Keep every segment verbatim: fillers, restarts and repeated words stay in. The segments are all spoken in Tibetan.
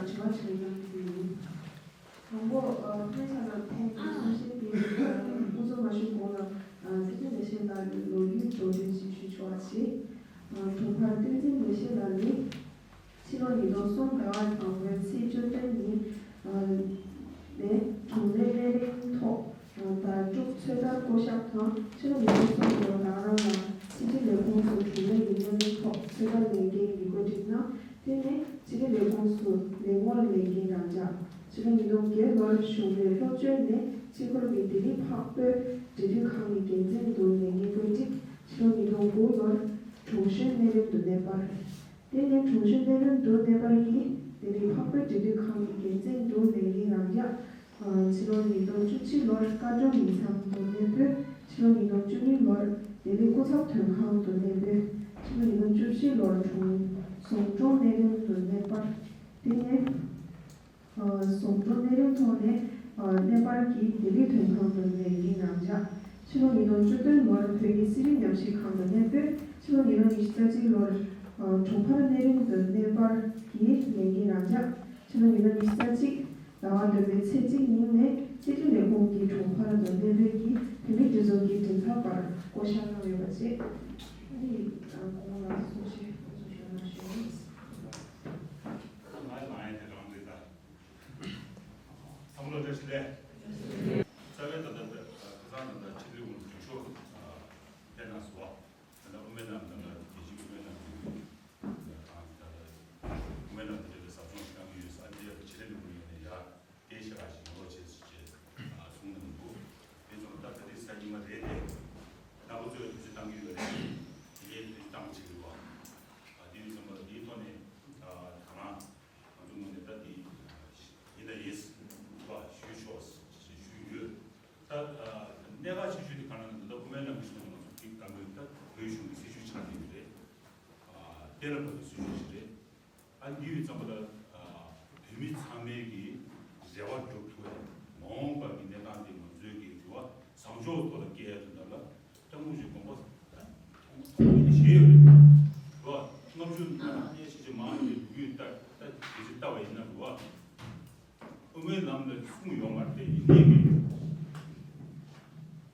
དྲི་བ་དྲིས་ལན་གནང་རྒྱུ་ཡིན། དང་པོ། ཨ། སྔོན་ཆད་ལ་ཕན་གྱི་གསུང་བཤད་དེ་སྐུ་གཟུགས་མ་ཞུ་གོང་ལ། ཨ། སྲིད་སྐྱོང་ལས་བྱེད་ལགས་ལོ་རྒྱུས་མདོར་བསྡུས་ཤིག་ཞུ་ཆོག་པ་བྱེད། ཨ། དྲུང་འཕར་བསྟན་འཛིན་ལེགས་བཤད་ལགས་ནི། ཕྱི་ལོ་ཉིས་སྟོང་གསུམ་ཟླ་བ་དང་པོའི་ཚེས་བཅུ་བདུན་ཉིན། ཨ། ནས་དྲུང་ལས་སྣེ་རིམ་ཐོག་ཟླ་དྲུག་ཚོད་ལྟར་བསྐོ་གཞག་དང་། ཕྱི་ལོ་ཉིས་སྟོང་གསུམ་ལོར་རང་རང་ལ་ཕྱི་དྲིལ་ལས་ཁུངས་སུ་དྲུང་ལས་ཀྱི་སྣེ་རིམ་ཐོག་ཚོད་ལྟ་ལས་འགན་གྱི་བཀོད་སྒྲིག་གནང་། དེ་ནས་ཕྱི་དྲིལ་ལས་ཁུངས་སུ་ལས་ངོ་ལས་འགན་རང་འཇགས། ཕྱི་ལོ་ཉིས་སྟོང་བརྒྱད་ལོར་གཞུང་ལས་ལྷོ་ཕྱོགས་ནས་ཕྱིར་འཁོར་གྱིས་ལྡི་ལི་འཕགས་བོད་འབྲེལ་མཐུད་ཁང་གི་འགན་འཛིན་དུ་ལས་འགན་བཀོད་སྒྲིག། ཕྱི་ལོ་ཉིས་སྟོང་དགུ་ལོར་དྲུང་གཞོན་སྣེ་རིམ་དུ་གནས་སྤར། དེ་ནས་དྲུང་གཞོན་སྣེ་རིམ་དུ་གནས་སྤར་གྱིས་ལྡི་ལི་འཕགས་བོད་འབྲེལ་མཐུད་ཁང་གི་འགན་འཛིན་དུ་ལས་འགན་རང་འཇགས། ཕྱི་ལོ་ཉིས་སྟོང་བཅུ་གཅིག་ལོར་བཀའ་འགྲོ་ཉིང་མཚམས་དུ་གནས་སྤོས། ཕྱི་ལོ་ཉིས་སྟོང་བཅུ་གཉིས་ལོར་ལྡི་ལི་སྐུ་ཚབ་དོན་ཁང་དུ་གནས་སྤོས། ཕྱི་ལོ་ཉིས་སྟོང་བཅུ་བཞི་ལོར་དྲུང་ཟུང་དྲུང་སྣེ་རིམ་དུ་གནས་སྤར། དེ་ནས་ཨ། ཟུང་དྲུང་སྣེ་རིམ་ཐོག་ནས། ཨ། གནས་སྤར་གྱིས་ལྡི་ལི་དོན་ཁང་དུ་ལས་འགན་རང་འཇགས། ཕྱི་ལོ་ཉིས་སྟོང་བཅུ་བདུན་ལོར་བོད་ཀྱི་སྲིད་བྱུས་ཉམས་ཞིབ་ཁང་དུ་གནས་སྤོས། ཕྱི་ལོ་ཉིས་སྟོང་ཉི་ཤུ་རྩ་གཅིག་ལོར། ཨ། དྲུང་འཕར་སྣེ་རིམ་དུ་གནས་སྤར་གྱིས་ལས་འགན་རང་འཇགས། ཕྱི་ལོ་ཉིས་སྟོང་ཉི་ཤུ་རྩ་གཅིག་ཟླ་བ་བདུན་པའི་ཚེས་གཅིག་ཉིན་ནས་སྲིད་བྱུས་ལས་ཁུངས་ཀྱི་དྲུང་འཕར་དུ་གནས་སྤོས་ཀྱིས་བོད་མིའི་སྒྲིག་འཛུགས་ཀྱི་མགྲིན་ཚབ་པར་བསྐོ་གཞག་གནང་ཡོད་པ་བཅས། ཨ་ནི། ཨ། གོང་ལ་གསུང་བཤད་སྐུ་གཟུགས་ཞུ་གནང་ཞུ་ཡིན། ང་ལ་ཡང་དེ་རང་རེད་ད། བསམ་བློ་བཀྲ་ཤིས་བདེ་ལེགས། རྩ་བའི་ད་ལྟ་ཁ་སང་ད་ལྟ་ཕྱི་དྲིལ་ཁུངས་འཛུགས་ཕྱོགས་ཕེབས་གནང་སོང་བ། ད་ལྟ་དབུ་མའི་ལམ་ད་ལྟ་རྒྱལ་སྤྱིའི་དབུ་མའི་ལམ་གྱི་དབུ་མའི་ལམ་དེ་ལ་ཟབ་སྦྱོང་ཞིག་གནང་གི་ཡོད་ས། ཨ་ནི་ཕྱི་དྲིལ་ཁུངས་ཡོད་ནས་ཡར་སྐད་ཆ་ཞིག་ངོ་ལོག་བྱེད་ཟེར་བྱས་གསུངས་གནང་འདུག་དེ་ཚོ་ད་ད་ལྟའི་གཟའ་ཉི་མ་རེད་དེ། རྣམ་པ་ཚོས་དུས་ཚོད་བཏང་གི་ཡོད་རེད། དེ་གའི་དུས་ཚོད་བཏང་བྱེད་དགོས་པ། ཨ། དེ་ཡོད་ཙམ་པ་ལ་དེའི་ཐོག་ནས་ད་ད་རང་། ང་ཚོ་ངོས་ནས་ད་དེ་ཡིན་ད་ཡིན་བ་ཞུས་ཆོག་ཞེས་ཞུས་ཡོད། ད་གནད་འགག་ཆེ་ཤོས་དེ་གང་ལ་ན། ད་ལྟ་དབུ་མའི་ལམ་གྱི་ཐོག་ནས་ང་ཚོ་གི་ད་ལྟ་བོད་གཞུང་གི་སྲིད་བྱུས་ཆགས་བསྡད་ཡོད་རེད། གཏན་ལ་ཕབ་པའི་སྲིད་བྱུས་ཤིག་རེད། ཨ། འདི་ཡོད་ཙམ་པ་ལ། ཨ། བོད་མི་ཚང་མའི་གི་རེ་བ་སྒྲུབ་ཐུབ་པའི་མ་འོངས་པ་གི་གནས་སྟངས་དེ་ང་ཚོའི་གི་རེ་བ་བཟང་ཕྱོགས་ཐོག་ལ་སྐྱེལ་ཡ་དོན་དག་ལ། སྐྱབས་མགོན་ཆེན་དགོངས་པ་ད་མཐོང་མཐོང་མེད་ནས་བཞེས་ཡོད་རེད། རེད་བ། ལྔ་བཅུ་ང་རང་གནས་ཆེ་ཆེ་མང་ཡོད་རེད། ལོ་རྒྱུས་ལྟ་ལྟ་དེ་ཚོ་ལྟ་བ་ཡིན་ན་རེད་བ། དབུ་མའི་ལམ་ལ་གསུང་ཡོད་མ་རེད་དེ། ཡིན་གྱི་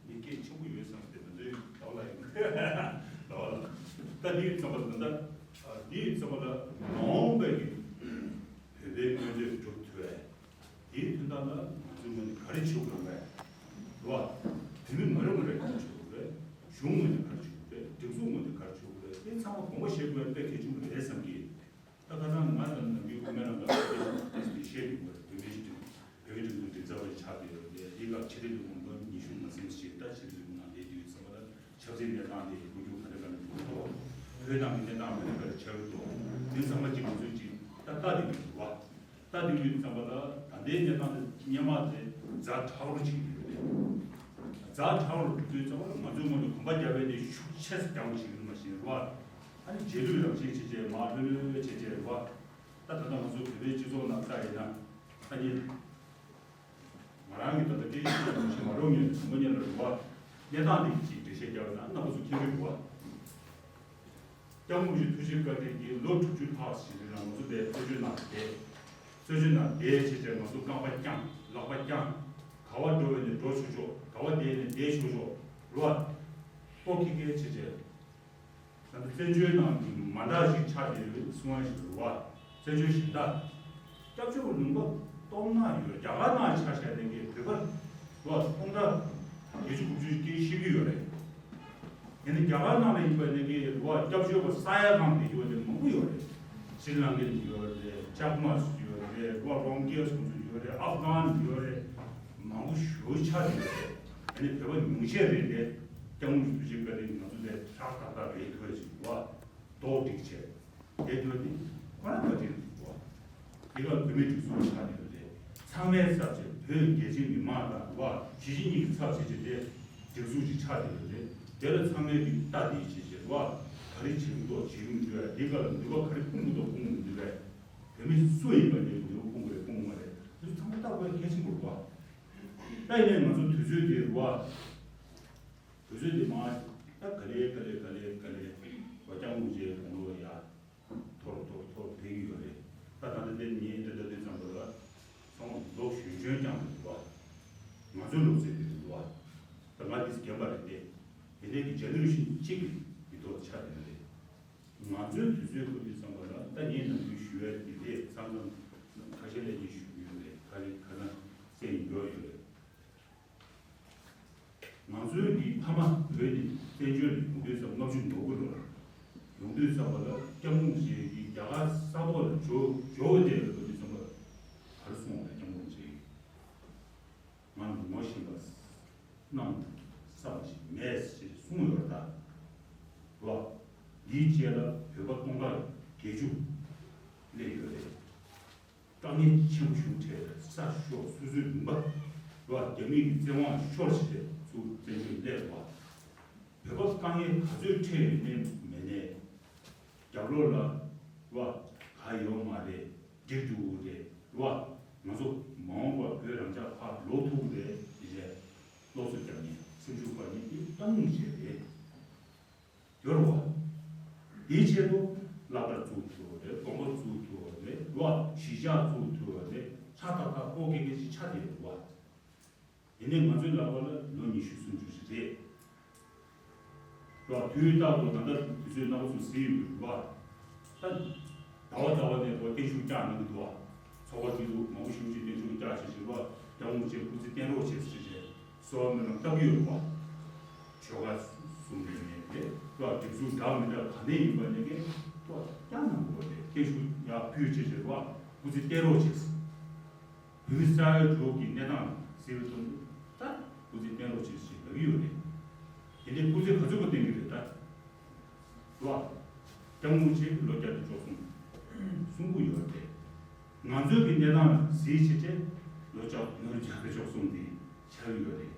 མི་སྐད་ཆེན་པོ་ཡོད་བསམ་སྟེ་ང་ཚོའི་ལོ་ལ་ཡིན་ལོ་ལ་ད་འདི་ཡོད་ཙམ་པ་ད་ལྟ་འདི་ཡོད་ཙམ་པ་ལ་མ་འོངས་པའི་གི་བོད་པའི་མངོན་འདོད་སྒྲུབ་ཐུབ་པའི། དེའི་དོན་དག་ལ་ང་ཚོའི་ངོས་ནས་ག་རེ་བྱེད་དགོས་རེད། རེད་བ། བོད་མི་ང་རང་ངོས་ནས་ག་རེ་བྱེད་དགོས་རེད། གཞུང་ངོས་ནས་ག་རེ་བྱེད་དགོས་རེད། སྒྲིག་འཛུགས་ངོས་ནས་ག་རེ་བྱེད་དགོས་རེད། དེ་ཚང་མ་དགོངས་པ་བཞེས་དགོས་དཔེ་གལ་ཆེན་པོ་རེད་བསམ་གི། ད་ཁ་སང་ང་དང་ནམ་རྒྱུན་དབུ་མའི་ལམ་ལ་བཤད་ཡོང་བར་བོད་མིའི་སྒྲིག་བོད་མིའི་སྒྲིག་འཛུགས་མགྲིན་ཚབ་པ་ཆགས་བསྡད་ཡོད་རེད། དེའི་སྐབས་ཕྱི་དྲིལ་ལས་ཁུངས་ལོ་ཉི་ཤུ་མ་ཟིན་ཞིག་ད་ཕྱི་དྲིལ་ལས་ཁུངས་ནང་བསྡད་དུས་ཙམ་པ་ལ། ཆབ་སྲིད་གནས་སྟངས་དེ་འགྱུར་ལྡོག་ག་འདྲ་ག་འདྲ་འགྲོ་གི་འདུག་བོད་ནང་གི་གནས་སྟངས་ག་འདྲ་ག་འདྲ་ཆགས་ཀྱི་འདུག་དེ་ཚང་མ་གཅིག་ང་ཚོས་གཅིག་ད་ལྟ་དེ་གི་འདུག་བ། ལྟ་དེ་གི་ཙམ་པ་ལ་ད་ལྟའི་གནས་སྟངས་དེ་སྔོན་མ་དེ་ཛ་དྲག་རུ་ཕྱིན་ཡོད་རེད། ཛ་དྲག་རུ་འགྲོ་དུས་ཙམ་པ་ལ་ང་ཚོའི་ངོས་ནས་གོམ་པ་རྒྱག་པའི་དེ་ཤུགས་ཆེ་ཙམ་རྒྱག་རོགས་བྱེད་ཀྱི་ཡོད་མ་ཤེས་རེད་བ། ཨ་ནི་རྗེས་ལུས་རང་བཞིན་བྱས་བྱས་མར་ལྷོད་ལྷོད་བྱས་བྱས་རེད་བ། ད་ད་ལྟ་ང་ཚོ་བོད་པའི་སྤྱི་ཚོགས་ནང་ལྟ་ཡིན་ན་ཨ་ནི། ང་རང་གིས་ད་ལྟ་སྐད་ཆ་ཞིག་མ་རོགས་ངས་ཚོང་པ་གཉིས་ལ་རེད་བ། གནས་སྟངས་འདི་གཅིག་འགྲེལ་བཤད་རྒྱག་ན་རྣམ་པ་ཚོ་མཁྱེན་གྱི་རེད་བ། སྐྱབས་མགོན་རིན་པོ་ཆེ་ཐུགས་རྗེ་བཀའ་དྲིན་གྱིས་ལོ་དྲུག་ཅུ་ལྷག་ཞིག་རིང་ལ་ང་ཚོ་འདིར་གསོལ་མཆོད་གནང་བསྡད། གསོལ་མཆོད་གནང་བསྡད་བྱས་བྱས་ང་ཚོ་རྐང་པ་བརྐྱངས་ལག་པ་བརྐྱངས། ག་བ་འགྲོ་བའི་ནས་འགྲོ་ཆོག་ཆོག་ག་བ་བསྡད་ནས་བསྡད་ཆོག་ཆོག་རེད་བ། ལྐོག་ཁེ་ཁེ་བྱས་བྱས། ད་ལྟ་བཙན་བྱོལ་ནང་གི་མ་འདྲ་ཞིག་ཆགས་བསྡད་ཡོད་གསུང་བ་ཞིག་རེད་བ། བཙན་བྱོལ་གཞན་དག་སྐྱབས་བཅོལ་བ་ལུང་པ་སྟོང་ནང་ཡོད་རེད། རྒྱ་གར་ནང་ཆ་བཞག་ནས་ཀྱི་བོད་པ་རེད་བ་སྟོང་ཕྲག་བརྒྱད་ཅུ་དགུ་བཅུ་སྐད་ཤེས་ཀྱི་ཡོད་རེད། དེ་ནི་རྒྱ་གར་ནང་ལ་ཡིན་པ་ནས་ཀྱི་རེད་བ་སྐྱབས་བཅོལ་བ་ས་ཡ་གང་དེ་ཡོད་དེ་མང་པོ་ཡོད་རེད། ཤྲི་ལང་ཀའི་ཡོད་རེད། ཅག་མ་ཡོད་རེད། རེད་བ་རོང་ཀེ་སོ་སོ་ཡོད་རེད། ཨབ་གྷན་ཡོད་རེད། མང་པོ་ཞེ་པོ་ཆགས་ཡོད་རེད། ཨ་ནི་བོད་པ་ཉུང་ཤས་རེད་དེ། སྐྱབས་མགོན་རིན་པོ་ཆེའི་བཀའ་དྲིན་ང་ཚོ་དེ་ཧྲག་ཏག་ཏག་རེད་ཐུབ་ཡ་ཞིག་འདུག་བ། རྡོག་སྒྲིག་བྱས། དེ་ཐུབ་ཡ་དེ་ཁོ་རང་བཀའ་དྲིན་འདུག་བ། དེ་ག་བོད་མིའི་སྒྲིག་འཛུགས་ཆགས་ཡོད་རེད། ཚང་མའི་ཚབ་བྱས་བོད་རྒྱལ་སྤྱིའི་མི་མང་དང་བ་གཞིས་བྱེས་གཉིས་ཀྱི་ཚབ་བྱས་བྱས་ཏེ་སྒྲིག་འཛུགས་ཅིག་ཆགས་ཡོད་རེད། དེ་ལ་ཚང་མས་ཀྱི་ལྟ་དེ་བྱས་བྱས་བ་ག་རེ་བྱེད་ཀྱི་འདུག་བྱེད་ཀྱི་མི་འདུག་བས། དེ་ག་ལ་ནུས་པ་ག་རེ་སྤུངས་ཀྱི་འདུག་སྤུངས་ཀྱི་མི་འདུག་བས། བོད་མི་སུ་ཡིན་པ་དེ་ནུས་པ་སྤུངས་དགོས་རེད་སྤུངས་དགོས་མ་རེད། དེ་ཚོ་ཚང་མ་ལྟ་དགོས་གལ་ཆེན་པོ་རེད་བ། ད་ཡིན་ནའི་ང་ཚོ་དུས་ཚོད་འདིར་བ། དུས་ཚོད་འདི་མང་ད་ག་ལེ་ག་ལེ་ག་ལེ་ག་ལེ་བ་སྐྱབས་མགོན་རྗེའི་དགུང་ལོ་ཡ་མཐོ་རུ་མཐོ་རུ་མཐོ་རུ་འཕེལ་གྱི་ཡོད་རེད། ད་ད་ལྟ་འདི་ངས་འདི་ལྟ་དུས་ གི་མི་ཐོག་ཆགས་ཡོད་རེད། ང་ཚོའི་དུས་ཚོད་ཁོ་དུས་ཙམ་པ་ལ་ད་ངས་ནམ་རྒྱུན་ཞུ་ཡ་དེ་རེད། མཚམས་མཚམས་ཁ་ཤས་ལས་ཀྱིས་ཞུ་གི་ཡོད་རེད། ཁ་རེ་ཁ་ན་སེ་ཡིན་འགྱོ་ཡོད་རེད། ང་ཚོའི་གི་ཕ་མ་བོད་ནས་བཙན་བྱོལ་ནས་ཡོང་དུས་ཙམ་ལྔ་བཅུ་ནོར་དགུ་ལོར་ཡོང་དུས་ཙམ་པ་ལ་སྐྱབས་མགོན་རིན་པོ་ཆེ་གིས་རྒྱ་གར་ས་ཐོག་ལ་འབྱོར་འབྱོར་བ་དེ་ལ་ཁོ་དུས་ཙམ་པ་ག་རེ་གསུངས་པ་རེད། སྐྱབས་མགོན་རིན་པོ་ཆེ་གིས། ང་ངོ་ཤེས་པ་རྣམས་བསམ་ཞིག་མེད་ཅེས་གསུངས་ཡོད་ད། རོ། འདིའི་རྗེས་ལ་བོད་པ་སྟོང་ཕྲག་བརྒྱད་ཅུ་སླེབས་ཡོད་རེད། དཀའ་ངལ་ཆེན་པོ་ཞིག་འཕྲད་ས་ཤོག་སོ་སོའི་ལུང་པ་རོ། རྒྱ་མི་གི་བཙན་དབང་ཤོར་ཞེས་ཚུར་བཙན་བྱོལ་སླེབས་པ། བོད་པ་དཀའ་ངལ་ག་ཚོད་འཕྲད་ཡོད་ནའི་མེད་ནའི། རྒྱབ་ལོགས་ལ་རོ། ག་ཡོད་མ་རེད། འགྲིག་འགྲོ་གི་རེད་རོ། ང་ཚོ་མ་འོངས་པར་བོད་རང་ཅག་ཕར་ལོག་ཐུབ་ཀྱི་རེད་ཅེས་སློབ་གསོ་རྒྱག་མཁན་སེམས་ཤུགས་སྤར་མཁན་དེ་གཏོང་མུས་ཅིག་རེད། ཡོད་རེད་བ། དེའི་ཆེད་དུ་བསླབ་གྲྭ་བཙུགས་ཐུབ་པ་རེད། དགོན་པ་བཙུགས་ཐུབ་པ་རེད་རོ། གཞིས་ཆགས་བཙུགས་ཐུབ་པ་རེད། ཧྲ་ཏག་ཏག་ཨོ་ཀེ་ཀེ་ཅིག་ཆགས་བསྡད་ཡོད་རེད་བ། ཡིན་ནའི་ང་ཚོའི་ལག་པ་ལ་ལོ་ཉི་ཤུ་སུམ་ཅུ་ཞིག་རེད། རོ། དུས་རྟག་ཏུ་ད་ལྟ་དུས་ཚོད་རྣམ་པ་ཚོ་གཟིགས་ཡོད་རེད་བ། ད་ཟླ་བ་ཟླ་བ་ནས་རོ་བརྟན་བཞུགས་བསྐྱངས་གནང་གི་འདུག་བ། ཚོགས་པ་དེ་ཚོ་མང་པོ་ཞེ་པོ་ཅིག་བརྟན་བཞུགས་བསྐྱངས་བྱས་བྱས་རོ། སྐྱབས་མགོན་རིན་པོ་ཆེ་སྐུ་ཚེ་བརྟན་རོགས་བྱས་ཟེར་བྱས་གསོལ་བ་སྨོན་ལམ་བཏབ་ཀྱི་ཡོད་རེད་བ། ཆོལ་ཁ་གསུམ་ནས་རེད་རོ། སྒྲིག་འཛུགས་འདྲ་མི་འདྲ་ག་ནས་ཡིན་པ་ནས་ཀྱི་རོ། བསྐྱངས་གནང་དགོས་རེད། བརྟན་བཞུགས་ཡར་ཕུལ་བྱས་བྱས་རོ། སྐུ་ཚེ་བརྟན་རོགས་བྱས། བོད་མི་ས་ཡ་དྲུག་གི་གནས་སྟངས་གཟིགས་པ་ཙམ་དུ་ད་སྐུ་ཚེ་བརྟན་རོགས་བྱེད་ཞེས་ལབ་ཀྱི་ཡོད་རེད། དེ་ནས་སྐུ་ཚེ་ག་ཚོད་པོ་བརྟན་གྱི་རེད་ད། རོ། སྐྱབས་མགོན་ཆེན་ལོ་བརྒྱ་དང་བཅུ་གསུམ་གསུང་གི་ཡོད་རེད། ང་ཚོའི་གི་གནས་སྟངས་གཟིགས་བྱས་བྱས་ལོ་བརྒྱ་ལོ་བརྒྱ་དང་བཅུ་གསུམ་དེ་ཆགས་ཀྱི་ཡོད་རེད།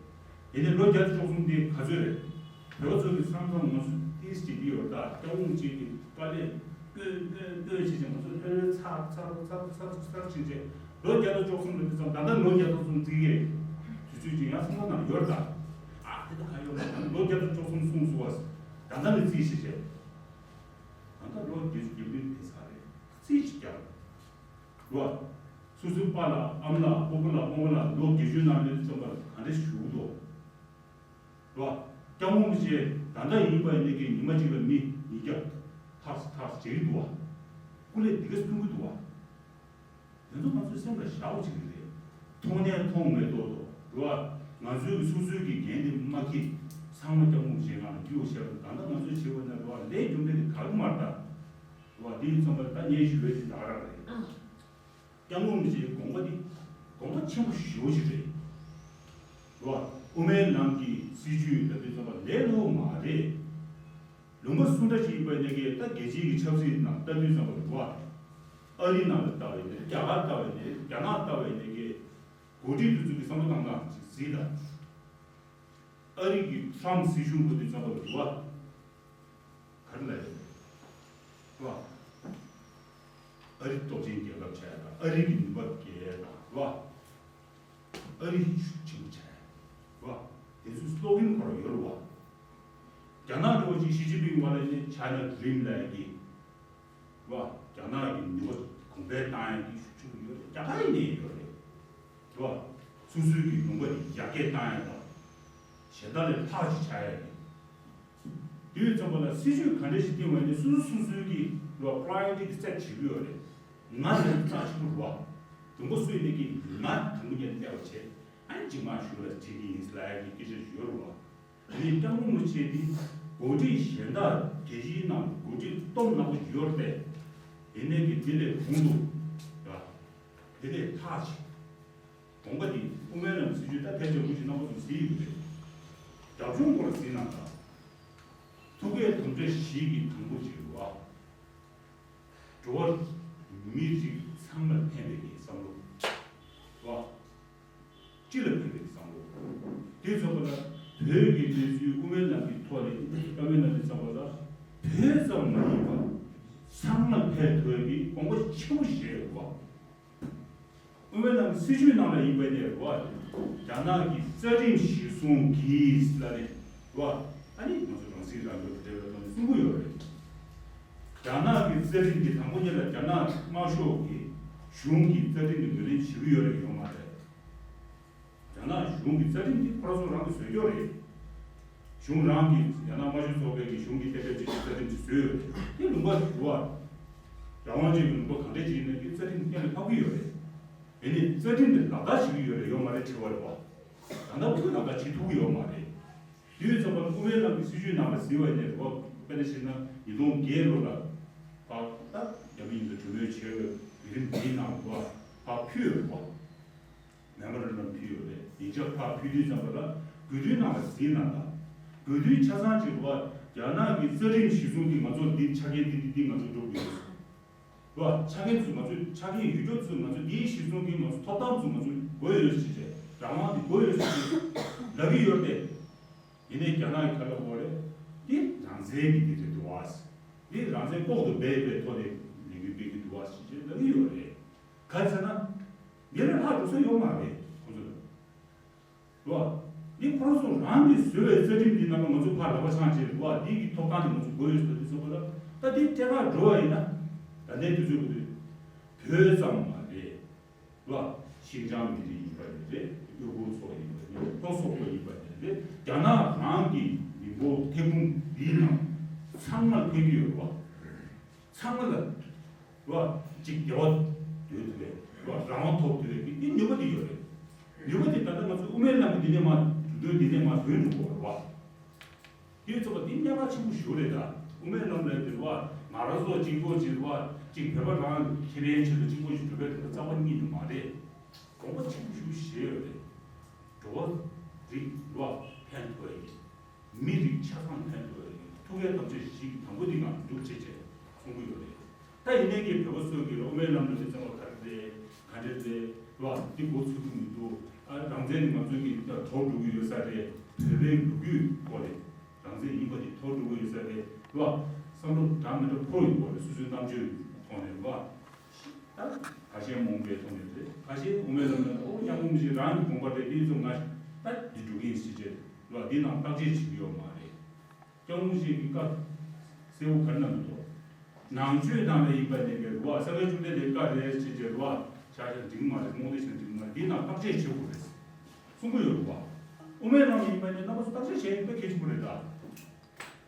དེ་ནས་ལོ་བརྒྱ་དང་བཅུ་གསུམ་དེ་ག་ཚོད་རེད། བོད་པ་ཚོ་གི་བསམ་བསམ་ང་ཚོ་ཏིས་ཅིག་འདི་ཡོད་ད། སྐྱབས་མགོན་ཆེན་གྱི་དཀའ་ལས་སྤོས་སྤོས་སྤོས་བྱས་བྱས་ང་ཚོ་ལྷོད་ལྷོད་ཚར་ཚར་ཚར་ཚར་ཚར་བྱས་བྱས་ལོ་བརྒྱ་དང་བཅུ་གསུམ་རེད། དེ་ཙམ་ད་ལྟ་ལོ་བརྒྱ་དང་གསུམ་བརྩི་གི་རེད། དུས་ཚོད་ཅིག་ཡང་སེམས་ཁ་ནང་ཡོད་ད། ཨ་དེ་ད་ག་ཡོད་མ་རེད། ལོ་བརྒྱ་དང་བཅུ་གསུམ་གསུངས་སོང་བ། ད་ལྟ་ནས་རྩིས་བྱས་བྱས་ད་ལྟ་ལོ་བརྒྱད་ཅུ་གྱ་བདུན་ཕེབས་ཚར་རེད། རྩིས་ཅིག་རྒྱག་རོ། སོ་སོའི་པཱ་ལགས་ཨ་མ་ལགས་སྤོ་བོ་ལགས་རྨོ་མོ་ལགས་ལོ་བརྒྱད་ཅུའི་ནང་ལ་བཙོན་པ་ག་འདྲ་བཞུགས་འདུག་རོ། སྐྱབས་མགོན་རིན་པོ་ཆེ་ད་ལྟ་ཡིན་པ་ཡིན་ནའི་ཉི་མ་གཅིག་ལ་མི་ཉིས་བརྒྱ་ཐག་ཐག་བྱེད་ཀྱི་འདུག་བ། སྐུ་ལས་འདི་ག་སྟོན་གྱི་འདུག་བ། དེ་ཚོ་ང་ཚོའི་སེམས་ལ་བཞག་པ་ཅིག་རེད། མཐོང་ནས་མཐོང་མེད་ཏོག་ཏོ་རོ། ང་ཚོའི་སོ་སོའི་གི་འགན་དེ་མ་འཁྱེར། ཚང་མ་སྐྱབས་མགོན་རིན་པོ་ཆེ་ང་ལ་རྒྱུགས་བཤད་པ་ད་ལྟ་ང་ཚོས་བྱེད་དགོས་ན་རོ། ལས་རྒྱུ་འབྲས་དེ་དག་གི་མ་རེད་ད། རོ། དེ་ཡིན་ཙམ་པ་ད་ངས་ཞུ་བའི་དེ་ད་ག་རང་རེད། སྐྱབས་མགོན་རིན་པོ་ཆེའི་དགོངས་པ་འདི་དགོངས་པ་ཆེན་པོ་ཞེ་པོ་ཞིག་རེད། རོ། དབུ་མའི་ལམ་གྱི་སྲིད་བྱུས་ལབ་དུས་ཙམ་པ་ལས་སླ་པོ་མ་རེད། ལུང་པ་སུ་འདྲ་ཞིག་ཡིན་པ་ཡིན་ནའི་ད་རྒྱལ་སྤྱིའི་གི་ཆབ་སྲིད་ནང་ལྟ་དུས་ཙམ་པ་རོ། ཨ་རི་ནང་ལ་ལྟ་བ་ཡིན་ནའི་རྒྱ་གར་ལྟ་བ་ཡིན་ནའི་རྒྱ་ནག་ལྟ་བ་ཡིན་ནའི་གི་འགོ་ཁྲིད་དེ་ཚོ་གི་བསམ་བློ་གཏོང་སྟངས་ཅིག་གཟིགས་དང་། ཨ་རི་གི་ཊམ་སྲིད་གཞུང་གི་དུས་ཙམ་པ་རེད་བ། ག་རེ་ལབ་ཡོད་རེད་བ། ཨ་རི་སྟོབས་ཆེན་རྒྱལ་ཁབ་ཆགས་ཡ་དང་ཨ་རི་གི་ནུས་པ་རྒྱས་ཡ་དང་རེད་བ། ཨ་རི་ཤུགས་ཆེན་པོ་ཆགས་ཡ་རེད་བ། དེ་ཚོའི་སློ་གན་ཁོ་རང་ཡོད་རེད་བ། རྒྱ་ནག་འདྲ་བོ་ཅིག་ཞི་ཅིན་ཕིང་བ་ལ་ནི་ཆའི་ན་ཌི་རིམ་ལབ་ཡ་གི་རེད་བ། རྒྱ་ནག་གི་ནུས་པ་གོང་འཕེལ་བཏང་ཡ་གི་ཤུགས་ཆེན་པོ་ཡོད་རེད། རྒྱ་གར་ཡིན་ནའི་ཡོད་རེད་བ། སོ་སོའི་གི་ལུང་པ་དེ་ཡར་རྒྱས་བཏང་ཡ་དང་། གཞན་དག་ལས་ལྷག་ཅིག་བྱ་ཡ་རེད། དེ་ཡོད་ཙམ་པ་ལ་སྲིད་ཇུས་ག་འདྲ་ཞིག་བཏིང་བ་ཡིན་ནའི་སོ་སོ་སོ་སོའི་གི་རེད་བ་པ་རའི་ཡོ་རི་ཊི་དེ་སེ་ཊི་བྱེད་ཀྱི་ཡོད་རེད། ང་དེ་རྩ་ཆེན་པོ་རེད་བ། དང་པོ་སུ་ཡིན་ནའི་གི་ང་དང་པོ་ཉིད་ནས་བལྟས་པ་བྱས། ཨ་ནི་རྗེས་མ་གཞུག་ལ་བྱེད་ཀྱི་ཡིན་ལབ་ཡ་གི་སྐད་ཆ་ཞིག་ཡོད་རེད་བ། དེ་ནས་སྐྱབས་མགོན་རིན་པོ་ཆེ་འདི་འགོ་ཁྲིད་གཞན་དག་རྒྱལ་སྤྱིའི་ནང་འགོ་ཁྲིད་སྟོབས་ནག་པོ་ཡོད་རེད་པས། དེ་ནས་ཀྱི་དེ་ལས་གོང་དུ་ར། དེ་ལས་ལྷག་ཅིག་དགོངས་པ་འདི་དབུ་མའི་ལམ་སྲིད་བྱུས་ད་ཕལ་ཆེར་མུ་ཅིག་རྣམ་པ་ཚོ་གཟིགས་ཡོད་རེད། རྒྱབ་ལྗོངས་སྐོར་གཟིགས་གནང་དང་། ཐུགས་བསྐྱེད་དམ་བཅའ་བཞི་གི་དང་པོ་ཅིག་རེད་བ། འགྲོ་བ་མི་རིགས་ཚང་མར་ཕན་པའི་གི་བསམ་བློ་རེད་བ། སྤྱི་ལ་ཕན་པའི་བསམ་བློ། དེ་ཚོ་ལ་བོད་ཀྱི་གནས་ཚུལ་དབུ་མའི་ལམ་གྱི་ཐོག་ནས་བཀའ་མོལ་གནང་དུས་ཙམ་པ་ལ་བོད་ཙམ་མ་ཡིན་པར་ཚང་མ་ཕན་ཐོགས་ཀྱི་དགོངས་པ་ཆེན་པོ་བཞེས་ཡོད་པ། དབུ་མའི་ལམ་གྱི་སྲིད་བྱུས་ནང་ལ་ཡིན་པ་ནས་རེད་བ། རྒྱ་ནག་གི་རྩ་ཁྲིམས་གཞིར་བཟུང་གིས་ལ་ནས་རེད་བ། ཨ་ནི་ང་ཚོ་རང་སྲིད་རང་སྐྱོང་གི་འབྲེལ་བའི་ཐོག་ནས་གསུང་གི་ཡོད་རེད། རྒྱ་ནག་གི་རྩ་ཁྲིམས་ཀྱི་དང་པོ་ཉིད་ལ་རྒྱ་ནག་དམར་ཤོག་གི་གཞུང་གི་རྩ་ཁྲིམས་ཀྱི་ངོས་ལེན་བྱེད་ཀྱི་ཡོད་རེད་ཡོད་མ་རེད། རྒྱ་ནག་གཞུང་གི་རྩ་ཁྲིམས་འདི་ཁོ་རང་ཚོ་རང་གིས་བཟོས་ཀྱི་ཡོད་རེད། གཞུང་རང་གི་ཡང་ན་དམར་ཤོག་ཚོགས་པའི་གི་གཞུང་གི་ཐད་ཀའི་ཅིག་རྩ་ཁྲིམས་ཅིག་བཟོས་ཡོད་རེད། དེ་ལུང་པ་རེད་བ། རང་དབང་ཅན་གྱི་ལུང་པ་གང་འདྲ་ཅིག་ཡིན་ན་དེ་རྩ་ཁྲིམས་གཏན་ལ་ཕབ་ཀྱི་ཡོད་རེད། དེ་ནས་རྩ་ཁྲིམས་དེ་ལག་བསྟར་བྱེད་ཀྱི་ཡོད་རེད་ཡོད་མ་རེད་དྲི་བ་རེད་བ། ད་ལྟ་བར་དུ་ལག་བསྟར་བྱེད་ཐུབ་ཀྱི་ཡོད་མ་རེད། དུས་ཚོད་པར་དབུ་མའི་ལམ་གྱི་སྲིད་བྱུས་ནང་ལ་གཟིགས་པ་ཡིན་ན་རེད་བ། དཔེར་ན་བཤད་ན་ཉིས་སྟོང་བརྒྱད་ལོ་ལ་ཕར་ད་རྒྱ་མི་ཡིན་ན་གྲོས་མོལ་བྱས་ཡོད། བརྒྱུད་རིམ་འདིའི་ནང་ལ་ཕར་ཕུལ་ཡོད་རེད་བ། མེ་མོ་རན་ཌམ་ཕུལ་ཡོད་རེད། ཡིག་ཆ་ཕར་ཕུལ་དུས་ཙམ་པ་ལ་དགོས་འདུན་ནང་ལ་གཟིགས་ན་ད། དགོས་འདུན་ཆ་ཚང་ཅིག་རེད་བ། རྒྱ་ནག་གི་རྩ་ཁྲིམས་གཞིར་བཟུང་གིས་ང་ཚོར་འདི་ཆ་རྐྱེན་འདི་འདི་འདི་ང་ཚོར་འགྲོ་དགོས་ཡོད། རེད་བ། ཆ་རྐྱེན་ཚོ་ང་ཚོས་ཆ་རྐྱེན་ཡོད་རྒྱུ་ཚོ་ང་ཚོས་འདིའི་གཞིར་བཟུང་གིས་ང་ཚོ་ཐོབ་ཐང་ཚོ་ང་ཚོས་དགོས་ཡོད་ཟེར་བྱས། རང་དབང་དེ་དགོས་ཡོད་ཟེར་བྱས་ལབ་ཀྱི་ཡོད་རེད། ཡིན་ནའི་རྒྱ་ནག་གི་ཁ་ལ་གོ་རེད། འདི་རང་བཙན་གྱི་འདི་རེད་འདུག་བ། འདི་རང་བཙན་ལྐོག་ཏུ་སྦས་པའི་ཐོག་ནས་ལས་འགུལ་སྤེལ་གྱི་འདུག་བ་ཟེར་བྱས་ལབ་ཀྱི་ཡོད་རེད། ག་རེ་ཟེར་ན། འདི་ལས་ལྷག་འགྲོ་ས་ཡོད་མ་རེད་ཁོ་ཚོ་ལ། རེད་བ། འདི་ཁོ་རང་ཚོ་རང་གིས་བཟོས་པའི་རྩ་ཁྲིམས་འདི་རྣམ་པ་ང་ཚོ་ཕར་ལག་པ་འཆང་བྱས་རེད་བ། འདི་གི་ཐོབ་ཐང་དེ་ང་ཚོ་དགོས་ཡོད་ཟེར་དུས་ཙམ་པ་ལ། ད་འདི་ཐད་ཀར་འགྲོ་བ་ཡིན་ན། ད་ལྟའི་དུས་ཚོད་ཀྱི་དུས། བོད་ཙམ་མ་རེད། རེད་བ། ཤིན་ཅང་མི་རིགས་ཡིན་པ་རེད། ཨུ་ཁུར་ཚོ་ཡིན་པ་རེད། ལྷོ་སོག་པོ་ཡིན་པ་རེད། རྒྱ་ནག་རང་གི་མི་འབོར་ཐེར་འབུམ་འདིའི་ནང་ཚང་མ་ལ་ཕན་གྱི་ཡོད་རེད་བ། ཚང་མ་ལ་རེད་བ། གཅིག་བདེ་བ་སྡོད་ཐུབ་པའི་རེད་བ། རང་དབང་ཐོབ་ཐུབ་པའི་གི་དེ་ནུས་པ་དེ་ཡོད་རེད། ནུས་པ་དེ་ད་ལྟ་ང་ཚོ་དབུ་མའི་ལམ་གྱི་འདི་ནས་མར་འགྲོ་དོན་འདི་ནས་མར་ཐོན་འགྲོ་དགོས་རེད་བ། དེའི་ཚོགས་པ་འདི་གནད་འགག་ཆེན་པོ་ཞིག་རེད་ད། དབུ་མའི་ལམ་ལས་འདི་རེད་བ། ང་རང་ཚོ་གཅིག་པོ་གཅིག་རེད་བ། གཅིག་བོད་པ་རང་ཁེ་ཕན་ཆེད་དུ་གཅིག་པོ་ཞིག་གྲུབ་པའི་དོན་དུ་རྩ་བ་ཉིད་ནས་མ་རེད། དགོངས་པ་ཆེན་པོ་ཞིག་བཞེས་ཡོད་རེད། འགྲོ་བ་རིགས་རེད་བ། ཕན་ཐོགས་ཡིན། མི་རིགས་ཆ་ཚང་ཕན་ཐོགས་ཡོད་ཐུགས་ཀའི་དམ་བཅའ་བཞི་གི་དང་པོ་འདི་ནང་འཇུག་བྱེད་ཅེས་གསུང་གི་ཡོད་རེད། ད་ཡིན་ནའི་གི་བོད་པ་ཚོས་གི་དབུ་མའི་ལམ་ལ་འདི་ཚང་མ་ག་རེ་རེད། ག་འདྲ་རེད་བ། འདི་མགོ་ཚོས་ཀྱི་མི་འདུག་ཨ། རང་བཙན་ནི་ང་ཚོའི་གི་ད་དོར་འགྲོ་གི་ཡོད་ས་རེད། བོད་པའི་ལོ་རྒྱུས་སྐོར་ལས་རང་བཙན་ཡིན་པ་དེ་དོར་འགྲོ་གི་ཡོད་ས་རེད་བ། བསམ་བློ་འདྲ་མི་འདྲ་འཁོར་ཡོང་གི་རེད། སོ་སོའི་རྣམ་དཔྱོད་ཐོག་ནས་བ། ད་ཁ་ཤས་རྨོངས་པའི་ཐོག་ནས་རེད། ཁ་ཤས་དབུ་མའི་ལམ་ལ་ཨོ་སྐྱབས་མགོན་རིན་པོ་ཆེ་རང་གི་དགོངས་པ་རེད། འདི་ཚོ་ང་ད་འདི་འགྲོ་གི་ཡིན་ཟེར་བྱས་ལ་འདི་ནང་བརྟག་དཔྱད་བྱེད་ཀྱི་ཡོད་མ་རེད། སྐྱབས་མགོན་རིན་པོ་ཆེ་གི་བཀའ་གསལ་པོ་ག་རེ་གནང་འདུག་ནང་ཆོས་ནང་ལ་ཡིན་པ་ནས་ཀྱི་རུ་བ་ས་གའི་བཅོམ་ལྡན་འདས་བཀའ་རེད་ཟེར་བྱས་རུ་བ་ཆ་ཤས་འགྲིག་མ་རེད། རྨོངས་དད་བྱས་འགྲིག་མ་རེད། འདི་ནང་བརྟག་དཔྱད་བྱེད་དགོས་རེད་གསུང་གི་ཡོད་རུ་བ། དབུ་མའི་ལམ་ཡིན་པ་ནས་རྣམ་པ་ཚོ་བརྟག་དཔྱད་བྱས་ཡིན་པ་གལ་ཆེན་པོ་རེད་ད།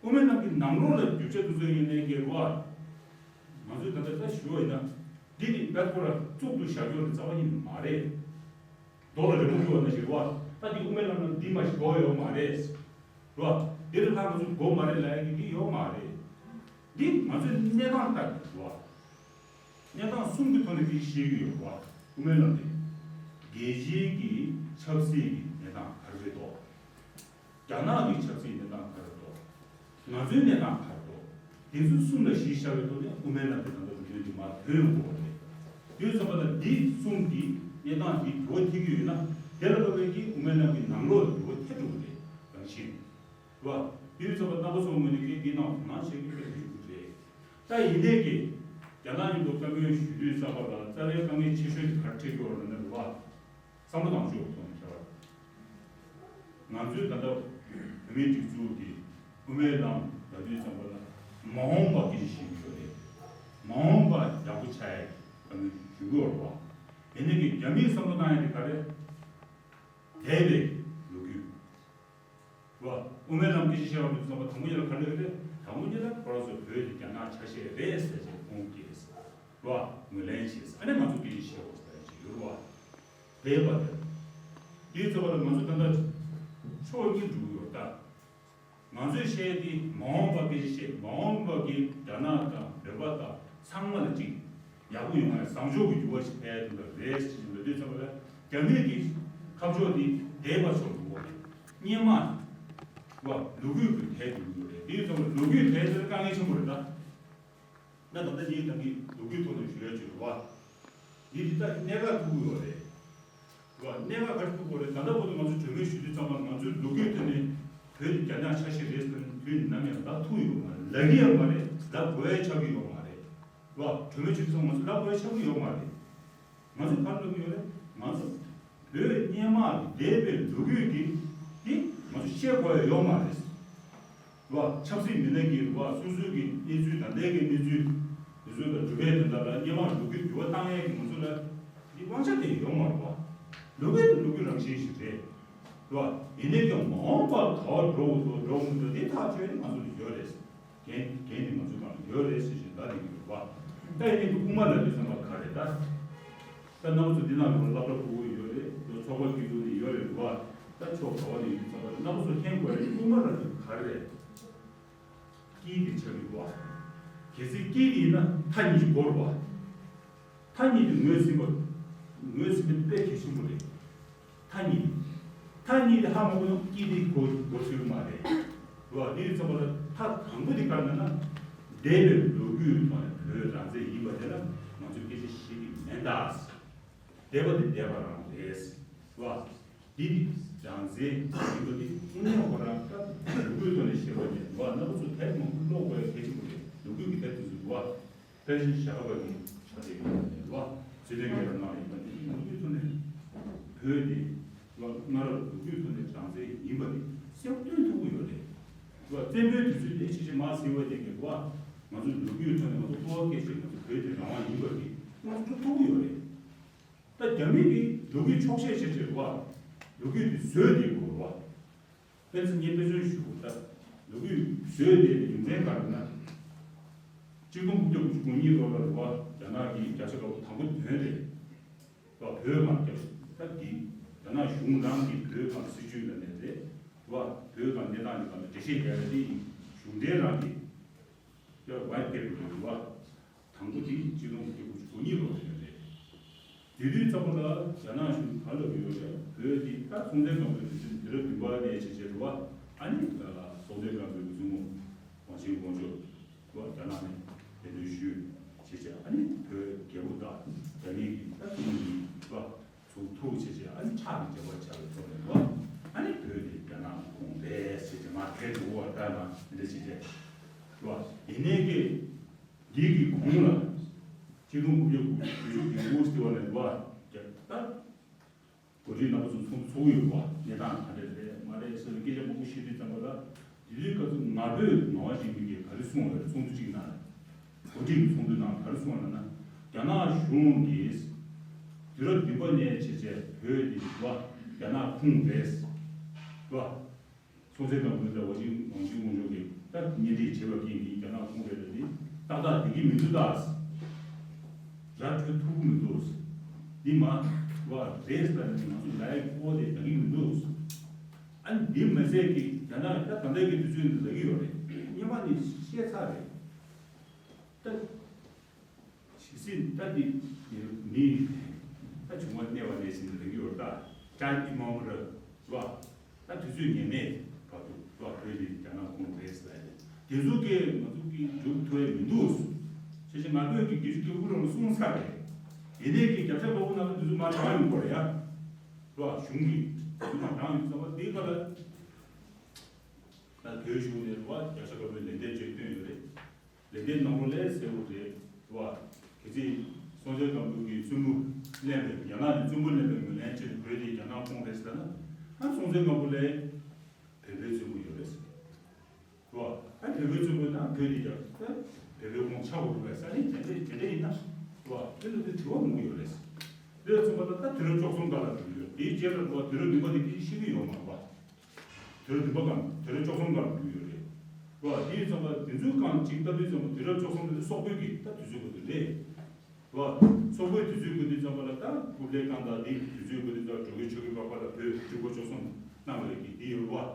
དབུ་མའི་ལམ་གྱི་ནང་ལོགས་ལ་རྒྱུ་ཆ་དེ་ཚོ་ཡིན་ནའི་ཀྱི་རུ་བ། ང་ཚོས་ད་ལྟ་ད་ཞུ་བ་ཡིན་ན། འདི་ནི་དཔལ་ཁོ་ར་གཙུག་ཏུ་བཞག་རྒྱུ་ནི་རྩ་བ་ཉིད་ནས་མ་རེད། རྡོ་ལ་རི་མོ་བརྐོས་པ་ནང་བཞིན་རེད་བ། ད་འདི་དབུ་མའི་ལམ་ལ་འདི་མ་ཞིག་དགོས་ཡོད་མ་རེད། རེད་བ། འདི་ལ་ལྷག་ང་ཚོ་དགོས་མ་རེད་ལབ་ཡ་གི་འདི་ཡོད་མ་རེད། འདི་ང་ཚོའི་གནས་སྟངས་ལྟར་གྱི་རེད་བ། གནས་སྟངས་གསུམ་གྱི་ཐོག་ནས་འདི་བཤད་ཀྱི་ཡོད་རེད་བ། དབུ་མའི་ལམ་དེ། རྒྱལ་སྤྱིའི་གི་ཆབ་སྲིད་ཀྱི་གནས་སྟངས་ག་རེ་རེད་དོ། རྒྱ་ནག་གི་ཆབ་སྲིད་གནས་སྟངས་ག་རེ་འདུག་ང་ཚོའི་གནས་སྟངས་ག་རེ་འདུག་དེ་ཚོ་གསུམ་ལ་གཞི་བཞག་པའི་ཐོག་ནས་དབུ་མའི་ལམ་དེ་ད་ལྟ་རུ་དོན་དུ་མར་བོད་ཡོང་དགོས་པ་རེད། དུས་ཙམ་པ་ལ་འདི་གསུམ་གྱི་གནས་སྟངས་འདི་འགྱུར་བ་ཐེབས་ཀྱི་ཡོད་ན། དེ་ལ་བབ་པའི་གི་དབུ་མའི་ལམ་གྱི་ནང་ལོགས་ལ་འགྱུར་བ་ཐེབས་འགྲོ་གི་རེད། རང་བཞིན་རེད་བ། དུས་ཙམ་པ་རྣམ་པ་ཚོའི་ངོས་ནས་གི་འདི་ནང་དོ་སྣང་བྱེད་ཀྱི་ཕེབས་ཞུ་གི་རེད། ད་ཡིན་ནའི་གི་རྒྱ་ནག་མཉམ་དུ་བཀའ་མོལ་ཞུ་དུས་ཙམ་པ་ལ་རྩ་བའི་དཀའ་ངལ་ཆེ་ཤོས་དེ་ག་རེ་འཕྲད་ཀྱི་ཡོད་རེད་ན་རེད་བ། བསམ་བློ་བཏང་ཆོག་གི་ཐོག་ནས་ཁྱེར་བ། ང་ཚོས་ད་ལྟ་བོད་མིའི་སྒྲིག་འཛུགས་ཀྱི་དབུ་མའི་ལམ་ལབ་དུས་ཙམ་པ་ལ་མ་འོངས་པ་སྐད་ཆ་བཤད་ཀྱི་ཡོད་རེད། མ་འོངས་པ་ཡག་པོ་ཆགས་ཡ་གི་བཀའ་མོལ་ཞུ་གི་ཡོད་རེད་བ། དེ་ནས་ཀྱི་རྒྱ་མིས་བསམ་བློ་བཏང་ཡ་དེ་ག་རེ། འདས་པའི་ལོ་རྒྱུས། རེད་བ། དབུ་མའི་ལམ་སྐད་ཆ་བཤད་པ་མི་ཚོགས་པ་དང་པོ་ཉིད་ལ་ག་འདྲ་རེད། དང་པོ་ཉིད་ལ་ཁོ་རང་ཚོ་བོད་དེ་རྒྱ་ནག་ཆ་ཤས་རེད་ཟེར་བྱས་ཁོང་གིས་རེད་བ། ངོས་ལེན་བྱས། ཨ་ནི་ང་ཚོ་སྐད་ཆ་བཤད་དགོས་ཟེར་བྱས་ཡོད་རེད་བ། དེ་བ་དེ། དེའི་ཚོགས་པ་ལ་ང་ཚོ་ད་ལྟ་ཕྱོགས་གཉིས་འགྲོ་གི་ཡོད་ད། ང་ཚོས་བཤད་དེ་མ་འོངས་པ་སྐད་ཆ་བཤད། མ་འོངས་པ་གི་རྒྱ་ནག་དང་བོད་པ་དང་ཚང་མ་ལ་གཅིག་ཡག་པོ་ཡོང་བའི་བཟང་ཕྱོགས་ཀྱི་འགྱུར་བ་ཞིག་ཕེབས་ཐུབ་པ་རེད་ཅེས་ལབ་དུས་ཙམ་པ་ལ་རྒྱ་མི་གི་ཁ་ཕྱོགས་དེ་འདས་པ་ཕྱོགས་འགྱུར་བ་རེད། སྔོན་མ་བ་ལོ་རྒྱུས་ཀྱི་དེ་འགྱུར་ཡོད་རེད། དེ་ཙམ་པ་ལོ་རྒྱུས་དེ་ཚོ་དཀའ་ངལ་ཆེན་པོ་རེད་ད། ན་ད་ལྟ་ངས་ད་གི་ལོ་རྒྱུས་ཐོག་ནས་ཞུ་ཡ་ཅིག་རེད་བ། འདི་འདི་ལྟ་གནད་འགག་ཐུག་གི་ཡོད་རེད། རེད་བ། གནད་འགག་ག་རེ་ཐུག་གི་རེད། ད་ལྟ་བར་དུ་ང་ཚོ་གྲོས་མོལ་ཞུ་དུས་ཙམ་པ་ང་ཚོའི་ལོ་རྒྱུས་ཐོག་ནས་བོད་རྒྱ་ནག་ཆ་ཤས་རེད་ཟེར་དུས་ནམ་ཡང་ལབ་ཐུབ་ཡོད་མ་རེད། ལབ་ཀྱི་ཡོད་མ་རེད། ལབ་དགོས་ཡ་ཆགས་ཀྱི་ཡོད་མ་རེད། རེད་བ། གྲོས་མོལ་བྱེད་དུས་ཙམ་ང་ཚོ་ལབ་དགོས་ཡ་ཆགས་ཀྱི་ཡོད་མ་རེད། ང་ཚོ་ག་རེ་ལབ་ཀྱི་ཡོད་རེད། ང་ཚོ་བོད་སྔོན་མ་འདས་པའི་ལོ་རྒྱུས་ཀྱི་འདི་ང་ཚོ་ཤེས་དགོས་ཡ་ཡོད་མ་རེད། རེད་བ། ཆབ་སྲིད་མི་སྣ་གིས་རེད་བ། སོ་སོའི་གི་གནས་ཚུལ་ད་ལྟའི་གི་གནས་ཚུལ་འདི་ཚོ་ལ་འགྲུབ་པའི་དོན་དག་ལ་སྔོན་མ་ལོ་རྒྱུས་འགྱུར་བ་བཏང་ཡས་ཀྱི་ང་ཚོ་ལ་འདི་དབང་ཆ་དེ་ཡོད་མ་རེད་བ། ལོ་རྒྱུས་ནི་ལོ་རྒྱུས་རང་བཞིན་ཞིག་རེད། རེད་བ། ཡིན་ནའི་ཀྱང་མ་འོངས་པར་ག་བར་འགྲོ་འགྲོ་འགྲོ་མི་འགྲོ་དེ་ཐག་ཆོད་ནི་ང་ཚོ་ལ་ཡོད་རེད། འགན་འགན་དེ་ང་ཚོའི་སྒང་ལ་ཡོད་རེད་ཟེར་བཞིན་ད་དེ་གི་རེད་བ། ད་ཡིན་ནའི་ཀྱང་དབུ་མ་ལབ་དུས་ཙམ་པ་ག་རེད་ད། ད་རྣམ་པ་ཚོ་འདི་ནང་ལ་སློབ་གྲྭ་ཕྲུ་གུ་ཡོད་རེད། ལོ་ཚོགས་པ་དགེ་ཚུལ་ནས་ཡོད་རེད་བ། ད་ཕྱོགས་ག་བ་ནས་ཡོད་ཙམ་པ་རྣམ་པ་ཚོ་མཁྱེན་དགོས་རེད། དབུ་མ་ལབ་དུས་ག་རེ་རེད། དཀྱིལ་དེ་ཆགས་ཀྱི་འདུག་བ། གལ་སྲིད་དཀྱིལ་དེ་ཡིན་ན་མཐའ་གཉིས་ཀྱི་སྒོ་རེད་བ། མཐའ་གཉིས་དེ་ངོས་ཟིན་པ། ངོས་ཟིན་པ་དཔེ་གལ་ཆེན་པོ་རེད། མཐའ་གཉིས། མཐའ་གཉིས་དེ་ཧ་མ་གོ་ན་དཀྱིལ་དེ་གོ་གོ་ཤེས་ཀྱི་མ་རེད། རེད་བ། དེ་ཡིན་ཙམ་པ་ལ་མཐའ་དང་པོ་དེ་ག་རེ་ན་ན། འདས་པའི་ལོ་རྒྱུས་ཐོག་ནས་བོད་རང་བཙན་ཡིན་པ་དེ་ལ་ང་ཚོས་སྐད་ཆ་བཤད་ཀྱི་མེད་ད། འདས་པ་དེ་འདས་པ་རང་རེད། རེད་བ། འདི་ནི་རང་བཙན་ཡིན་པ་འདི་དངོས་གནས་ཁོ་རང་ད་ལོ་རྒྱུས་ཐོག་ནས་བཤད་པ་ཡིན་པ་རྣམ་པ་ཚོ་དེབ་མང་པོ་ཀློག་དགོས་གལ་ཆེན་པོ་རེད། ལོ་རྒྱུས་ཀྱི་དེབ་དེ་ཚོ་རེད་བ། དཔེ་ཆ་བཞག་པ་ཡིན་ཆ་དེ་ཡིན་པ་རེད་བ། སྲིད་དོན་རྒྱལ་རབས་ནང་ལ་ཡིན་པ་འདི་ལོ་རྒྱུས་ཐོག་ནས་བོད་འདི་བ་སྔ་རབས་ལོ་རྒྱུས་ཐོག་ནས་རང་བཙན་ཡིན་པ་འདི་གསལ་པོ་སྟོན་ཐུབ་ཀྱི་ཡོད་རེད། བ་བཙན་པོའི་དུས་ཚོད་ནས་ཕྱི་ཕྱི་མ་ཟིན་པ་དེ་གི་བ་ང་ཚོ་ལོ་རྒྱུས་ཐོག་ནས་ང་ཚོ་གཙོ་བོ་སྐད་ཆ་ང་ཚོ་བོད་འདི་རང་དབང་ཡིན་པ་འདི་ང་ཚོ་སྟོན་ཐུབ་ཀྱི་ཡོད་རེད། ད་རྒྱ་མི་གིས་ལོ་རྒྱུས་འཁྱོག་བཤད་བྱེད་བྱེད་བ། ལོ་རྒྱུས་དེ་བཟོས་བསྡད་དགོས་བ། དཔེར་ན་ངས་དཔེ་མཚོན་ཞུ་དགོས་ད། ལོ་རྒྱུས་བཟོས་བསྡད་པའི་རྒྱུ་མཚན་ག་རེ་ན། གཅིག་སྟོང་དགུ་བརྒྱ་དགུ་བཅུ་གོ་གཉིས་ལོ་ལ་རེད་བ། རྒྱ་ནག་གིས་བརྒྱ་ཆ་ག་བ་དང་པོ་བཏོན་རེད། བ་བོད་ལ་རྒྱབ་ད་འདི་རྒྱ་ནག་གཞུང་རང་གིས་བོད་ལ་སྲིད་ཇུས་ལ་ནས་རེད་བ། བོད་ལ་གནས་སྟངས་ཀྱི་སྒང་ལ་འགྲེལ་བཤད་རྒྱག་ཡ་དེ་གཞུང་འབྲེལ་རང་གིས། ཡ་white paper་རེད་བ། དང་པོ་དེ་གཅིག་སྟོང་དགུ་བརྒྱ་དགུ་བཅུ་གོ་གཉིས་ལོ་ཞིག་རེད། དེ་དུས་ཙམ་པ་ལ་རྒྱ་ནག་གཞུང་ག་ལབ་ཡོད་རེད། བོད་འདི་ད་སྲོང་བཙན་སྒམ་པོའི་དུས་ཚོད་དུས་རབས་བདུན་པ་ནས་བྱས་བྱས་རེད་བ། ཨ་ནི་སྲོང་བཙན་སྒམ་པོའི་བཙུན་མོ་ཝང་ཆིན་ཝང་ཆོས་བ་རྒྱ་ནག་ནས་གདན་འདྲེན་ཞུས་བྱས་བྱས། ཨ་ནི་བོད་རྒྱལ་པོ་དང་རྒྱ་མི་གི་ད་བཙུན་མོ་གཉིས་བ་ཚུར་ཐུག་བྱས་བྱས། ཨ་ནི་ཕྱག་གི་མཇལ་བ་བྱ་བའི་ཐོག་ནས་བ། ཨ་ནི་བོད་འདི་རྒྱ་ནག་ཁོངས་རེད་ཟེར་བྱས་མར་ཁྱེར་འདུག་བ། ད་ན་འདི་འདྲ་བྱས་བྱས་རེད་བ། ཡིན་ནའི་ཀྱི། འདི་གི་གོང་ལ་གཅིག་སྟོང་དགུ་བརྒྱ་དགུ་བཅུ་གོ་དགུ་ཟེར་བ་ནས་བ་རྒྱ་ད་གོ་སྒྲིག་རྣམ་པ་ཚོ་ཚོགས་ཚོགས་ཡོད་བ། གནས་སྟངས་ག་འདྲ་རེད་མ་རེད་ཟེར་བའི་སྐད་ཆ་མང་པོ་བཤད་དུས་ཙམ་པ་ལ། དེ་དུས་སྐབས་སུ་ང་ཕོད་ངག་དབང་འཇིགས་མེད་ཀྱིས་ག་རེ་གསུངས་པ་རེད། ཚོགས་འདུ་གཅིག་ནང་གོ་སྒྲིག་གི་ཚོགས་འདུ་ནང་ག་རེ་གསུངས་པ་ལབ་ན། རྒྱ་ནག་གཞུང་གིས་དུས་རབས་བདུན་པ་ནས་བྱས་བྱས་བོད་འདི་བ་རྒྱ་ནག་ཁོངས་རེད་བ། སྲོང་བཙན་སྒམ་པོ་དང་ཝང་ཆིན་ཝང་ཆིན་ཝང་ཆོས་ཀྱིས་ད་གཉེན་སྒྲིག་བྱས་པ་ཀྱིས་འདི་རྒྱ་ནག་ཁོངས་རེད་ལ་འདི་ཏག་ཏག་བསྡད་ཀྱི་མི་འདུག་ད། ར་འཕྲོད་ཐུབ་ཀྱི་མི་འདུག་འདི་མ་བ་རེད་ལ་ནི་ང་ཚོ་ལའི་ཀོ་དེ་བསྡད་ཀྱི་མི་འདུག་ཨ་ནི་འདི་མ་ཟད་ཀྱི་རྒྱ་ནག་ད་ད་ལྟའི་གི་དུས་ཚོད་འདི་ལབ་ཀྱི་ཡོད་རེད། སྔོན་མ་ནས་བཤད་ཚར་རེད་ད། ཇི་སྲིད་ད་འདི་མི་ད་བྱུང་བ་གནས་པ་ནས་ཟིན་ལ་ཡོད་ད། ཀྲན་ཨི་མོམ་ར་བ། ད་དུས་ཚོད་ངེས་མེད་བར་དུ་བ་བོད་འདི་རྒྱ་ནག་ཁོངས་རེད་ཟེར་ཡ་དེ་ཚོ་གིས་ང་ཚོ་གིས་འཇུག་ཐུབ་ཡ་མི་འདུག་ཞེས་ང་ཕོད་ཀྱི་དགེ་བཅུ་དགེ་དགུ་ལོ་ལ་གསུངས་ཚར་རེད། ཡིན་ནའི་གི་རྒྱབ་ཤ་དགའ་པོ་ནང་ལ་དུས་ཚོད་མ་དྲང་ཡོང་གི་རེད་ཡ། བ་གཞུང་གིས་དུས་ཚོད་མ་དྲང་ཡོང་ཙམ་པ་འདི་ག་ལ། ད་བོད་གཞུང་ནས་བ་རྒྱབ་ཤ་དགའ་པོའི་ལན་འདེབས་ཅིག་བཏོན་ཡོད་རེད། ལས་དོན་ནང་ལོགས་ལས་ཟེར་བ་རེད་བ། གལ་སྲིད་སྲོང་བཙན་སྒམ་པོ་གིས་བཙུན་མོ་ལེན་པའི་རྒྱ་ནག་ནས་བཙུན་མོ་ལེན་པའི་ངོས་ལེན་བྱས་ནས་བོད་དེ་རྒྱ་ནག་ཁོངས་རེད་ཟེར་ན། ཨ་སྲོང་བཙན་སྒམ་པོ་ལས་བོད་པའི་བཙུན་མོ་ཡོད་རེད་ཟེར་བ། ཨ་བོད་པའི་བཙུན་མོ་ན་བོད་དེ་རྒྱ་བོད་པའི་ཁོངས་ཆགས་དགོས་རེད་པས་ཟེར་ནས་དེ་འདྲ་དེ་འདྲ་ཡིན་ན་བ་དེ་ལ་དེ་དྲི་བ་མང་པོ་ཡོད་རེད་ཟེར། དེ་ཚོ་མ་ད་ད་དུས་རབས་བཅུ་གསུམ་སྒང་ལ་འགྲོ་གི་ཡོད། དེའི་རྗེས་ལ་འགྲོ་བ་དུས་རབས་བདུན་པ་དེ་དེ་ཤེས་ཀྱི་ཡོད་མ་རེད་བ། དུས་རབས་བདུན་པ་སྒང་དུས་རབས་བཅུ་གསུམ་སྒང་འགྲོ་གི་ཡོད་རེད་བ། དེ་ཡིན་ཙང་བ་དེ་ཚོའི་སྒང་གཅིག་ལྟ་དུས་ཙམ་པ་དུས་རབས་བཅུ་གསུམ་དེ་སོག་པོའི་གི་ད་དུས་ཚོད་གོ་དུས་རེད་བ། སོག་པོའི་དུས་ཚོད་གོ་དུས་ཙམ་པ་ལ་ད་ཀུབ་ལའི་ཀང་དང་དེའི་དུས་ཚོད་གོ་དུས་ཙམ་འགྲོ་གི་ཆོག་གི་པ་པ་ལ་བོད་ཀྲུང་གོ་བཅུ་གསུམ་གནང་བའི་གི་དེ་ཡོད་རེད་བ།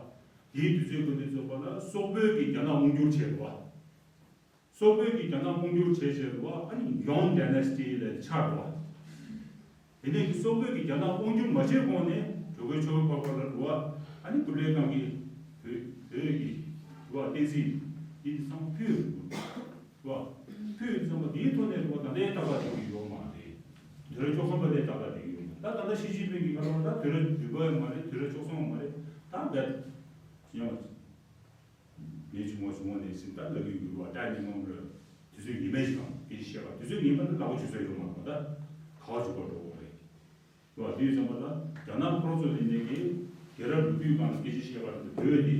དེའི་དུས་ཚོད་གོ་དུས་ཙམ་པ་ལ་སོག་པོའི་གི་རྒྱ་ནག་དབང་སྒྱུར་བྱས་རེད་བ། སོག་པོས་ཀྱིས་རྒྱ་ནག་དབང་སྒྱུར་བྱས་བྱས་རེད་བ། ཨ་ནི་ཡོང་ཌའི་ནེ་སི་ཊི་ལ་ཆགས་རེད་བ། དེ་ནས་ཀྱི་སོག་པོས་ཀྱིས་རྒྱ་ནག་དབང་སྒྱུར་མ་བྱས་གོང་ནས་གྲོས་ཁོལ་ཆོ་ག་ཕར་ཕར་ལ་རེད་བ། ཨ་ནི་ཀུབ་ལའི་ཀང་གིས་བོད་བོད་ཀྱི་རེད་བ་བསྟན་སྲིད་འདི་ཚང་ཕུད་རེད་བ། ཕུད་ཚང་མ་དེའི་ཐོག་ནས་རེད་བ། ད་ལྟའི་ཏག་ཏག་བསྡད་ཀྱི་ཡོད་མ་རེད། དུས་རབས་བཅུ་གསུམ་པ་ལས་ཏག་ཏག་བསྡད་ཀྱི་ཡོད་མ་རེད། ད་ད་ལྟ་ཞི་ཅིན་ཕིང་གིས་ག་རེ་ལབ་ད་དུས་རབས་བདུན་པ་ཡང་མ་རེད། དུས་རབས་བཅུ་གསུམ་པ་མ་རེད། ད་བསྡད་ཡོད་མ་རེད། ངས་བྱུང་བ་བྱུང་བ་ནས་ཟིན་ད་ལབ་ཀྱི་ཡོད་པ་འདྲ། ཉི་མ་མོ་ར་དུས་ཚོད་ངེས་མེད་ཞིག་དང་སྐད་ཆ་བཤད་པ་དུས་ཚོད་ངེས་མེད་ད་ལག་པ་ཆུ་ཚོད་ཡོད་མ་རེད་པ། ད་ག་བ་འཇུག་པ་འགྲོ་བ་རེད། ལོ་དུས་ཙམ་པ་ད་རྒྱ་ནག་ཁོ་རང་ཚོ་ལས་ནས་ཀྱི་རྒྱལ་རབས་ལོ་རྒྱུས་སྒང་ལ་སྐད་ཆ་བཤད་པ་རེད། བོད་དེ་གི་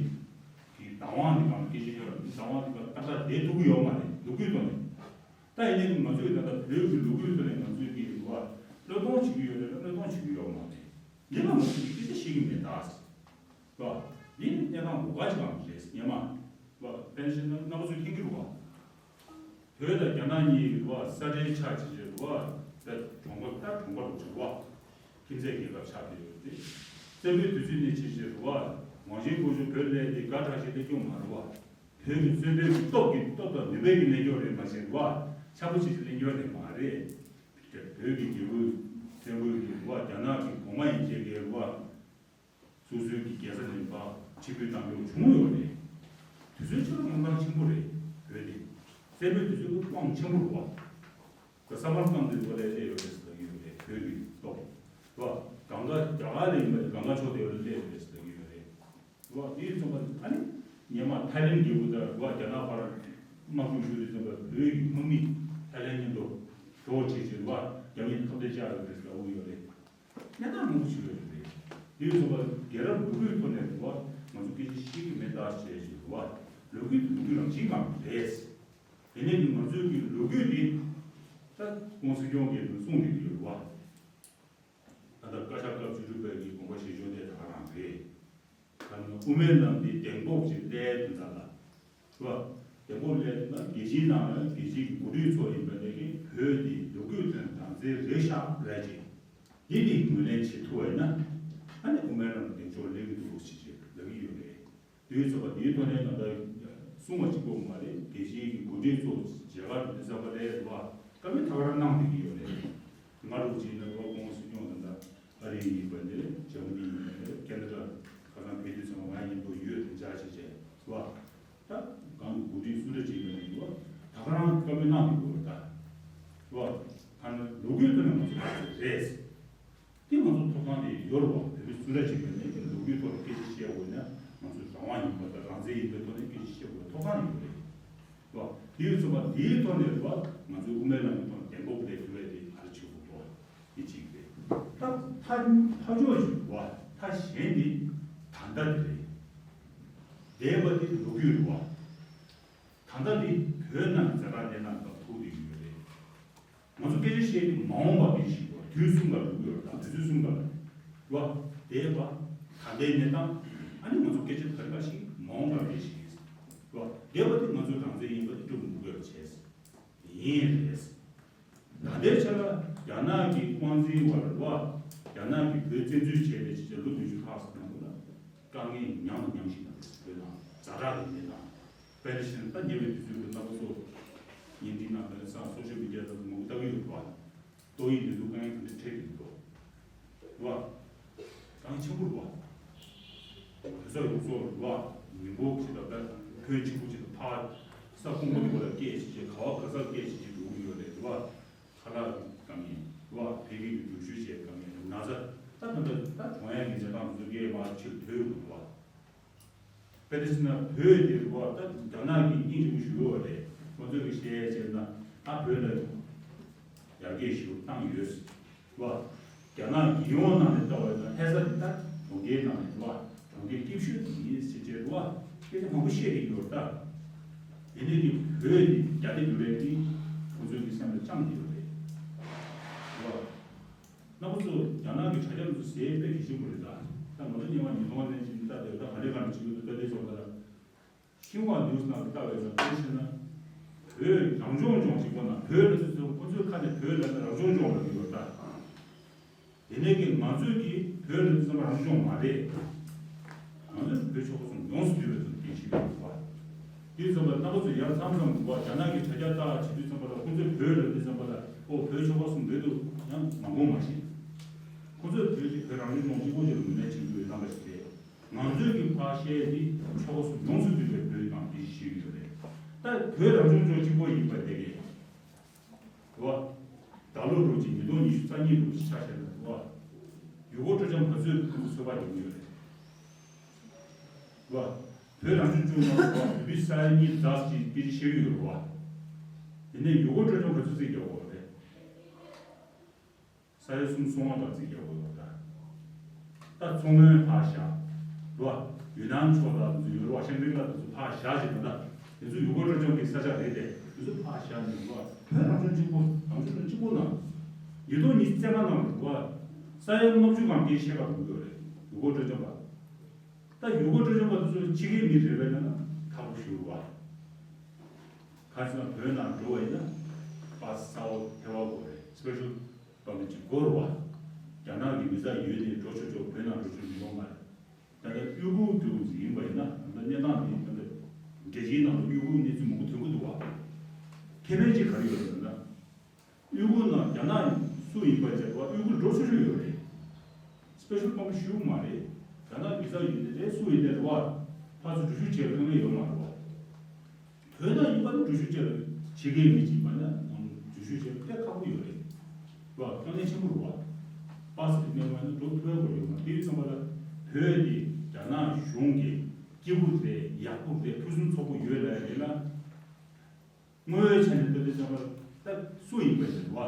བདག་དབང་གི་སྒང་ལ་སྐད་ཆ་བཤད་པ་རེད། བདག་དབང་གི་སྒང་ལ་ཏག་ཏག་བསྡད་ཐུབ་ཀྱི་ཡོད་མ་རེད་ལོ་རྒྱུས་ཐོག་ནས། ད་ཡིན་ནའི་ང་ཚོས་ད་ལྟ་བོད་ཀྱི་ལོ་རྒྱུས་ཐོག་ནས་ང་ཚོས་ཀྱི་རེད་བ་བློས་གཏོང་བྱེད་ཀྱི་ཡོད་རེད་ལ་བློས་གཏོང་བྱེད་ཀྱི་ཡོད་མ་རེད། འདི་ལ་ང་ཚོས་ཀྱི་སྐད་ཆ་བཤད་ཀྱི་མེད་ད། ཡང་ན་རྣམ་པ་ཚོས་མཁྱེན་གྱི་རེད་བ། བོད་དང་རྒྱ་ནག་གཉིས་རེད་བ། ས་ཁྲལ་ཆགས་བྱས་བྱས་རེད་བ། ད་གྲོང་པ་ད་གྲོང་པ་རུ་ཆགས་བ། ཁྱིམ་མཚེས་རྒྱལ་ཁབ་ཆགས་བསྡད་ཡོད་རེད། བཙན་པོའི་དུས་ཚོད་ནས་བྱས་བྱས་རེད་བ། ཝང་ཅིན་ཀོང་ཞུ་བོད་སླེབས་ཏེ་དགའ་དྲགས་ཤིག་སླེབས་ཀྱོང་མ་རེད་བ། བོད་ཀྱི་བཙན་པོའི་སྟོབས་ཀྱི་སྟོབས་དང་ནུས་པའི་གི་གནས་སྐྱོང་རེད་མ་ཟད་རེད་བ། འཆམ་པོ་བྱས་བྱས་གནས་སྐྱོང་རེད་མ་རེད། བོད་ཀྱི་རྒྱལ་པོ་བཙན་པོའི་གི་རེད་བ། རྒྱ་ནག་གི་གོང་མ་ཡན་ཆད་ཀྱི་རེད་བ། སོ་སོའི་གི་རྒྱལ་ས་ནས་ཕར་ཕྱིར་འབུད་བཏང་རྒྱུ་བྱུང་ཡོད་རེད། དུས་ཚོད་ཕྱི་ལོ་གང་གང་ཆེན་པོ་རེད་བོད་དེ། བཙན་པོའི་དུས་ཚོད་ཀྱི་དབང་ཆེན་པོ་རེད་བ། ཁོ་ས་མར་ཀན་ཏི་ལ་སླེབས་ཡོད་རེད་ཟེར་གྱི་ཡོད་རེད། བོད་ཀྱི་སྟོབས་རེད་བ། གང་ག་རྒྱ་གར་ལ་ཡིན་པ་རེད། གང་ག་ཕྱོགས་དེ་ལ་སླེབས་ཡོད་རེད་ཟེར་གྱི་ཡོད་རེད་བ། དེ་ཡིན་ཙང་ཨ་ནི་སྔོན་མ་ཐའི་ལེན་རྒྱལ་པོ་དང་བ་རྒྱ་ནག་བར་དམག་འཁྲུག་ཤོར་དུས་ཙམ་པ་བོད་ཀྱི་དམག་མི་ཐའི་ལེན་མཉམ་དུ་གྲོགས་བྱེད་ཀྱི་རེད་བ། རྒྱ་མིས་ཁ་གཏད་བཅག་ཡོད་རེད་ཟེར་ལབ་ཀྱི་ཡོད་རེད། གནས་སྟངས་མང་པོ་ཞིག་ཡོད་རེད། དེ་ཡིན་ཙང་རྒན་རབས་ལོ་རྒྱུས་ཐོག་ནས་རེད་བ། ང་ཚོ་སྐད་ཆ་བཤད་ཀྱི་མེད་ད་ཟེར་བྱས་རེད་བ། ལོ་རྒྱུས་དེ་ལོ་རྒྱུས་རང་བཞིན་ཙམ་རེད། དེ་ནས་ནི་ང་ཚོའི་གི་ལོ་རྒྱུས་དེ་ད་༸གོང་ས་སྐྱོང་གིས་གསུངས་བསྡད་ཀྱི་ཡོད་རེད་བ། ད་ལྟ་བཀའ་ཤག་སྐབས་བཅུ་དྲུག་པའི་གི་དགོངས་པ་བཞེས་ཕྱོགས་དེ་ད་ག་རང་རེད། ད་ནི་དབུ་མའི་ལམ་འདི་གདེང་སྤོབས་ཀྱི་སླད་དུ་ད་ལ། རེད་བ། གདེང་སྤོབས་སླད་དུ་ན་རྒྱལ་སྤྱིའི་ནང་ལ་རྒྱལ་སྤྱིའི་གི་འགོ་ཁྲིད་ཚོ་ཡིན་པ་དེ་གིས་བོད་འདི་ལོ་རྒྱུས་ཐོག་ནས་རང་བཙན་རེད་ཤག་རེད་ཅེས། འདི་འདི་ངོས་ལེན་བྱེད་ཐུབ་པ་ཡིན་ན། ཨ་ནི་དབུ་མའི་ལམ་གདེང་ཕྱོགས་སླེབས་ཀྱི་འདུག་ཟེར་ཅེས་ལབ་ཀྱི་ཡོད་རེད། དུས་ཚོད་པ་འདིའི་ཐོག་ནས་ང་ཚོ་གསུང་བ་གཅིག་པོ་མ་རེད། རྒྱལ་སྤྱིའི་གི་འགོ་ཁྲིད་ཚོ་མཇལ་ཁ་འདི་འདྲ་ཟེར་བ་རེད་བ། བཀའ་མོལ་ད་ག་རང་གནང་བསྡད་ཀྱི་ཡོད་རེད། སྔ་དྲོ་གཅིག་ནས་རེད་བ། ༸གོང་ས་སྐྱོང་དང་འདྲ་ཨ་རི་ཡིན་པ་འདི་རེད། འཇར་མ་ནི་ཡིན་པ་འདི་རེད། ཁེ་ན་ཌ་ཁ་སང་ཕེབས་དུས་ཙམ་པ་ང་ཡིན་པ་ཡོད་དེ་མཇལ་བྱས་བྱས་རེད་བ། ད་གང་གི་འགོ་ཁྲིད་སུ་འདྲ་ཅིག་ཡིན་པ་འདི་རེད་བ། ད་ག་རང་བཀའ་མོལ་གནང་བསྡད་ཀྱི་ཡོད་རེད་ད། རེད་བ། ད་ནི་ལོ་རྒྱུས་ཐོག་ནས་ང་ཚོ་ད་ཚོད་རེད། དེ་ང་ཚོ་ཐོབ་ཐང་དེ་ཡོད་རེད་བ། བོད་མི་སུ་འདྲ་ཅིག་ཡིན་ནའི་ལོ་རྒྱུས་ཐོག་ལ་སྐད་ཆ་བཤད་དགོས་ན་ང་ཚོ་རང་དབང་ཡིན་པ་དང་རང་བཙན་ཡིན་པའི་ཐོག་ནས་སྐད་ཆ་བཤད་དགོས་ཐོབ་ཐང་ཡོད་རེད་བ། དེ་ཡོད་ཚོད་པ་དེའི་ཐོག་ནས་རེད་བ། ང་ཚོའི་དབུ་མའི་ལམ་གྱི་ཐོག་ནས་གདེང་སྤོབས་སླེབས་ཐུབ་པ་དེ་ག་རེ་བྱེད་དགོས་རེད་བ། དེ་གཅིག་རེད། ད་མཐའ་མཐའ་ཕྱོགས་ཤིག་རེད་བ། མཐའ་གཞན་དེ་ད་ལྟ་དེ་རེད། འདས་པ་དེ་ལོ་རྒྱུས་རེད་བ། ད་ལྟ་དེ་བོད་ནང་གི་ཛ་དྲག་གནས་སྟངས་སྐབས་ཐུག་བསྡད་ཡོད་རེད། ང་ཚོ་སྐད་ཆ་བཤད་དུས་མ་འོངས་པ་སྐད་ཆ་བཤད་དགོས། དུས་གསུམ་ལ་འགྲོ་གི་ཡོད་རེད། ད་དུས་ཚོད་གསུམ་ལ་རེད་བ། འདས་པ། ད་ལྟའི་གནས་སྟངས། ཨ་ནི་ང་ཚོ་སྐད་ཆ་ད་ག་ཞིག་མ་འོངས་པ་སྐད་ཆ་ཞིག་རེད་བ། འདས་པ་དེ་ང་ཚོའི་རང་བཙན་ཡིན་པ་དེ་སྒྲུབ་མི་དགོས་པ་བྱས། ཡིན་རེད། ད་ལྟའི་ཆ་ལ་རྒྱ་ནག་གི་དབང་འཛིན་བར་རེད་བ། རྒྱ་ནག་གིས་བོད་བཙན་འཛུལ་བྱས་ནས་ཕྱིན་ཆད་ལོ་བདུན་ཅུ་ལྷག་ཙམ་ནང་ལ་དཀའ་ངལ་མྱངས་དང་མྱངས་བཞིན་པ་རེད། བོད་ནང་ཛ་དྲག་གི་གནས་སྟངས། དཔེ་དེ་བཞིན་ད་ཉེ་བའི་དུས་ཚོད་ཀྱི་རྣམ་པ་ཚོ་བརྙན་འཕྲིན་ནང་དེ་ཚོ་སོ་ཤལ་མི་ཌི་ཡ་དང་མང་པོ་ལྟ་གི་ཡོད་རེད་བ། ཏོག་དབྱིབས་ནད་དུག་དཀའ་ངལ་ག་འདྲ་འཕྲད་ཀྱི་འདུག་རེད་བ། དཀའ་ངལ་ཆེན་པོ་རེད་བ། བོད་ས་ཡོངས་རྫོགས་རེད་བ། མི་འབོར་ཆེ་ད་ལྟ་ཁྱོན་ཆེན་པོ་ཅིག་ཏུ་ཕར་ས་ཁོངས་མང་པོ་ལ་སྐད་ཆ་བྱས། ག་བ་ག་ས་སྐད་ཆ་བྱས་འགྲོ་གི་ཡོད་རེད་བ། ཁ་ལག་གི་དཀའ་ངལ་རེད་བ། ཕ་གི་གི་འགྲུལ་བཞུད་བྱས་དཀའ་ངལ་རེད། ན་ཚ་ད་ད་ལྟ་ད་གྲོངས་ཡ་གི་གནས་སྟངས་ཚོ་གས་མར་ཕྱིར་ཐོན་ཡོང་གི་འདུག་བ། དཔེ་དེ་ཕྱིན་ན་བོད་དེ་རེད་བ། ད་རྒྱ་ནག་གིས་སྙིང་རྗེ་པོ་ཞུ་གི་ཡོད་རེད། ཁོ་ཚོས་གི་བཤད་བྱས་ན་ད་བོད་ལ་ཡར་རྒྱས་ཞེ་པོ་བཏང་ཡོད་རེད་བ། རྒྱ་ནག་རྒྱལ་ཡོངས་ནང་ནས་ལྟ་བ་ཡིན་ན་ལྷ་ས་འདི་ད་གྲོང་ཁྱེར་ནང་ནས་རེད་བ། གྲོང་ཁྱེར་སྐྱིད་ཤོས་དེ་ཡིན་ཟེར་བྱས་རེད་བ། སྐད་ཆ་མང་པོ་བཤད་ཀྱི་ཡོད་རེད་ད། དེ་ནས་ཀྱི་བོད་དེ་རྒྱ་སྡེ་འདུག་རེད་དེ་ཁོ་ཚོའི་གི་སེམས་ལ་བཅངས་ཀྱི་ཡོད་རེད་བ། རྣམ་པ་ཚོ་རྒྱ་ནག་གི་དྲ་རྒྱ་དེ་ཚོ་ཟས་དཔེ་གལ་ཆེན་པོ་རེད་ད། ད་ང་ཚོ་སྔོན་མ་ཉིས་སྟོང་ལོ་ནས་ཅིག་ལྟ་དེ་ད་ག་ལེ་ག་ལེ་བྱེད་ཀྱི་འདུག་ལྟ་དེ་ཚོ་ད་ལ། ཤིན་ཧྭ་ནིའུ་སི་ནང་དུ་ལྟ་བའི་ལ་དཔེ་བྱས་ན། བོད་རང་སྐྱོང་ལྗོངས་གཅིག་པོ་ནང་བོད་ལབ་དུས་ཙམ་ཁོ་ཚོའི་ཁ་ནས་བོད་ལབ་ན་རང་སྐྱོང་ལྗོངས་ལབ་ཀྱི་ཡོད་ད། དེ་ནས་ཀྱི་ང་ཚོས་ཀྱི་བོད་ལབ་དུས་ཙམ་རང་སྐྱོང་ལྗོངས་མ་རེད། ང་ཚོས་བོད་ཆོལ་ཁ་གསུམ་ཡོངས་སུ་འདུས་པའི་ཚུལ་དུ་སྐད་ཆ་བཤད་ཀྱི་ཡོད་པ། དུས་ཙམ་པ་རྣམ་པ་ཚོས་ཡར་མཚམས་མཚམས་འདུག་པ། རྒྱ་ནག་གི་དྲ་རྒྱ་ལྟ་བྱེད་དུས་ཙམ་པ་ལ་ཁོ་ཚོས་བོད་ལབ་དུས་ཙམ་པ་ལ་ཨོ་བོད་ཆོལ་ཁ་གསུམ་རེད་འདུག་ཡང་མ་དགོངས་མ་ཤེས། ཁོ་ཚོས་བོད་ཀྱི་བོད་རང་སྐྱོང་ལྗོངས་གཅིག་པོ་ཅིག་ལ་ངོས་ལེན་བྱེད་ཀྱི་ཡོད་རྣམ་པ་ཞིག་རེད། ང་ཚོས་ཀྱི་ཕར་བཤད་དེ་ཆོལ་ཁ་གསུམ་ཡོངས་སུ་འདུས་པའི་བོད་ནང་དེ་ཞིག་ཡོད་རེད། ད་བོད་རང་སྐྱོང་ལྗོངས་གཅིག་པོ་ཡིན་པ་དེ་གས་རེད་བ། ད་ལོ་རུ་ཅིག་ཉིས་སྟོང་ཉི་ཤུ་རྩ་གཉིས་རུ་ཅིག་ཆ་བཞག་ན་རེད་བ། ཡུལ་སྐོར་སྤྲོ་འཆམ་ག་ཚོད་ཁོ་ཚོ་ཚོད་དཔག་རྒྱག་གི་ཡོད་རེད་བ། བོད་རང་སྐྱོང་ལྗོངས་ནང་ལ་བོད་པའི་ས་ཡ་གཉིས་ཙམ་ཅིག་སྐད་ཆ་བཤད་ཀྱི་ཡོད་རེད་བ། དེ་ནས་ཡུལ་སྐོར་སྤྲོ་འཆམ་ག་ཚོད་ཅིག་རྒྱག་དགོས་རེད། ས་ཡ་གསུམ་སོ་ལྔ་བར་རྩིས་རྒྱག་དགོས་ཡོད་ད། ད་མཚོ་སྔོན་ཕར་བཞག་རོ། ཡུན་ནན་ཕྱོགས་ལ་དེ་ཚོ་ཡོད་རོ། ཤང་རི་ལ་དེ་ཚོ་ཕར་བཞག་བྱས་ད། དེ་ཚོ་ཡུལ་སྐོར་སྤྲོ་འཆམ་གྱི་ས་ཆ་རེད་དེ། དེ་ཚོ་ཕར་བཞག་ནས་རོ། བོད་རང་སྐྱོང་གཅིག་པོ་རང་སྐྱོང་གཅིག་པོ་ནང་། ཉིས་སྟོང་ཉི་ཤུ་རྩ་ལྔ་ནང་རོ། ས་ཡ་ལྔ་བཅུ་གང་དེ་ཕྱེད་ཀ་འགྲོ་གི་ཡོད་རེད། ཡུལ་སྐོར་སྤྲོ་འཆམ་པ། ད་ཡུལ་སྐོར་སྤྲོ་འཆམ་པ་དེ་ཚོ་ཕྱི་རྒྱལ་མི་རེད་པས་ན་ཁག་པོ་ཞིག་རེད་བ། ཁ་སང་བོད་ནང་འགྲོ་བ་ཡིན་ན་པཱ་སི་གསར་པ་ཐེབས་པ་དགོས་རེད། སི་པེ་ཤལ་པར་མིཊ་ཅིག་དགོས་རེད་བ། རྒྱ་ནག་གི་བི་ཟ་ཡོད་ནས་འགྲོ་ཆོག་ཆོག་བོད་ནང་འགྲོ་ཆོག་མི་ཡོང་མ་རེད། ད་ལྟ་གཡོ་འགུལ་དེ་ཚོ་ཡིན་པ་ཡིན་ན་ད་ལྟ་གནས་སྟངས་འདི་ད་ལྟ་རྒྱལ་སྤྱིའི་ནང་ལ་གཡོ་འགུལ་གནས་ཚུལ་མང་པོ་ཐོན་གྱི་འདུག་བ། ཁེ་ཕན་ཅིག་ག་རེ་ཡོད་རེད་ཟེར་ན། གཡོ་འགུལ་ནང་རྒྱ་ནག་སུ་ཡིན་པ་བྱས་པ་གཡོ་འགུལ་འགྲོ་ཆོག་ཆོག་ཡོད་རེད། སི་པེ་ཤལ་པར་མིཊ་ཞུ་མ་རེད། རྒྱ་ནག་བི་ཟ་ཡོད་ནས་རེད། སུ་ཡིན་ནས་རེད་བ། ཕར་ཚུར་འགྲུལ་བཞུད་བྱས་པའི་དཀའ་ངལ་ཡོད་མ་རེད་བ། བོད་ནང་ཡིན་པ་ནི་འགྲུལ་བཞུད་བྱས་པའི་བྱེད་མཁན་མི་གཅིག་མ་ན་འགྲུལ་བཞུད་བྱས་པ་དཔེ་ཁག་པོ་ཡོད་རེད། རེད་བ། དཀའ་ངལ་ཆེན་པོ་རེད་བ། པཱ་སི་དེ་མེད་པ་ན་འགྲོ་ཐུབ་ཡག་ཡོད་མ་རེད། དེ་ཡིན་ཙང་པ་ལ་བོད་དེ་རྒྱ་ནག་གཞུང་གི་སྐྱིད་པོ་རེད། ཡག་པོ་རེད། ཕུན་སུམ་ཚོགས་པོ་ཡོད་ལབ་ཡག་རེད་ན། དངོས་ཡོད་ཆ་ནས་ལྟ་དུས་ཙམ་པར་ད་སུ་ཡིན་པ་ཞིག་རེད་བ།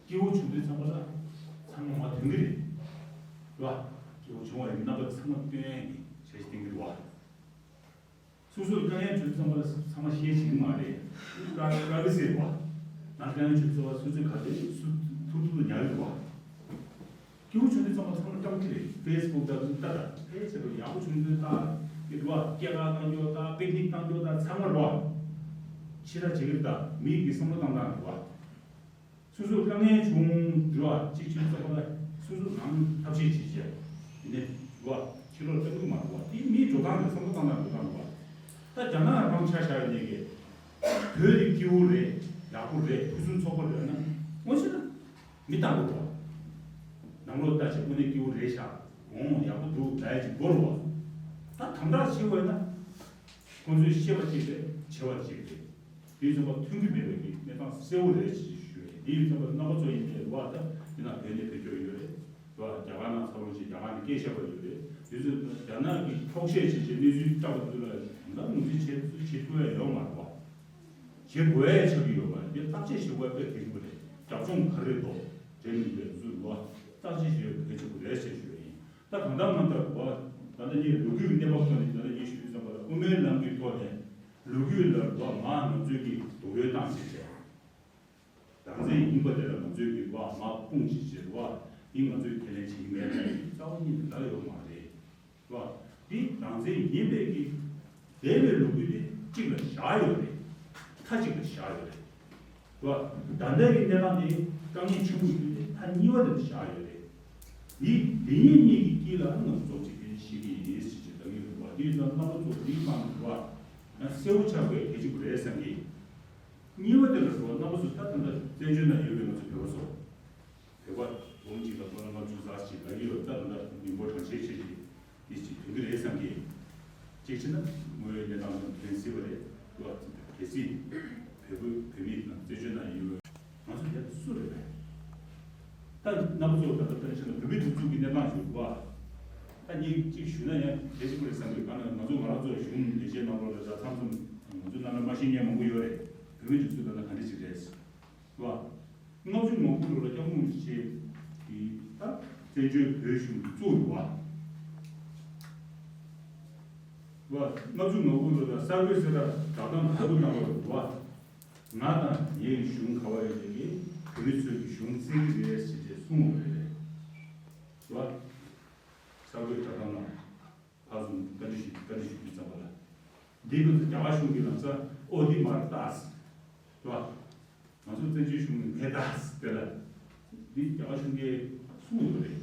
སྐྱིད་པོ་བྱུང་དུས་ཙམ་པ་ལ་ཚང་མ་མ་དོན་གྱི་རེད། རེད་བ། སྐྱིད་པོ་བྱུང་བ་ཡིན་རྣམ་པ་ཚང་མ་སྟོན་ཡག་གི་བྱ་གཞི་བསྟན་གྱི་རེད་བ། སོ་སོར་དཀའ་ངལ་བྱུང་དུས་ཙམ་པ་ལ་ཚང་མ་ཤེས་བྱེད་ཀྱི་མ་རེད། པ་ར་པ་རའི་ཝེ་སི་རེད་བ། ནང་དཀའ་ངལ་བྱུང་དུས་ཙམ་པ་སོ་སོས་ག་ཚོད་སུ་ཐུབ་ཐུབ་ཏུ་ཉར་གྱི་རེད་བ། སྐྱིད་པོ་བྱུང་དུས་ཚང་མ་ཚང་མ་བཀྲམ་གྱི་རེད། ཕེ་སི་བུག་ལྟ་བུ་ལྟ་ད་ཕལ་ཆེར་ཡག་པོ་བྱུང་དུས་ད་ཡིན་འགྲོ་བ། སྐྱེས་སྐར་བཏང་རྒྱུ་ད་པིག་ནིག་བཏང་རྒྱུ་ད་ཚང་མ་འགྲོ་བ། ཕྱི་དགྲ་བྱེད་ཀྱི་རེད། ད་མི་གི་བསམ་བློ་བཏང་སྟངས་འགྲོ་བ། སོ་སོར་དཀའ་ངལ་བྱུང་འགྲོ་བ་གཅིག་བྱུང་ཙམ་པ་ལ་སོ་སོ་ནང་ཐབས་ཤེས་བྱེད་བྱས་ཡིན་ནས་འགྲོ་བ། ཕྱི་ལོགས་བཏང་གི་མ་འགྲོ་བ། དེ་མིའི་འགྲོ་སྟངས་རེད། བསམ་བློ་བཏང་སྟངས་འགྲོ་སྟངས་འགྲོ་བ། ད་རྒྱ་ནག་རང་ཆ་བཞག་ཡོད་ནས་ཀྱི་བོད་དེ་སྐྱིད་པོ་རེད། ཡག་པོ་རེད། ཕུན་སུམ་ཚོགས་པོ་རེད་ན་དངོས་གཞི་ན། མི་ལྟ་བུ་རེད་བ། ནང་ལོགས་ལྟ་བྱས་དངོས་གནས་སྐྱིད་པོ་རེད་ཤག་འོང་ཡག་པོ་འདུག་ལབ་ཡག་ཅིག་དགོས་རེད་བ། ད་དམ་དྲག་བྱེད་དགོས་ན། ཁོང་ཚོའི་བཤད་པ་གཅིག་རེད། བྱ་བ་གཅིག་རེད། དེ་ཡིན་ཙམ་པ་མཐུན་གྱི་མེད་པའི་གི་གནས་སྟངས་གསལ་བོ་རེད་ཅེས་ཞུ་ཡ་ཡིན། དེ་ཡིན་ཙམ་པ་རྣམ་པ་ཚོ་ཡིན་པའི་རེད་བ། ད་འདི་ན་བོད་ནས་བོད་སྐྱོར་ཡོད་རེད། རེད་བ། རྒྱ་གར་ནང་འཚར་ལོངས་བྱས་རྒྱ་གར་ནས་སྐད་བཤད་པ་ཡོད་རེད། དེ་ཚོས་རྒྱ་ནག་གི་འཁྱོག་བཤད་བྱས་བྱས་གནས་ཚུལ་བཀྲམ་པ་ཚོ་ལ་ད་ངོས་འཛིན་བྱེད་བྱེད་ཐུབ་ཡ་ཡོད་མ་རེད་བ། བྱེད་དགོས་ཡ་ཆགས་ཀྱི་ཡོད་པ་འདི་བརྟག་དཔྱད་བྱེད་དགོས་པ་དཔེ་གལ་ཆེན་པོ་རེད། རྒྱབ་ལྗོངས་ག་རེ་རེད་འདུག་དྲན་མི་འདུག་ཚུལ་ལ་བརྟག་དཔྱད་བྱེད་ཡ་གལ་ཆེན་པོ་རེད་ཅེས་ཞུ་ཡ་ཡིན། ད་གང་ལྟར་མ་ལྟར་བ། ད་ལྟ་ངས་ལོ་རྒྱུས་ཀྱི་གནས་བབ་ཐོག་ནས་ད་ལྟ་ངས་ཞུ་དུས་ཙམ་པ་ལ་དབུ་མའི་ལམ་གྱི་ཐོག་ནས་ལོ་རྒྱུས་ལ་བ་མ་ང་ཚོས་ཀྱི་རྡོག་རོལ་བཏང་ཞིག་བྱས། རང་བཙན་ཡིན་པ་དེ་ལ་ང་ཚོས་ཀྱི་བ་མ་དཔུང་ཞིག་བྱས་བ་འདི་ང་ཚོས་ཁས་ལེན་བྱེད་ཀྱི་མེད་པ་རྩ་བ་ཉིད་ནས་ལབ་ཡོད་མ་རེད། རེད་བ། འདི་རང་བཙན་ཡིན་པའི་གི་འདས་པའི་ལོ་རྒྱུས་དེ་གཅིག་ལ་བཞག་ཡོད་རེད། མཐའ་གཅིག་ལ་བཞག་ཡོད་རེད། རེད་བ། ད་ལྟའི་གི་གནས་སྟངས་དེ་དཀའ་ངལ་ཆེན་པོ་ཡོད་དེ་མཐའ་གཉིས་པ་དེ་ལ་བཞག་ཡོད་རེད། འདི་འདི་གཉིས་གཉིས་ཀྱི་དཀྱིལ་ལ་ང་ཚོ་རྫོགས་བྱེད་མཁན་ཞིག་ཡིན་ཞེས་ཀྱི་ལབ་ཡོད་རེད་བ། འདི་ཡིན་ཙང་རྣམ་པ་ཚོ་འདིའི་སྒང་ལ་རེད་བ། ཡང་གསལ་བོ་ཆགས་དགོས་གལ་ཆེན་པོ་རེད་བསམ་གི། གཉིས་པ་དེ་ལ་རེད་བ། རྣམ་པ་ཚོ་ད་ད་ལྟ་བཙན་བྱོལ་ནང་ཡོད་པའི་ང་ཚོ་བོད་པ་ཚོ། བོད་པ་འབུམ་གཅིག་དང་སྟོང་ལྔ་བཅུ་ཙམ་ཞིག་ལ་ཡོད། ད་ད་མི་འབོར་གྲངས་ཆེ་ཆེ་ཞིག་འདི་ཞིག་ཐོན་གྱི་རེད་བསམ་གི། གཅིག་བྱས་ན་དངོས་ཡོད་གནས་སྟངས་དང་ཕན་སྲིད་པ་རེད། གལ་སྲིད་བོད་བོད་མི་དང་བཙན་བྱོལ་ནང་ཡོད་ང་ཚོ་དེ་སུ་རེད་པས། ད་རྣམ་པ་ཚོ་ད་ལྟ་ཕན་ཆད་ན་བོད་མི་སྒྲིག་འཛུགས་ཀྱི་གནས་སྟངས་ཞིག་རེད་བ། ད་ངས་གཅིག་ཞུས་ན་ཡང་གལ་ཆེན་པོ་རེད་བསམ་གི། གང་ལ་ང་ཚོ་ང་རང་ཚོ་གཞུང་ལས་བྱེད་ནང་ལོགས་ལ་ད་མཚམས་མཚམས་ང་ཚོ་ནང་ལ་མ་ཤེས་མཁན་མང་པོ་ཡོད་རེད། བོད་མི་སྒྲིག་འཛུགས་ད་ལྟ་ག་འདྲ་ཞིག་རེད། རེད་བ། ལྔ་བཅུ་ང་དགུ་ལོ་ལ་སྐྱབས་མགོན་རིན་པོ་ཆེ་གིས་ད་བཙན་བྱོལ་བོད་གཞུང་བཙུགས་ཡོད་བ། རེད་བ། ལྔ་བཅུ་ང་དགུ་ལོ་ལ་གསར་འགོད་གསལ་བསྒྲགས་བསྒྲགས་གཏམ་དང་པོ་གནང་བ་རེད་བ། ང་དང་ངའི་གཞུང་ག་བ་ཡོད་པའི་བོད་མི་ཚོས་ཀྱི་གཞུང་བཙན་གྱི་རེད་ཟེར་བྱས་གསུངས་ཡོད་རེད། རེད་བ། གསར་འགོད་བསྒྲགས་གཏམ་ནང་ཕར་ཚུར་བཀའ་འདྲི་ཞུ་བཀའ་འདྲི་ཞུ་དུས་ཙམ་པ་ལ། འདི་ང་ཚོ་རྒྱ་གར་གཞུང་གི་ལམ་སང་ཨོ་འདི་མ་རེད་ད། རེད་བ། ང་ཚོ་བཙན་བྱོལ་གཞུང་ནས་མེད་ད་དེ་ལ། འདི་རྒྱ་གར་གཞུང་གིས་གསུངས་ཡོད་རེད།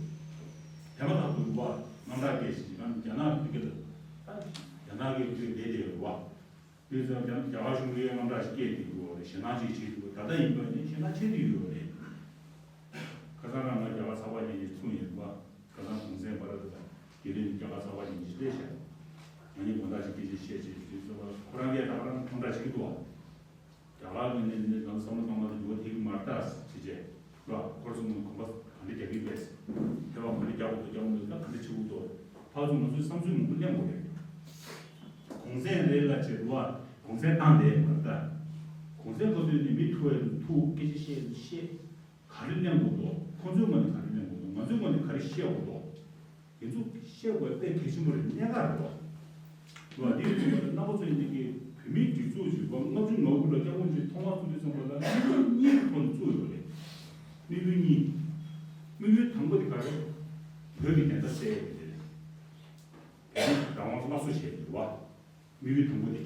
དེ་མ་ཐག་ཏུ་རེད་བ། དངངས་སྐྲག་སྐྱེས་ཤིང་རྒྱ་ནག་གི་ལ་ད་རྒྱ་ནག་གི་དེ་བསྡད་བསྡད་ཡོད་རེད་བ། དེ་ཚོ་རྒྱ་རྒྱ་གར་གཞུང་གིས་དངངས་སྐྲག་ཞིག་སྐྱེས་བསྡད་ཡོད་རེད། ཞེད་སྣང་ཅིག་བྱེད་ཀྱི་འདུག་ད་ལྟ་ཡིན་པ་ནི་ཞེད་སྣང་ཆེ་བསྡད་ཡོད་རེད། ཁ་སང་རང་ང་རྒྱ་གར་ཚགས་པར་ཉན་གྱི་ཚུར་ཡིན་པ། ཁ་སང་གུང་སེང་བར་དུ་དང་དེ་རིང་རྒྱ་གར་ཚགས་པར་ཉན་གྱི་བལྟས་ཤག་ང་གཉིས་དགོང་དག་ཅིག་སྐད་ཆ་བཤད་བྱས་དུས་ཚོད་ཁོ་རང་གིས་ད་ག་རང་ཁོང་འདྲ་བྱེད་ཀྱི་འདུག་བ། རྒྱ་གར་གྱི་ནས་ནས་ནང་བསམ་བློ་གཏོང་བ་དེ་འགྱུར་བ་ཐེབས་ཀྱི་མ་རེད་ད་ཟེར་བྱས་ར། ཁོར་སོང་ནས་གོམ་པ་ག་འདྲ་རྒྱག་གི་རེད། ཐེ་བ་ག་འདྲ་རྒྱག་དགོས་འདུག་རྒྱག་མི་འདུག་ད་ག་འདྲ་བྱེད་དགོས་འདུག་ཕར་ཚུར་ང་ཚོས་བསམ་ཚུལ་མང་པོ་གླེང་དགོས་རེད། གུང་སེང་རེད་ལ་བྱེད་རུ་བ་གུང་སེང་བཏང་བསྡད་མ་རེད་ད། གུང་སེང་སྐབས་དུས་ནས་མི་ཐུག་ཡ་ཐུག་སྐད་ཆ་བཤད་བཤད། ག་རེ་གླེང་དགོས་འདུག་ཁོ་ཚོའི་ངོས་ནས་ག་རེ་གླེང་དགོས་འདུག་ང་ཚོའི་ངོས་ནས་ག་རེ་བཤད་དགོས་འདུག་དེ་ཚོ་བཤད་དགོས་དཔེ་གལ་ཆེན་པོ་རེད། གནད་འགག་རེད་བ། འདི་ཡིན་ཙང་རྣམ་པ་ཚོ་ཡིན་ནི་གི་བོད་མིའི་སྒྲིག་འཛུགས་ཀྱི་བ་ལྔ་བཅུ་ང་དགུ་ལ་སྐྱབས་མགོན་ཆེན་ཐོག་མར་བཙུགས་དུས་ཙམ་པ་ལ་དམིགས་ཡུལ་གཉིས་ཐོག་ནས་བཙུགས་ཡོད་རེད། དམིགས་ཡུལ་གཉིས། དམིགས་ཡུལ་དང་པོ་དེ་ག་རེད། བོད་ཀྱི་བདེན་མཐའ་གསལ་ཡས་དེ་རེད། བོད་མིའི་བདག་དབང་སླར་གསོ་བྱས་ཡོད་རེད་བ། དམིགས་ཡུལ་དང་པོ་དེ།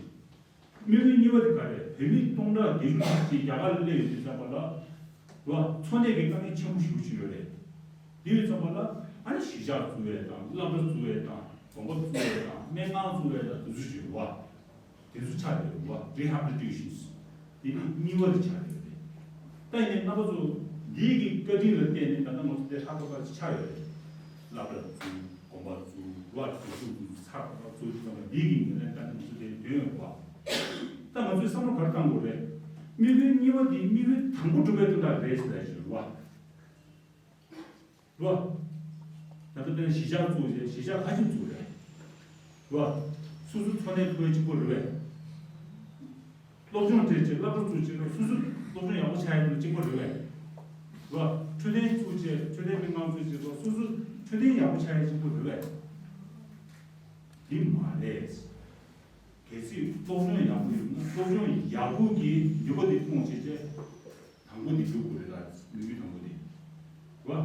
དམིགས་ཡུལ་གཉིས་པ་དེ་ག་རེད། བོད་མི་སྟོང་ཕྲག་བརྒྱད་ཅུ་ཙམ་ཞིག་རྒྱ་གར་ལ་སླེབས་ཡོང་དུས་ཙམ་པ་ལ། རེད་བ། འཚོ་གནས་ཀྱི་དཀའ་ངལ་ཆེན་པོ་ཞེ་པོ་ཅིག་ཡོད་རེད། དེ་ཡོད་ཙམ་པ་ལ་ཨ་ནི་གཞིས་ཆགས་བཙུགས་ཡས་དང་སློབ་གྲྭ་བཙུགས་ཡས་དང་དགོན་པ་བཙུགས་ཡས་དང་སྨན་ཁང་བཙུགས་ཡས་དང་དེ་ཚོ་ཞིག་རེད་བ། དེ་ཚོ་ཆགས་ཡོད་རེད་བ། Rehabilitations། དེ་ནི་གཉིས་པ་དེ་ཆགས་ཡོད་རེད། ད་ཡིན་ནའི་རྣམ་པ་ཚོ། འདིའི་གི་བཀའ་དྲིན་ལ་བརྟེན་ནས་ད་ལྟ་ང་ཚོ་དེ་ཧྲག་པ་ཁ་ཆགས་ཡོད་རེད། སློབ་གྲྭ་བཙུགས། དགོན་པ་བཙུགས། རེད་བ། དུས་ཚོད་བཙུགས། ཚགས་པར་བཙུགས། དེ་ཚོ་འདིའི་གི་ངོས་ལེན་ད་ནི་ང་ཚོ་དེ་དོན་ཡོད་རེད་བ། ད་ང་ཚོས་བསམ་བློ་ག་རེ་བཏང་དགོས་རེད། དམིགས་ཡུལ་གཉིས་པ་དེ་དམིགས་ཡུལ་དང་པོ་འགྲུབ་པའི་དོན་དག་རེད་ཟེར་ལབ་ཀྱི་ཡོད་རེད་བ། རེད་བ། ད་ལྟ་དཔེར་ན་གཞིས་ཆགས་བཙུགས་རྗེས་གཞིས་ཆགས་ཁ་ཤས་བཙུགས་རེད། རེད་བ། སོ་སོའི་འཚོ་གནས་ཐུབ་པ་གཅིག་པོ་རེད་བས། སློབ་སྦྱོང་སྤྲད་རྗེས་སློབ་གྲྭ་བཙུགས་རྗེས་སོ་སོ་སློབ་སྦྱོང་ཡག་པོ་ཆགས་ཡག་གཅིག་པོ་རེད་བས། རེད་བ། འཕྲོད་བསྟེན་བཙུགས་རྗེས་འཕྲོད་བསྟེན་སྨན་ཁང་བཙུགས་རྗེས་སོ་སོ་འཕྲོད་བསྟེན་ཡག་པོ་ཆགས་ཡག་གཅིག་པོ་རེད་བས། འདི་མ་རེད། གལ་སྲིད་སློབ་སྦྱོང་ཡག་པོ་ཡོད་ན་སློབ་སྦྱོང་ཡག་པོ་གི་ནུས་པ་དེ་སྤུངས་བྱས་རྗེས། དང་པོ་འདི་འགྲུབ་དགོས་རེད་ལ། དམིགས་ཡུལ་དང་པོ་འདི། རེད་བ།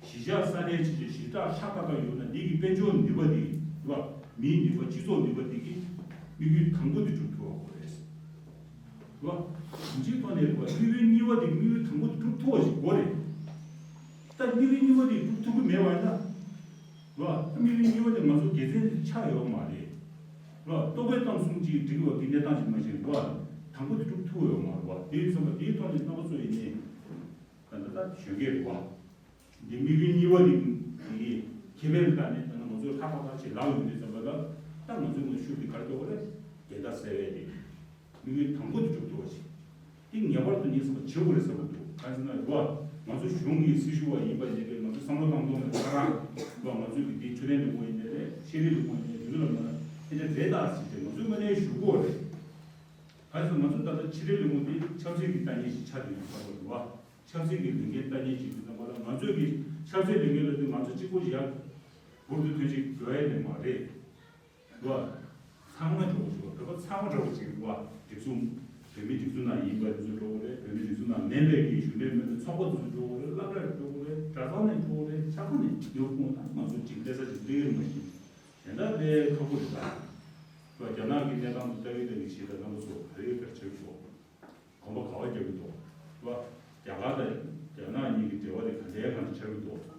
གཞིས་ཆགས་ས་གནས་ཆེ་ཆེ་གཞིས་ཆགས་ཤ་སྟག་སྟག་ཡོད་ན་འདི་གི་དཔལ་འབྱོར་ནུས་པ་འདི། རེད་བ། མིའི་ནུས་པ་སྤྱི་ཚོགས་ནུས་པ་འདི་གི་དམིགས་ཡུལ་དང་པོ་འདི་འགྲུབ་ཐུབ་པ་དགོས་རེད། རེད་བ། གང་ཅིའི་ཐོག་ནས་རེད་བ། དམིགས་ཡུལ་གཉིས་པ་འདི་དམིགས་ཡུལ་དང་པོ་འདི་འགྲུབ་ཐུབ་པ་ཞིག་དགོས་རེད། ད་དམིགས་ཡུལ་གཉིས་པ་འདི་འགྲུབ་ཐུབ་ཀྱི་མེད་པ་ཡིན་ན། རེད་བ། དམིགས་ཡུལ་གཉིས་པ་དེ་ང་ཚོ་དགེ་མཚན་ཆགས་ཡོད་མ་རེད། རེད་བ། ལྟོ་གོས་གཏམ་གསུམ་གཅིག་འགྲིག་གི་ཡོད་དེ་གནས་སྟངས་ཅིག་མ་ཤེས་རེད་བ། དང་པོ་དེ་སྒྲུབ་ཐུབ་ཡོད་མ་རེད་བ། དེ་ཡིན་ཙང་དེའི་ཐོག་ནས་རྣམ་པ་ཚོ་ཡིན་ནའི། ད་ལྟ་ད་གཞོན་སྐྱེས་རེད་བ། འདི་དམིགས་ཡུལ་གཉིས་པ་དེ་དེ་ཁེ་ཕན་ལ་བལྟས་ནས་ད་ནི་ང་ཚོས་ལྷག་པར་ལ་ཅིག་ལངས་ཡོང་དུས་ཙམ་པ་ལ་ད་ང་ཚོས་ངོས་ཤུགས་དེ་ག་རེ་རྒྱག་དགོས་རེད། བདེན་མཐའ་གསལ་བའི་དེ། དམིགས་ཡུལ་དང་པོ་དེ་སྒྲུབ་ཐུབ་པ་ཞིག་དེ་ངེས་པར་དུ་ངས་བསམ་པ་བྱེད་དགོས་རེད་བསམ་གྱི་འདུག་གང་ཟེར་ན་རེད་བ། ང་ཚོ་གཞུང་གི་སྲི་ཞུ་བ་ཡིན་པ་ཡིན་པས་ང་ཚོ་བསམ་བློ་བཏང་ཐོག་ནས་ཁ་རང་རེད་བ། ང་ཚོས་གི་དེ་འཕྲོད་བསྟེན་ལས་ཁུངས་ཡིན་ནའི་རེད། ཤེས་རིག་ལས་ཁུངས་ཡིན་ནའི་རེད། དེ་ཚོ་ལ་མ་ན་དེ་འདྲ་རེད་ད་ཟེར་ཏེ་ང་ཚོས་དངོས་གནས་ཞུ་དགོས་རེད། གང་ཟེར་ང་ཚོ་ད་ལྟ་ཕྱི་དྲིལ་ལས་ཁུངས་དེ་ཆབ་སྲིད་ཀྱི་ལྟ་ཉན་ཞིག་ཆགས་བསྡད་ཡོད་པ་རེད་བ། ཆབ་སྲིད་ཀྱི་ལས་འགན་ལྟ་ཉན་ཞིག་ཡིན་ཙང་པ་ལ་ང་ཚོས་ཀྱི་ཆབ་སྲིད་ལས་འགན་ལ་དེ་ང་ཚོ་གཅིག་པོ་ཞིག་ཡར་འབུར་དུ་ཐོན་ཞིག་འགྲོ་ཡ་ནི་མ་རེད། རེད་བ། ཚང་མ་འགྲོ་གི་ཞུ་བ། བོད་པ་ཚང་མ་འགྲོ་གི་ཅིག་རེད་བ། སྒྲིག་འཛུགས། བོད་མི་སྒྲིག་འཛུགས་ནང་ཡིན་པ་དེ་ཚོ་འགྲོ་གི་རེད། བོད་མི་སྒྲིག་འཛུགས་ནང་མིན་པའི་གི་གཞོན་པའི་མི་ཚོགས་པ་དེ་ཚོ་འགྲོ་གི་རེད། སློབ་གྲྭ་འགྲོ་གི་རེད། གྲྭ་ཚང་ནས་འགྲོ་གི་རེད། ཆབ་ཁ་ནས་འགྲོ་གི་རེད། ང་ཚོ་ཅིག་ལྟ་ས་ཅིག་ལྟ་གི་རེད་མ་གཞི། དེ་འདྲ་ལས་ཁག་པོ་རེད་ད། རེད་བ། རྒྱ་ནག་གི་གནས་སྟངས་དེ་ལྟ་བུའི་སྟེང་གི་ཆེད་དུ་རྣམ་པ་ཚོ་ག་རེ་ག་རེ་བྱེད་དགོས། གོམ་པ་ག་བ་རྒྱག་གི་འདུག་རེད་བ། རྒྱ་གར་དང་རྒྱ་ནག་གཉིས་ཀྱི་འབྲེལ་བ་དེ་ག་འདྲའི་སྒང་ནས་ཆགས་ཀྱི་འདུག་རེད་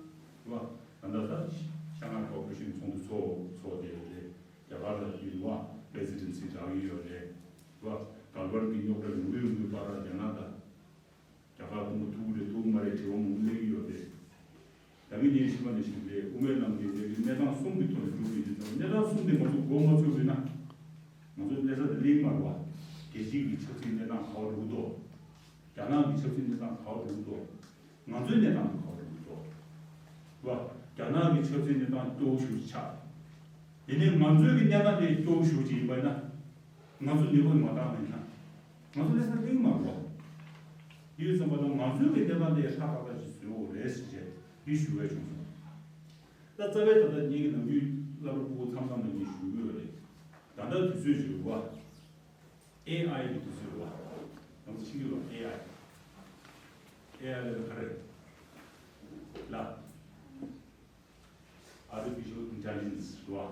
བ། ད་ལྟ་ད་ཤང་ཧའེ་ཀོ་ཨོ་པ་རེ་ཤན་ཚོགས་འདུ་ཚོགས་ཚོགས་བསྡད་ཡོད་རེད། རྒྱ་གར་ལ་ཡིན་བ་པེ་སི་ཌེན་སི་རག་གི་ཡོད་རེད། རེད་བ། འགལ་བར་གྱི་རྙོག་དྲ་ཡོང་གི་ཡོང་གི་བར་ལ་རྒྱ་ནག་དང་རྒྱ་གར་ཐུག་མ་ཐུག་རེད་ཐུག་མ་རེད་དྲི་བ་མང་པོ་སླེབས་ཀྱི་ཡོད་རེད། ད་གིན་ངས་ཞུས་པ་ནང་བཞིན་རེད། དབུ་མའི་ལམ་གྱི་ལས་འགུལ་གནས་སྟངས་གསུམ་གྱི་ཐོག་ནས་འགྲོ་གི་ཡོད་ཙང་གནས་སྟངས་གསུམ་དེ་ང་ཚོ་མགོ་མ་ཚོས་པ་ཡིན་ན། ང་ཚོ་སླེབས་ས་དེ་གླེང་མ་རེད་བ། རྒྱལ་སྤྱིའི་གི་ཆབ་སྲིད་གནས་སྟངས་ག་པར་འགྲོ་གི་འདུག་རྒྱ་ནག་གི་ཆབ་སྲིད་གནས་སྟངས་ག་པར་འགྲོ་གི་འདུག་ང་ཚོའི་གནས་སྟངས་དེ་ག་པར་འགྲོ་གི་འདུག་རེད་བ། རྒྱ་ནག་གི་ཆབ་སྲིད་གནས་སྟངས་སྐྱོ་བོ་ཞེ་པོ་ཆགས། དེ་ནས་ང་ཚོའི་གི་གནས་སྟངས་དེ་སྐྱོ་བོ་ཞེ་པོ་ཅིག་ཡིན་པ་ཡིན་ན། ང་ཚོ་ནུས་པ་མ་བཏང་བ་ཡིན་ན། ང་ཚོ་སླེབས་ས་གླེང་མ་རེད་བ། ཡོད་ཙམ་པ་དང་ང་ཚོའི་གི་གནས་སྟངས་དེ་ཧྲ་ཏག་ཏག་ཅིག་བཟོ་དགོས་རེད་ཟེར་བྱས་འདི་ཞུ་བའི་བྱུང་སོང་། ད་རྩ་བའི་ད་ལྟ་ངེད་ཀྱི་ནམ་རྒྱུན་སློབ་གྲྭ་ཕྲུ་གུ་མཚམས་མཚམས་ལ་ངས་ཞུ་གི་ཡོད་རེད། ད་ལྟ་དུས་ཚོད་ཅིག་རེད་བ། ཨེ་ཨའི་གི་དུས་ཚོད་རེད་བ། ང་ཚོ་ཤེས་ཀྱི་ཡོད། ཨེ་ཨའི། ཨེ་ཨའི་ལབ་ན་ག་རེ་རེད། ལ། Artificial Intelligence རེད་བ།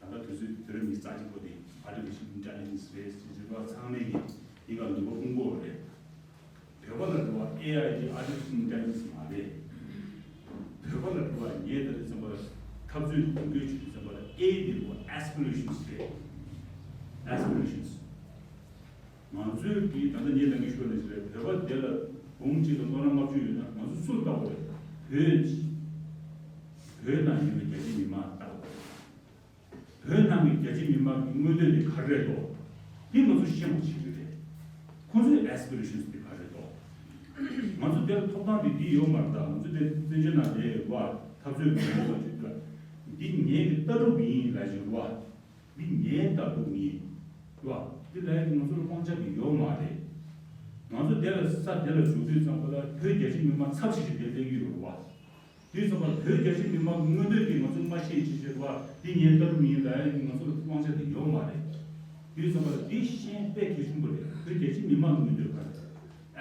ད་ལྟ་དུས་ཚོད་དུས་རབས་ཉི་ཤུ་རྩ་གཅིག་པ་དེ་Artificial Intelligence རེད་ཟེར་གྱི་རེད་བ། ཚང་མས་ཀྱི་འདི་ག་འདུག་པ་ཀུན་གོ་རེད། བོད་པ་ལ་འགྲོ་བ་ཨེ་ཨའི་དེ་Artificial Intelligence མ་རེད། བོད་པ་ལ་འགྲོ་བ་ངས་ད་རེས་ཙམ་པ་ལ་འཐབ་རྩོད་དོན་འཁྱོལ་བྱེད་དུས་ཙམ་པ་ལ་ཨེ་དེ་འགྲོ་བ་Aspirations རེད། Aspirations། ང་ཚོའི་གི་ད་ལྟ་ངས་ནང་གི་ཞུ་བ་ནས་ཞུ་རེད། བོད་པ་དེ་ལ་འབུམ་གཅིག་དང་སྟོང་ཕྲག་ལྔ་བཅུ་ཡོད་ན་ང་ཚོ་སུ་ལ་བལྟ་དགོས་རེད། བོད། བོད་ནང་ཡོད་པའི་རྒྱ་ཆེ་མི་མང་ལ་བལྟ་དགོས་རེད། བོད་ནང་གི་རྒྱ་ཆེ་མི་མང་གི་མངོན་འདོད་དེ་ག་རེ་རེད་དོ། དེ་ང་ཚོ་ཤེས་དགོས་ཀྱི་རེད། ཁོང་ཚོའི་Aspirations དེ་ག་རེ་རེད་དོ། ང་ཚོ་དེ་ལ་ཐོབ་ཐང་དེ་འདི་ཡོད་མ་རེད། ད་ང་ཚོ་དེ་བཙན་བྱོལ་ནང་བསྡད་ཡོད་པ་འཐབ་རྩོད་མི་ཡོད་པ་ཅིག་ལ་འདི་ངའི་གི་ལྟ་གྲུབ་ཡིན་ལབ་ཀྱི་ཡོད་པ། འདི་ངའི་ལྟ་གྲུབ་ཡིན། རེད་བ། འདི་ལ་ཡང་ང་ཚོ་ལ་དབང་ཆ་དེ་ཡོད་མ་རེད། ང་ཚོ་དེ་ལ་ས་དེ་ལ་འཇུག་དུས་ཙམ་པ་ལ་བོད་རྒྱ་ཆེ་མི་མང་ཚབ་ཞིག་ཞིག་དེ་སླེབས་ཀྱི་ཡོད་རེད་བ། དུས་ཙམ་པ་ལ་བོད་རྒྱ་ཆེ་མི་མང་གི་མངོན་འདོད་དེ་ང་ཚོ་མ་ཤེས་ཅི་ཞིག་རེད་བ། འདི་ངའི་ལྟ་གྲུབ་ཡིན་ལ་ཡང་ང་ཚོ་ལ་དབང་ཆ་དེ་ཡོད་མ་རེད། དུས་ཙམ་པ་ལ་འདི་ཤེས་དཔེ་གལ་ཆེན་པོ་རེད། བོད་རྒྱ་ཆེ་མི་མང་གི་མངོན་འདོད་ག་རེ་རེད།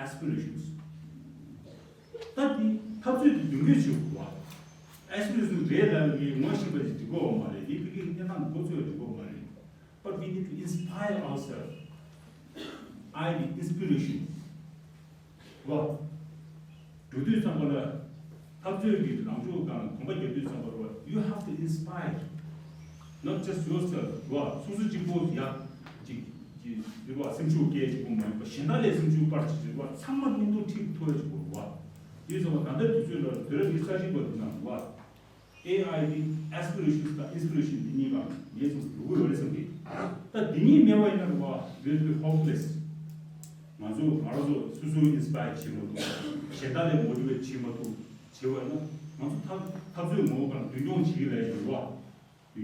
Aspirations། ད་འདི་འཐབ་རྩོད་དེ་མདུན་སྐྱོད་བྱེད་དགོས་བ། Aspirations རེད་ལབ་ཀྱི་ངོ་ཤེས་པ་ཞིག་འགྲིག་གི་ཡོད་མ་རེད། འདི་ཕ་གིའི་གནས་སྟངས་འགོ་ཚུགས་འགྲིག་གི་ཡོད་མ་རེད། But we need to inspire ourselves. ཨའི་གི་ཨིན་སི་པི་རེ་ཤིན་བ། འགྲོ་དུས་ཙམ་པ་ལ་འཐབ་རྩོད་ཀྱི་ལངས་ཕྱོགས་སྒང་ལ་གོམ་པ་རྒྱག་དུས་ཙམ་པ་ལ་you have to inspire, not just yourself. བ་སོ་སོ་གཅིག་པོ་ཡ་གཅིག་གཅིག་རེད་བ། སེམས་ཤུགས་སྐྱེད་གཅིག་པོ་མ་ཡིན་པ་གཞན་དག་ལ་སེམས་ཤུགས་སྤར་གཅིག་རེད་བ། ཚང་མ་མཉམ་དུ་ཁྲིད་ཐུབ་ཡ་གཅིག་པོ་རེད་བ། དེ་ཙམ་པ་ད་ལྟ་དུས་ཚོད་ལ་དུས་རབས་ཉི་ཤུ་རྩ་གཅིག་པ་འདི་ན་རེད་བ། ཨེ་ཨའི་འདི་ཨེ་སི་པི་རེ་ཤིན་དང་ཨིན་སི་པི་རེ་ཤིན་འདི་གཉིས་ལ་ངས་ཚོ་འགྲོ་གི་ཡོད་རེད་བསམ་གི། ད་འདི་གཉིས་མེད་པ་ཡིན་ན་རེད་བ། we'll be hopeless. ང་ཚོ་ང་རང་ཚོ་སོ་སོ་ཨིན་སི་པ་ཡར་བྱེད་མ་ཐུབ། གཞན་དག་ལ་མོ་ཊི་ཝེ་ཊི་བྱེད་མ་ཐུབ། བྱེད་པ་ཡིན་ན་ང་ཚོ་འཐབ་འཐབ་རྩོད་ངོ་བོ་གང་མདུན་སྐྱོང་བྱེད་ཀྱི་ལས་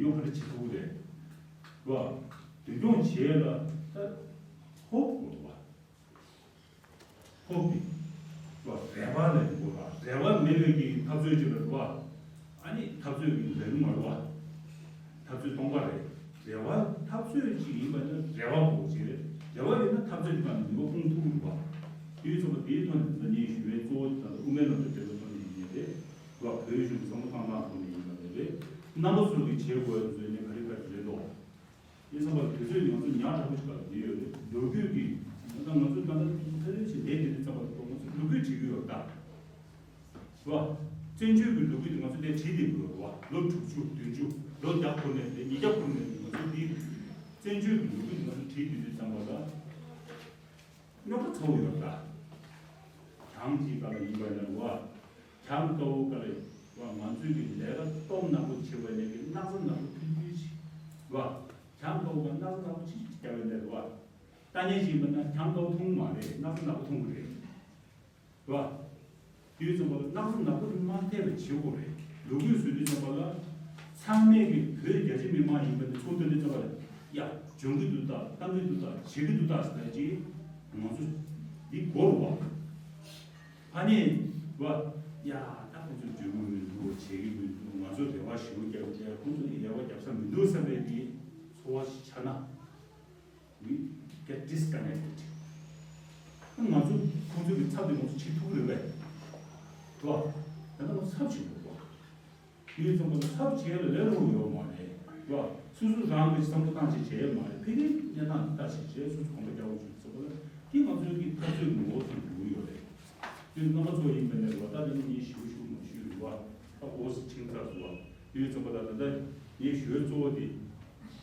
ཡོད་རེད་བ། མདུན་སྐྱོང་ག་འདྲ་བྱེད་ཐུབ་ཀྱི་རེད་བ། མདུན་སྐྱོང་བྱེད་ལ་ད་ཧོབ་དགོས་རེད་བ། ཧོབ་སྟེ། རེ་བ་ལས་འགོ་ལ་རེ་བ་མེད་པའི་གི་འཐབ་རྩོད་ཅིག་ལ་རེད་བ། ཨ་ནི་འཐབ་རྩོད་ཀྱི་ལས་རིམ་མ་རེད་བ། འཐབ་རྩོད་སྟོང་པ་རེད། རེ་བ་འཐབ་རྩོད་ཅིག་ཡིན་པ་ན་རེ་བ་དགོས་ཅིག་རེད། རེ་བ་ཡིན་ན་འཐབ་རྩོད་ཀྱི་སྒང་ནས་ནུས་པ་སྤུངས་ཐུབ་ཀྱི་རེད་བ། དེའི་ཚོགས་པ་དེའི་ཐོག་ནས་ད་ངས་ཞུ་བའི་གཙོ་བོ་ད་ལྟ་དབུ་མའི་ལམ་གྲོས་འབྲེལ་བའི་ཐོག་ནས་ཡིན་ནའི་རེད། རེད་བ། བོད་གཞུང་གི་བསམ་བློ་བཏང་སྟངས་ཐོག་ནས་ཡིན་པ་ནས་རེད། རྣམ་པ་ཚོ་གི་བྱེད་དགོས་ཡ་ཚོ་ནས་ག་རེ་ག་རེ་རེད་དོ། ཡིན་ཙང་པ་དུས་ཚོད་ནི་ང་ཚོ་ཉག་ཕྲ་པོ་ཞིག་ལ་བསྡད་ཡོད་རེད། ལོ་རྒྱུས་ཀྱི་ད་ང་ཚོ་ད་ལྟ་ཕལ་ཆེར་ཞིག་བསྡད་བསྡད་དུས་ཙམ་པ་ལ་ང་ཚོ་ལོ་རྒྱུས་བྲིས་ཀྱི་ཡོད་ད། རེད་བ། བཙན་བྱོལ་གྱི་ལོ་རྒྱུས་དེ་ང་ཚོ་དེ་བྲིས་བསྡད་ཀྱི་ཡོད་རེད་བ། ལོ་དྲུག་ཅུ་བདུན་ཅུ་ལོ་བརྒྱ་འཁོར་ནས་དེ་ཉིས་བརྒྱ་འཁོར་ནས་ང་ཚོ་དེ་བཙན་བྱོལ་གྱི་ལོ་རྒྱུས་དེ་ང་ཚོ་བྲིས་བསྡད་དུས་ཙམ་པ་ལ། རྙོག་དྲ་ཚ་བོ་ཡོད་ད། གྱང་གཅིག་སྒང་ལ་ཡིན་པ་ཡིན་ན་རེད་བ། གྱང་དཀར་པོ་སྒང་ལ་ཡིན་བ། ང་ཚོའི་གི་ལས་ཀ་སྟོབས་ནག་པོ་བྱེད་པ་ནས་གི་སྣག་ཚ་ནག་པོ་ཕུལ་ཕུལ་ཞིག་རེད་བ། གྱང་དཀར་པོ་སྒང་སྣག་ཚ་ནག་པོ་ཅིག་རྒྱག་པ་ཡིན་ན་རེད་བ། ལྟ་ཉན་ཞིག་ཡིན་པ་ན་གྱང་དཀར་པོ་མཐོང་གི་མ་རེད། སྣག་ཚ་ནག་པོ་མཐོང་གི་རེད། རེད་བ། དུས་ཙམ་པ་ལ་སྣག་ཚ་ནག་པོ་དེ་མ་ཐེབས་པ་བྱེད་དགོས་རེད། ལོ་རྒྱུས་བཟོ་དུས་ཙམ་པ་ལ། ཚང་མས་གི་བོད་རྒྱ་ཆེ་མི་མང་ཡིན་པ་དེ་ཚོ་ལྟ་དུས་ཙམ་པ་ལ། ཡ། སྦྱོང་གི་འདུག་ད། བཏང་གི་འདུག་ད། བྱེད་ཀྱི་འདུག་ད་ཟེར་ནས་ཅིག་ང་ཚོ་འདི་གོ་རུ་བ། ཕ་ནས་བ། ཡ། ད་ཁོང་ཚོས་སྦྱོང་གི་མི་འདུག་བྱེད་ཀྱི་མི་འདུག་ང་ཚོ་རེ་བ་ཞེ་པོ་རྒྱབ་བྱས་ཁོང་ཚོ་ཡི་རེ་བ་རྒྱབ་ས་མི་འདུག་བསམ་པའི་གི་ཚོར་བ་ཞིག་ཆགས་ན། We get disconnected. ང་ཚོ་ཁོང་ཚོའི་གི་ཚབ་དེ་ང་ཚོ་བྱེད་ཐུབ་ཀྱི་རེད་པས། རེད་བ། ད་ལྟ་ང་ཚོ་ཚབ་བྱེད་དགོས་རེད་བ། དེའི་ཙམ་པ་ལ་ཚབ་བྱེད་ལ་ལས་རོགས་ཡོད་མ་རེད། རེད་བ། སོ་སོ་རང་གི་བསམ་བློ་བཏང་བྱེད་བྱེད་ཡས་མ་རེད། ཕ་གིའི་གནས་སྟངས་ལྟ་བྱེད་བྱེད་སོ་སོ་གོམ་པ་རྒྱག་དགོས་བྱུང་ཙམ་པ་ལ་དེ་ང་ཚོའི་གི་འཐབ་རྩོད་ངོ་བོ་ཙམ་འགྲོ་གི་ཡོད་རེད། དེ་རྣམ་པ་ཚོ་ཡིན་པ་ནས་རེད་བ། ད་དེ་ནི་ངས་ཞུ་ཞུ་མ་ཞུ་རེད་བ། ད་འོ་སི་ཆིང་ཚར་སོང་བ། དེའི་ཙམ་པ་ལ་ད་ལྟ་ངས་ཞུ་ཡས་གཙོ་བོ་དེ།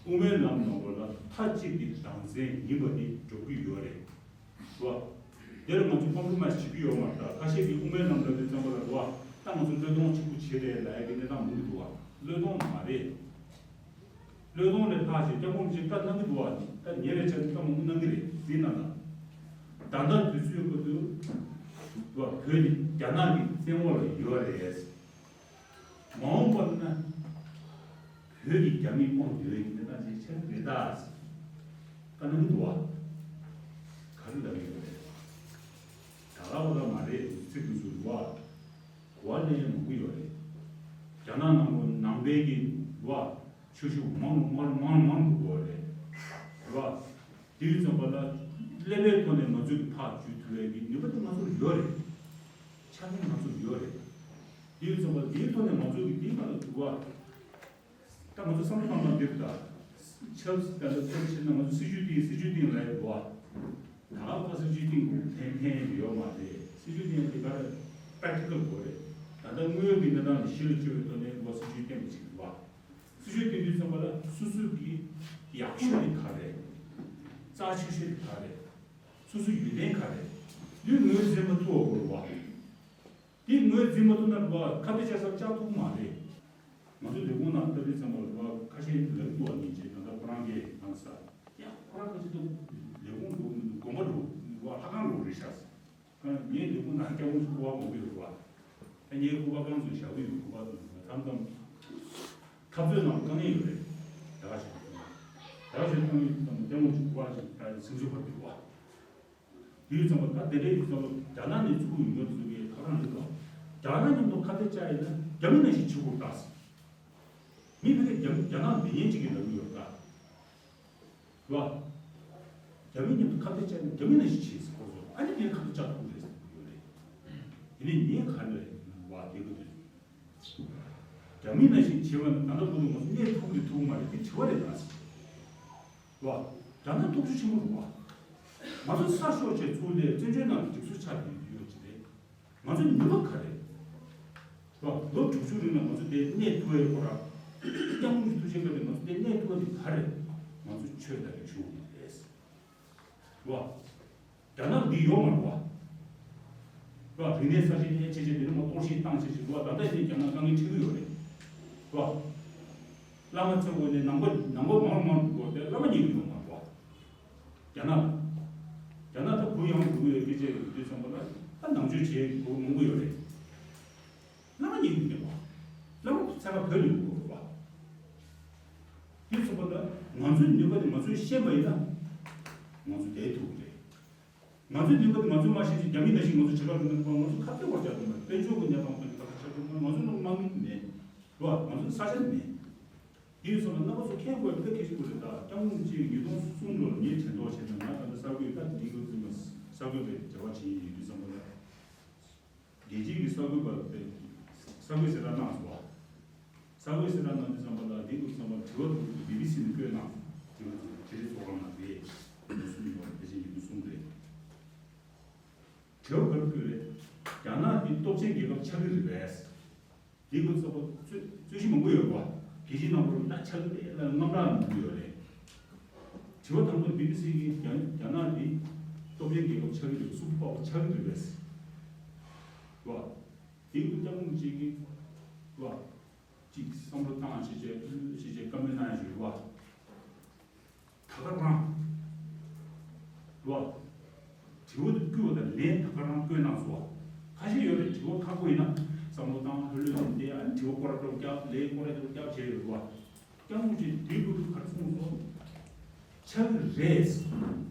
དབུ་མའི་ལམ་ནང་ལོགས་ལ་མཐའ་གཅིག་གི་རང་བཙན་ཡིན་པ་དེ་འགྲུབ་ཀྱི་ཡོད་རེད། རེད་བ། དེར་ང་ཚོ་ཀོམ་པོ་རོ་མའེ་སི་བྱེད་ཀྱི་ཡོད་མ་རེད། ད་ཁ་ཤས་ཀྱིས་དབུ་མའི་ལམ་ལབ་དུས་ཙམ་པ་ལ་རེད་བ། ད་ང་ཚོ་བློས་གཏོང་ཆེན་པོ་བྱེད་རེད་ལབ་ཡ་གི་གནས་སྟངས་མང་གི་འདུག་བ། བློས་གཏོང་མ་རེད། བློས་གཏོང་ལས་ལྷག་ཅིག་སྐྱབས་མགོན་ཅིག་བཀའ་གནང་གི་འདུག་བ། ད་ཉེ་བའི་ཆར་བཀའ་མང་པོ་གནང་གི་རེད། འདི་ན་ད། ད་ལྟ་དུས་ཚོད་ཁོ་ཚོས་བ། བོད་ནི་རྒྱ་ནག་གི་བཙན་འོག་ལ་ཡོད་རེད། མ་འོངས་པ་ན་བོད་ཀྱི་རྒྱ་མིའི་དབང་ཡོད་ཡིན་ན་ཅིག་ཆགས་ཀྱི་རེད་ད། བཀའ་གནང་གི་འདུག་བ། ག་རེ་ལབ་ཡོད་རེད། ད་ག་བ་ག་མ་རེད་ཚིག་འདི་ཚོ་རེད་བ། གོ་བ་ལེན་ཡ་མང་པོ་ཡོད་རེད། རྒྱ་ནག་ནང་ལོ་ནང་པའི་གི་རེད་བ། ཆོས་ཞུགས་མང་རུ་མང་རུ་མང་རུ་འགྲོ་གི་རེད། རེད་བ། དེ་ཡིན་ཙམ་པ་ལ་ཀླད་པའི་ཐོག་ནས་ང་ཚོས་ཀྱི་ཕར་འཇུ་ཐུབ་ཡ་གི་ནུས་པ་དེ་ང་ཚོར་ཡོད་རེད། ཆ་རྐྱེན་ང་ཚོར་ཡོད་རེད། དེ་ཡིན་ཙམ་པ་དེའི་ཐོག་ནས་ང་ཚོ་གི་དེའི་ནང་ལ་འདུག་བ། ད་ང་ཚོ་བསམ་བློ་བཏང་སྟངས་འདི་རེད་ད། ཆབ་སྲིད་ད་ལྟ་ཚོད་བྱས་ན་ང་ཚོ་སྲིད་ཇུས་འདི་སྲིད་ཇུས་འདི་ལ་ཡོད་བ། ད་ཁ་སྲིད་ཇུས་འདི་ལྷན་ལྷན་ཡོད་མ་རེད། སྲིད་ཇུས་འདི་འདི་ག་རེ་པེག་ཊི་ཀལ་དགོས་རེད། ད་ལྟ་དངོས་ཡོད་ཀྱི་གནས་སྟངས་འདི་གཞི་ལ་བཅོལ་བའི་ཐོག་ནས་ང་སྲིད་ཇུས་བཏོན་པ་ཞིག་རེད་བ། སྲིད་ཇུས་བཏོན་དུས་ཙམ་པ་ལ་སོ་སོ་གི་ཡག་ཤོས་དེ་ག་རེད། རྩ་ཆེ་ཤོས་དེ་ག་རེད། སོ་སོའི་ཡོན་ཏན་ག་རེད། འདི་ངོས་འཛིན་མ་ཐུབ་པ་དགོས་རེད་བ། དེ་ངོས་འཛིན་མ་ཐུབ་ན་རེད་བ། ཁ་གཏད་བཅག་ས་བཅག་ཐུབ་མ་རེད། ང་ཚོའི་ལས་ཁུངས་ནང་ལྟ་དུས་ཙམ་པ་རེད་བ། ཁ་ཤས་ལབ་འདུག་བ། ཉིན་བྱེད་ད་ལྟ་ཁོ་རང་གིས་གང་ཟེར། ཡ་ཁོ་རང་གི་ཆེད་དུ་ལས་ཁུངས་འགྲོ་མི་འདུག་དགོན་པ་འགྲོ་མི་འདུག་ལྷ་ཁང་འགྲོ་རེད་ཤག་ངའི་ལས་ཁུངས་ནང་སྐྱབས་མགོན་ཚོ་སྐུ་པར་མང་པོ་ཡོད་རེད་བ། ད་ངའི་སྐུ་པར་རྐང་ཚོ་བཞག་གི་ཡོད། སྐུ་པར་ཚོ་མཚམས་མཚམས་འཐབ་རྩོད་ནང་དཀའ་ངལ་ཡོད་རེད། ད་ག་ཞིག་ད་ག་ཞིག་བཏང་ཡོད་དམ། སྐྱབས་མགོན་ཚོ་སྐུ་པར་ཞིག་ད་སེམས་ཤུགས་འཕར་འདུག་བ། དུས་ཙམ་པ་ད་དེ་འདྲའི་ཡོད་ཙམ་པ་རྒྱ་ནག་ནས་ཚུགས་ཡོང་ཡོད་ཚུགས་པའི་ཐབས་ལམ་རེད་དོ། རྒྱ་ནག་མཉམ་དུ་ཁ་གཏད་བཅག་ཡིན་ན་རྒྱ་མི་ནང་བཞིན་བྱེད་དགོས་ད། མི་ཕ་གིར་རྒྱ་རྒྱ་ནག་མི་ཉན་ཅིག་གིས་ལབ་ཀྱི་ཡོད་ད། རེད་བ། རྒྱ་མི་མཉམ་དུ་ཁ་གཏད་བཅག་ཡིན་ན་རྒྱ་མི་ནང་བཞིན་བྱེད་ཟེར་ཁོ་ཚོ། ཨ་ནི་ངས་ཁ་གཏད་བཅག་ཐུབ་རེད་ཟེར་གྱི་ཡོད་རེད། དེ་ནས་ངས་ག་རེ་ལབ་ཡིན་ན་བ། དེ་གི་དུས་རྒྱ་མི་ནང་བཞིན་བྱེད་པ་ན་ད་ལྟ་བར་དུ་ང་ཚོ་གནས་ཐུབ་རེད་ཐུབ་མ་རེད་དེ་དྲི་བ་རེད་ད་ཟེར། རེད་བ། རྒྱ་ནག་སྟོབས་ཤུགས་ཆེན་པོ་རེད་བ། ང་ཚོ་ས་ཤོར་བྱས་ཚུར་སླེབས་བཙན་བྱོལ་ནང་གི་སྒྲིག་སྲོལ་ཆགས་ཡོད་ཀྱི་རེད། ང་ཚོ་ནུས་པ་ག་རེ། ལོ་དྲུག་ཅུ་རིང་ལ་ང་ཚོ་དེ་གནས་ཐུབ་པའི་སྐོར་ར། སྐྱབས་མགོན་གྱི་ཐུགས་བཞེད་བཀའ་དྲིན་ང་ཚོ་དེ་གནས་ཐུབ་པ་དེ་ག་རེ། ང་ཚོ་ཆོས་དང་རིག་གཞུང་རེད། རེད་བ། རྒྱ་ནག་འདི་ཡོད་མ་རེད་བ། རེད་བ། རིག་གནས་གསར་བརྗེ་ནས་ཆེ་ཆེ་འདི་ནས་མ་གཏོར་བཤིག་བཏང་ཆེ་ཆེ་འགྲོ་བ། ད་ལྟ་ནས་རྒྱ་ནག་དཀའ་ངལ་འཕྲད་ཀྱི་ཡོད་རེད། རེད་བ། བླ་མ་ཚོ་བོད་ནས་ནང་པ་ནང་པ་མང་རུ་མང་རུ་འགྲོ་བ་དེ་བླ་མ་ཉན་གྱི་ཡོད་མ་རེད་བ། རྒྱ་ནག་རྒྱ་ནག་ད་གུ་ཡངས་འགྲོ་གི་ཡོད་སྐད་ཆ་ཡོད་དུས་ཙམ་པ་ལ་ད་ནང་ཆོས་བྱེད་དགོས་མང་པོ་ཡོད་རེད། བླ་མ་ཉན་གྱི་མེད་པ། བླ་མ་ཚ་བ་བོད་ནས་འགྲོ་དགོས་རེད་བ། དེ་ཚོ་པ་ལ་ང་ཚོའི་ནུས་པ་དེ་ང་ཚོས་ཤེས་པ་ཡིན་ན་ང་ཚོ་བསྡད་ཐུབ་ཀྱི་རེད། ང་ཚོའི་ནུས་པ་དེ་ང་ཚོས་མ་ཤེས་ཅིག་རྒྱ་མི་ནང་བཞིན་ང་ཚོ་བྱེད་ག་འགྲོ་ན་ང་ཚོ་ཁ་གཏད་བར་བྱ་ཐུབ་མ་རེད། དཔལ་འབྱོར་གྱི་གནས་སྟངས་ཐོག་ནས་ཁ་ཁ་ཆག་ཐུབ་མ་རེད། ང་ཚོ་ནང་དམག་མི་མེད་རེད་བ། ང་ཚོ་ས་ཆ་མེད། དེ་ཡིན་སོང་ན་རྣམ་པ་ཚོ་མཁྱེན་དགོས་དཔེ་གལ་ཆེན་པོ་རེད། ད་སྐྱབས་མགོན་གཅིག་ཉིས་སྟོང་གསུམ་ལོར་ངས་དྲན་ཐོག་བྱས་ན་ང་ད་ལྟ་གསར་འགོད་ད་འདི་འགོད་ཚུལ་མ་གསར་འགོད་པའི་འབྲེལ་བ་བྱེད་ཡིན་དུས་ཙམ་པ་ལ། རྒྱལ་སྤྱིའི་གི་གསར་འགོད་པ་དེ་གསར་འགོད་གསལ་བསྒྲགས་གནང་སོང་བ། གསར་འགོད་གསལ་བསྒྲགས་གནང་དུས་ཙམ་པ་ལ་འདི་འགོད་ཙམ་པ་དྲི་བ་དེ་བི་བི་སི་ནས་བཀོད་གནང་སོང་། དེ་བ་དེ་རིགས་ཚོགས་ཁང་ནང་རེད། ཉིན་གསུམ་ཡོད་རེད། ཕལ་ཆེར་ཉིན་གསུམ་རེད། དྲི་བ་ག་རེ་བཀོད་རེད། རྒྱ་ནག་འདི་སྟོབས་ཆེན་རྒྱལ་ཁབ་ཆགས་ཀྱི་རེད་པས། འདི་འགོད་ཙམ་པ་རྩོད་རྩོད་གཞི་མང་པོ་ཡོད་རེད་བ། རྒྱལ་སྤྱིའི་ནང་ལོགས་ལ་ཆགས་ཀྱི་རེད་ལ་དངངས་སྐྲག་མང་པོ་ཡོད་རེད། དྲི་བ་དང་པོ་བི་བི་སི་གིས་རྒྱ་རྒྱ་ནག་འདི་སྟོབས་ཆེན་རྒྱལ་ཁབ་ཆགས་ཀྱི་རེད། སུ་པར་པ་བར་ཆགས་ཀྱི་རེད་པས། རེད་བ། དེའི་སྐུ་སྐྱབས་མགོན་གཅིག་གིས་རེད་བ། གཅིག་བསམ་བློ་བཏང་བྱས་བྱས་བྱས་བྱས་བཀའ་མོལ་གནང་ཡ་ཞིག་རེད་བ། ད་ག་རང་། རེད་བ། དྲི་བ་དེ་བསྐུལ་བ་དང་ལན་ད་ག་རང་བསྐོས་གནང་སོང་བ། ཁ་ཤས་ཡོད་རེད། དྲི་བ་ཁག་པོ་ཡིན་ན་བསམ་བློ་བཏང་ལྷོད་ལྷོད་ཡིན་ཏེ། ཨ་ནི་དྲི་བ་སྐོར་ར་སྐོར་རྒྱབ། ལན་སྐོར་ར་སྐོར་རྒྱབ་བྱས་ཡོད་རེད་བ། སྐྱབས་མགོན་གཅིག་དེའི་སྐོར་དུ་ག་རེ་གསུངས་སོང་། ཆགས་ཀྱི་རེད།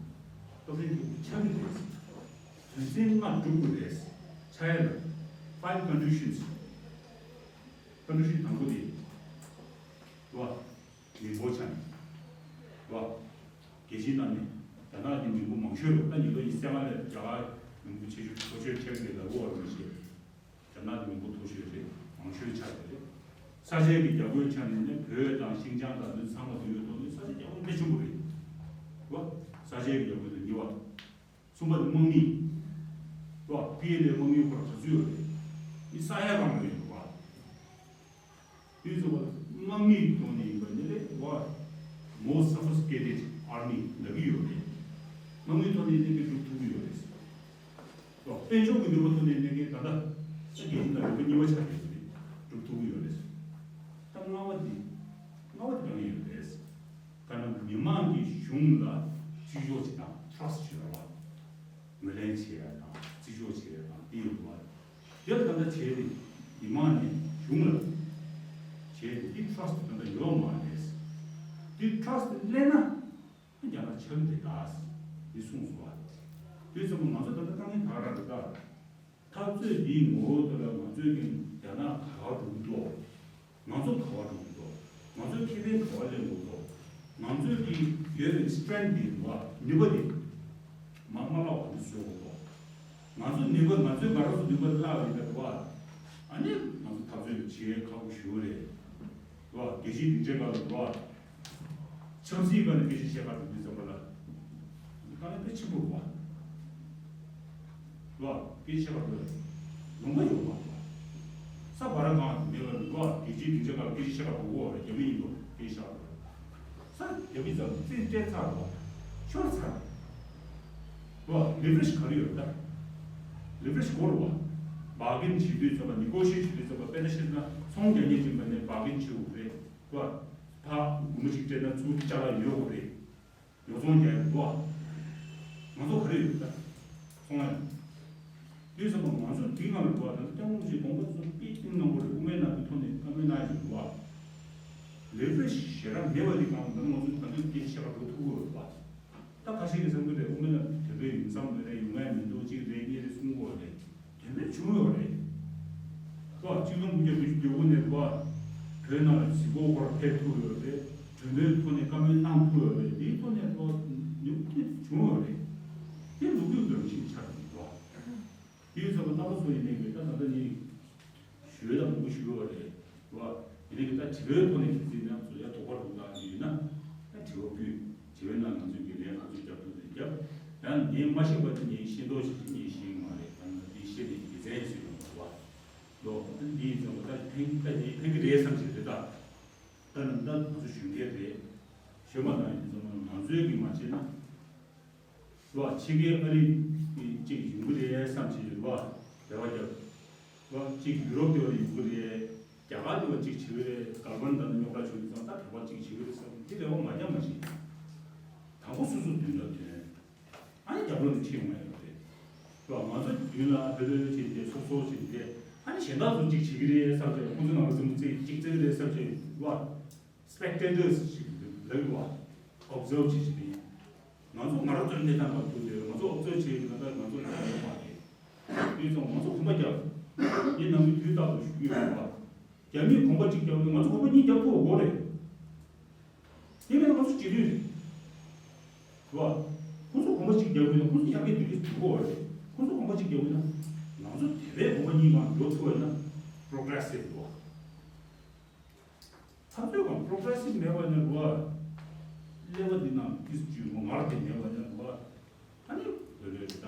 སྟོབས་ཆེན་གྱི་ཆགས་ཀྱི་རེད། དོན་ཚན་ལྔ་སྒྲུབ་དགོས་རེད། ཆགས་ཡ་ལ། Five conditions། Condition དང་པོ་དེ། རེད་བ། མི་འབོར་ཆ་ནས། རེད་བ། རྒྱལ་སྤྱིའི་ནང་ནས་རྒྱ་ནག་གི་མི་འབོར་མང་ཤོས་རེད། ད་ཉིས་སྟོང་ཉི་ཤུ་རྩ་ལྔ་ལ་རྒྱ་གར་མི་འབོར་ཆེ་ཤོས་མཐོ་ཤོས་ཆགས་ཀྱི་རེད་ལབ་ཡོད་རེད་མི་ཤེས། རྒྱ་ནག་གི་མི་འབོར་མཐོ་ཤོས་རེད། མང་ཤོས་ཆགས་ཀྱི་རེད། ས་ཆའི་གི་རྒྱ་བོད་ཆ་ནས་ནི་བོད་དང་ཤིན་ཅང་དང་འདི་ཚང་མ་དེ་ཡོད་དོ་ནི་ས་ཆ་རྒྱ་བོད་དཔེ་ཆེན་པོ་རེད། རེད་བ། ས་ཆའི་གི་རྒྱ་བོད་དང་གཉིས་པ། གསུམ་པ་དེ་དམག་མི། རེད་བ། པི་ཨེལ་ཨེ་དམག་མི་ཁོ་རང་ག་ཚོད་ཡོད་རེད། མི་ས་ཡ་གང་ཡོད་རེད་བ། དེ་ཚོ་དམག་མིའི་ཐོག་ནས་ཡིན་པ་ནི་རེད་བ། Most sophisticated army ལབ་ཀྱི་ཡོད་རེད། དམག་མིའི་ཐོག་ནས་ནི་གི་སྒྲུབ་ཐུབ་ཀྱི་ཡོད་རེད། དཔལ་འབྱོར་གྱི་ནུས་པ་ཐོག་ནས་ནི་གི་ད་ལྟ་ས་རྒྱལ་ཁབ་དང་ལུང་པ་གཉིས་པ་ཆགས་ཡོད་རེད། སྒྲུབ་ཐུབ་ཀྱི་ཡོད་རེད། ད་ལྔ་པ་དེ། ལྔ་པ་དེ་གང་ཡིན་ཡོད་རེད། ག་ན་མི་མང་གི་གཞུང་ལ་བརྩི་འཇོག་བྱེད་སྟངས། Trust ཞུ་ར་བ། ངོས་ལེན་བྱེད་ཡ་དང་བརྩི་འཇོག་བྱེད་ཡ་དང་དེ་ཡོད་པ། དེ་ལ་ད་ལྟ་བྱས་ཏེ་མི་མང་ནས་གཞུང་ལ་བྱས་ཏེ་དེ་trust ད་ལྟ་ཡོད་མ་རེད། དེ་trust ལེན་ན་རྒྱ་ནག་ཆགས་ཀྱི་རེད་ད། དེ་གསུངས་སོང་བ། དེ་ཚོ་ང་ཚོ་ད་ལྟ་དཀའ་ངལ་ག་རེ་རེད་ད། འཐབ་རྩོད་འདིའི་ངོ་བོ་དེ་ལ་ང་ཚོས་ཀྱི་རྒྱ་ནག་ག་པར་འགྲོ་གི་འདུག་ང་ཚོ་ག་པར་འགྲོ་གི་འདུག་ང་ཚོའི་ཁེ་ཕན་ག་པར་ལེན་དགོས་འདུག་ང་ཚོས་ཀྱི་ཡོད་པའི་strength འདི་རེད་བ། ནུས་པ་འདི་མར་མ་བརླག་པ་འདི་བཟོ་དགོས་འདུག་ང་ཚོ་ནུས་པ་ང་ཚོས་ང་རང་ཚོ་ནུས་པ་བརླག་ཡོད་ན་རེད་བ། ཨ་ནི་ང་ཚོ་འཐབ་རྩོད་བྱེད་ཁག་པོ་ཞེ་པོ་རེད། རེད་བ། རྒྱལ་སྤྱིའི་སྡིངས་ཆའི་སྒང་ལ་རེད་བ། ཆབ་སྲིད་སྒང་ནས་སྐད་ཆ་བཤད་ག་འགྲོ་དུས་ཙམ་པ་ལ། དཀའ་ངལ་དཔེ་ཆེན་པོ་རེད་བ། རེད་བ། སྐད་ཆ་བཤད་ག་འགྲོ་ལུང་པ་ཡོད་མ་རེད་བ། ས་བ་ར་གང་མེད་པ་རེད་བ། རྒྱལ་སྤྱིའི་སྡིངས་ཆ་སྒང་ལ་སྐད་ཆ་བཤད་ག་འགྲོ་གོ་རེད། རྒྱ་མི་ཡིན་དགོས་སྐད་ཆ་བཤད་ག་འགྲོ། ས་རྒྱ་མི་ཚང་རྩིས་སྤྲད་ཚར་རེད་བ། ཤོར་ཚར་རེད། རེད་བ། ལེ་བ་རེ་ཇི་ག་རེ་ཡོད་ད། ལེ་བ་རེ་ཇི་དགོས་རེད་བ། བར་གྷེན་བྱེད་དུས་ཙམ་པ་ནི་ཀོ་ཤི་བྱེད་དུས་ཙམ་པ་དཔེ་ཆ་བཤད་ན་ཚོང་རྒྱག་མཁན་ཅིག་མ་ནས་བར་གྷེན་བྱེད་དགོས་རེད། རེད་བ། ཕ་སྒོར་མོ་ཅིག་སྤྲད་ན་ཚུར་ཅ་ལག་ཉོ་དགོས་རེད། ཉོ་ཚོང་རྒྱག་ཡོད་རེད་བ། ང་ཚོ་ག་རེ་ཡོད་ད། ཚོང་ལ་ཡོད། དུས་ཙམ་པ་ང་ཚོ་དེའི་ནང་ལ་འགྲོ་བ་དང་སྐྱབས་མགོན་ཆེ་དགོངས་པ་ཚོ་དཔེ་གཏིང་རིང་པོ་རེད། དབུ་མའི་ལམ་གྱི་ཐོག་ནས་བཀའ་མོལ་གནང་ཡོད་རེད་བ། ལེ་བ་རེ་ཇི་ཞེ་དྲག་མེད་པ་དེ་གང་ལྟར་ང་ཚོ་ད་དུང་སྐད་ཆ་བཤད་པ་འགྲོ་ཐུབ་ཀྱི་ཡོད་རེད་བ། ད་ཁ་ཤས་ཀྱིས་བསམ་གྱི་རེད། དབུ་མའི་ལམ་དོན་དཔེ་ཡིན་ཙམ་མ་རེད། ཡོང་ཡ་མི་འདུག་གཅིག་རེད་གཉིས་རེད་གསུང་གི་ཡོད་རེད། དོན་དཔེ་བྱུང་ཡོད་རེད། ད་གཅིག་སྟོང་དགུ་བརྒྱ་དགུ་བཅུ་གོ་དགུ་ནས་བ། བོད་ནང་ལ་གཟིགས་སྐོར་སྐོར་ཕེབས་ཐུབ་ཡོད་རེད། དོན་དཔེའི་ཐོག་ནས་བཀའ་མོལ་གནང་ཐུབ་ཡོད་རེད། དེའི་ཐོག་ནས་བ་ནུས་པ་དེ་བྱུང་ཡོད་རེད། དེ་ལོ་རྒྱུས་རང་བཞིན་ཆགས་ཀྱི་འདུག་དེ་ཡིན་ཙང་རྣམ་པ་ཚོ་ཡིན་ནའི་ད་ད་ལྟ་ནི་ཞུ་ཡ་ད་མང་པོ་ཞུ་ཡོད་རེད་བ། ཡིན་ནའི་ད་དྲི་བའི་ཐོག་ནས་གལ་སྲིད་རྣམ་པ་ཚོ་ཡ་དོགས་པ་རུ་ལ་ཡོད་ན་ད་དྲི་བ་ཕུལ། དྲི་བའི་ནང་ང་ཚོས་ཀྱི་ལན་ག་ཚོད་རྒྱབ་ཐུབ་ན་རྒྱབ། ཡང་ངས་ འདུག་འདི་ཡིན་ཙང་ད་ཕན་ད་ནི་ཕན་གི་རེད་བསམ་གྱི་རེད་ད། ད་ནི་ད་ང་ཚོ་གཞོན་སྐྱེས་རེད། གཞོན་པ་དང་ཡིན་ཙང་ང་ཚོའི་གི་མ་བྱས་ན། བ་ཕྱི་རྒྱལ་ཨ་རི་གཅིག་ཡོང་གི་རེད་བསམ་གྱི་རེད་བ། རེ་བ་རྒྱབ། བ་གཅིག་ཡུ་རོབ་དེ་བ་ཡོང་གི་རེད། རྒྱ་གར་དེ་བ་གཅིག་བྱེད་ཀྱི་རེད། གལ་ཏེ་ད་ནི་རྙོག་དྲ་བྱུང་ཙང་ད་བོད་པ་གཅིག་བྱེད་ཀྱི་རེད་བསམ་གྱི་རེ་བ་མ་རྒྱབ་མ་བྱེད། དང་པོ་སོ་སོ་མདུན་ལ་དོན། ཨ་ནི་རྒྱབ་ལོགས་ནས་ཁྲིད་ཡོང་ཡ་ཡོད་རེད། ལོ་ང་ཚོ་མདུན་ལ་ཕེ་ལོ་ལོ་བྱས་ཏེ་སོ་སོ་བྱས་ཏེ་ཨ་ནི་གཞན་དག་ཚོ་གཅིག་བྱེད་ཀྱི་རེད་བསམ་བྱས། ཁོང་ཚོ་ནང་ལ་འཛུམ་བཙེགས་གཅིག་བཙེགས་རེད་བསམ་བྱས་བ། སི་པེག་ཊེ་ཊར་ཞིག་ལབ་བ། ཨོབ་ཛརབ་བྱེད་བྱེད་ཡིན། ང་ཚོ་ང་རང་ཚོའི་གནས་སྟངས་ལ་ཐུག་སྟེ་ང་ཚོ་ཨོབ་ཛརབ་བྱེད་ཡོད་ན་ད་ང་ཚོ་ལ་ཡོད་མ་རེད། དེ་ཚོ་ང་ཚོ་གོམ་པ་རྒྱབ། ངས་ནམ་རྒྱུན་དུས་རྟག་ཏུ་ཞུ་གི་ཡོད་རེད་བ། རྒྱ་མིས་གོམ་པ་གཅིག་རྒྱབ་ན་ང་ཚོ་གོམ་པ་གཉིས་རྒྱབ་ཐུབ་དགོས་རེད། དེ་མིན་ང་ཚོ་སྤྱི་འཐུས་རེད། རེད་བ། ཁོང་ཚོ་གོམ་པ་གཅིག་རྒྱབ་དགོས་ན་ཁོང་ཚོ་ཡར་རྒྱས་དེ་འདྲ་འགྲོ་དགོས་རེད། ཁོང་ཚོ་གོམ་པ་གཅིག་རྒྱབ་དགོས་ན་ང་ཚོ་དེ་བས་གོམ་པ་གཉིས་སྒང་འགྲོ་ཐུབ་པ་ཡིན་ན་པྲོ་གྲེ་སིབ་རེད་བ། ཚགས་ཚུད་སྒང་པྲོ་གྲེ་སིབ་མེད་པ་ཡིན་ན་རེད་བ། ཀླད་པ་འདི་ནང་ཏིས་ཅུ་ངར་དེ་མེད་པ་ཡིན་ན་རེད་བ། ཨ་ནི་བོད་རེད་རེད་ད།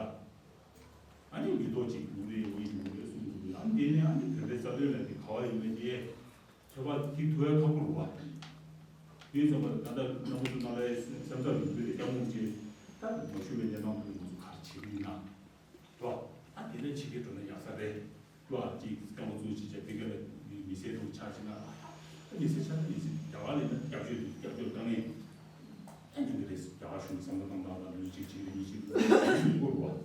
ཨ་ནི་མི་ཐོག་ཅིག་འདུག་རེད། གཉིས་འདུག་རེད། གསུམ་འདུག་རེད། ཨ་ནི་དེ་ནས་ཨ་ནི་བོད་པའི་རྩ་དོན་ལ་དེ་ག་བ་ཡོད་མེད་དེ། ཁྱད་པར་དེ་ཐུག་ཡ་ཁག་པོ་རེད་བ། དེ་ཙམ་པ་ད་ལྟ་རྣམ་པ་ཚོ་ནང་ལ་སེམས་ཐག་ཡོད་པའི་སྐྱབས་མགོན་ཅེས་ད་མ་ཞུ་བའི་གནས་སྟངས་དེ་ང་ཚོ་ག་རེ་བྱེད་ཀྱི་ཡིན་ན། རེད་བ། ད་དེ་ནས་ཕྱི་རྒྱལ་འགྲོ་ན་ཡག་ས་རེད། རེད་བ། ཅིག་སྐྱབས་མགོན་ཚོ་ཅིག་བྱས་དེ་ག་ལ་མི་སེར་དུ་ཆགས་ཕྱིན་ན། ད་མི་སེར་ཆགས་ན་མི་སེར་རྒྱ་གར་ལ་ཡིན་ན་སྐྱབས་བཅོལ་སྐྱབས་བཅོལ་དཀའ་ངལ། ཨ་ནི་འདི་རེད། རྒྱ་གར་གཞུང་གི་བསམ་བློ་གཏོང་སྟངས་དང་ལོ་རྒྱུས་གཅིག་བྱས་ནས་མི་ཤེས་ཡོང་གི་རེད་བ།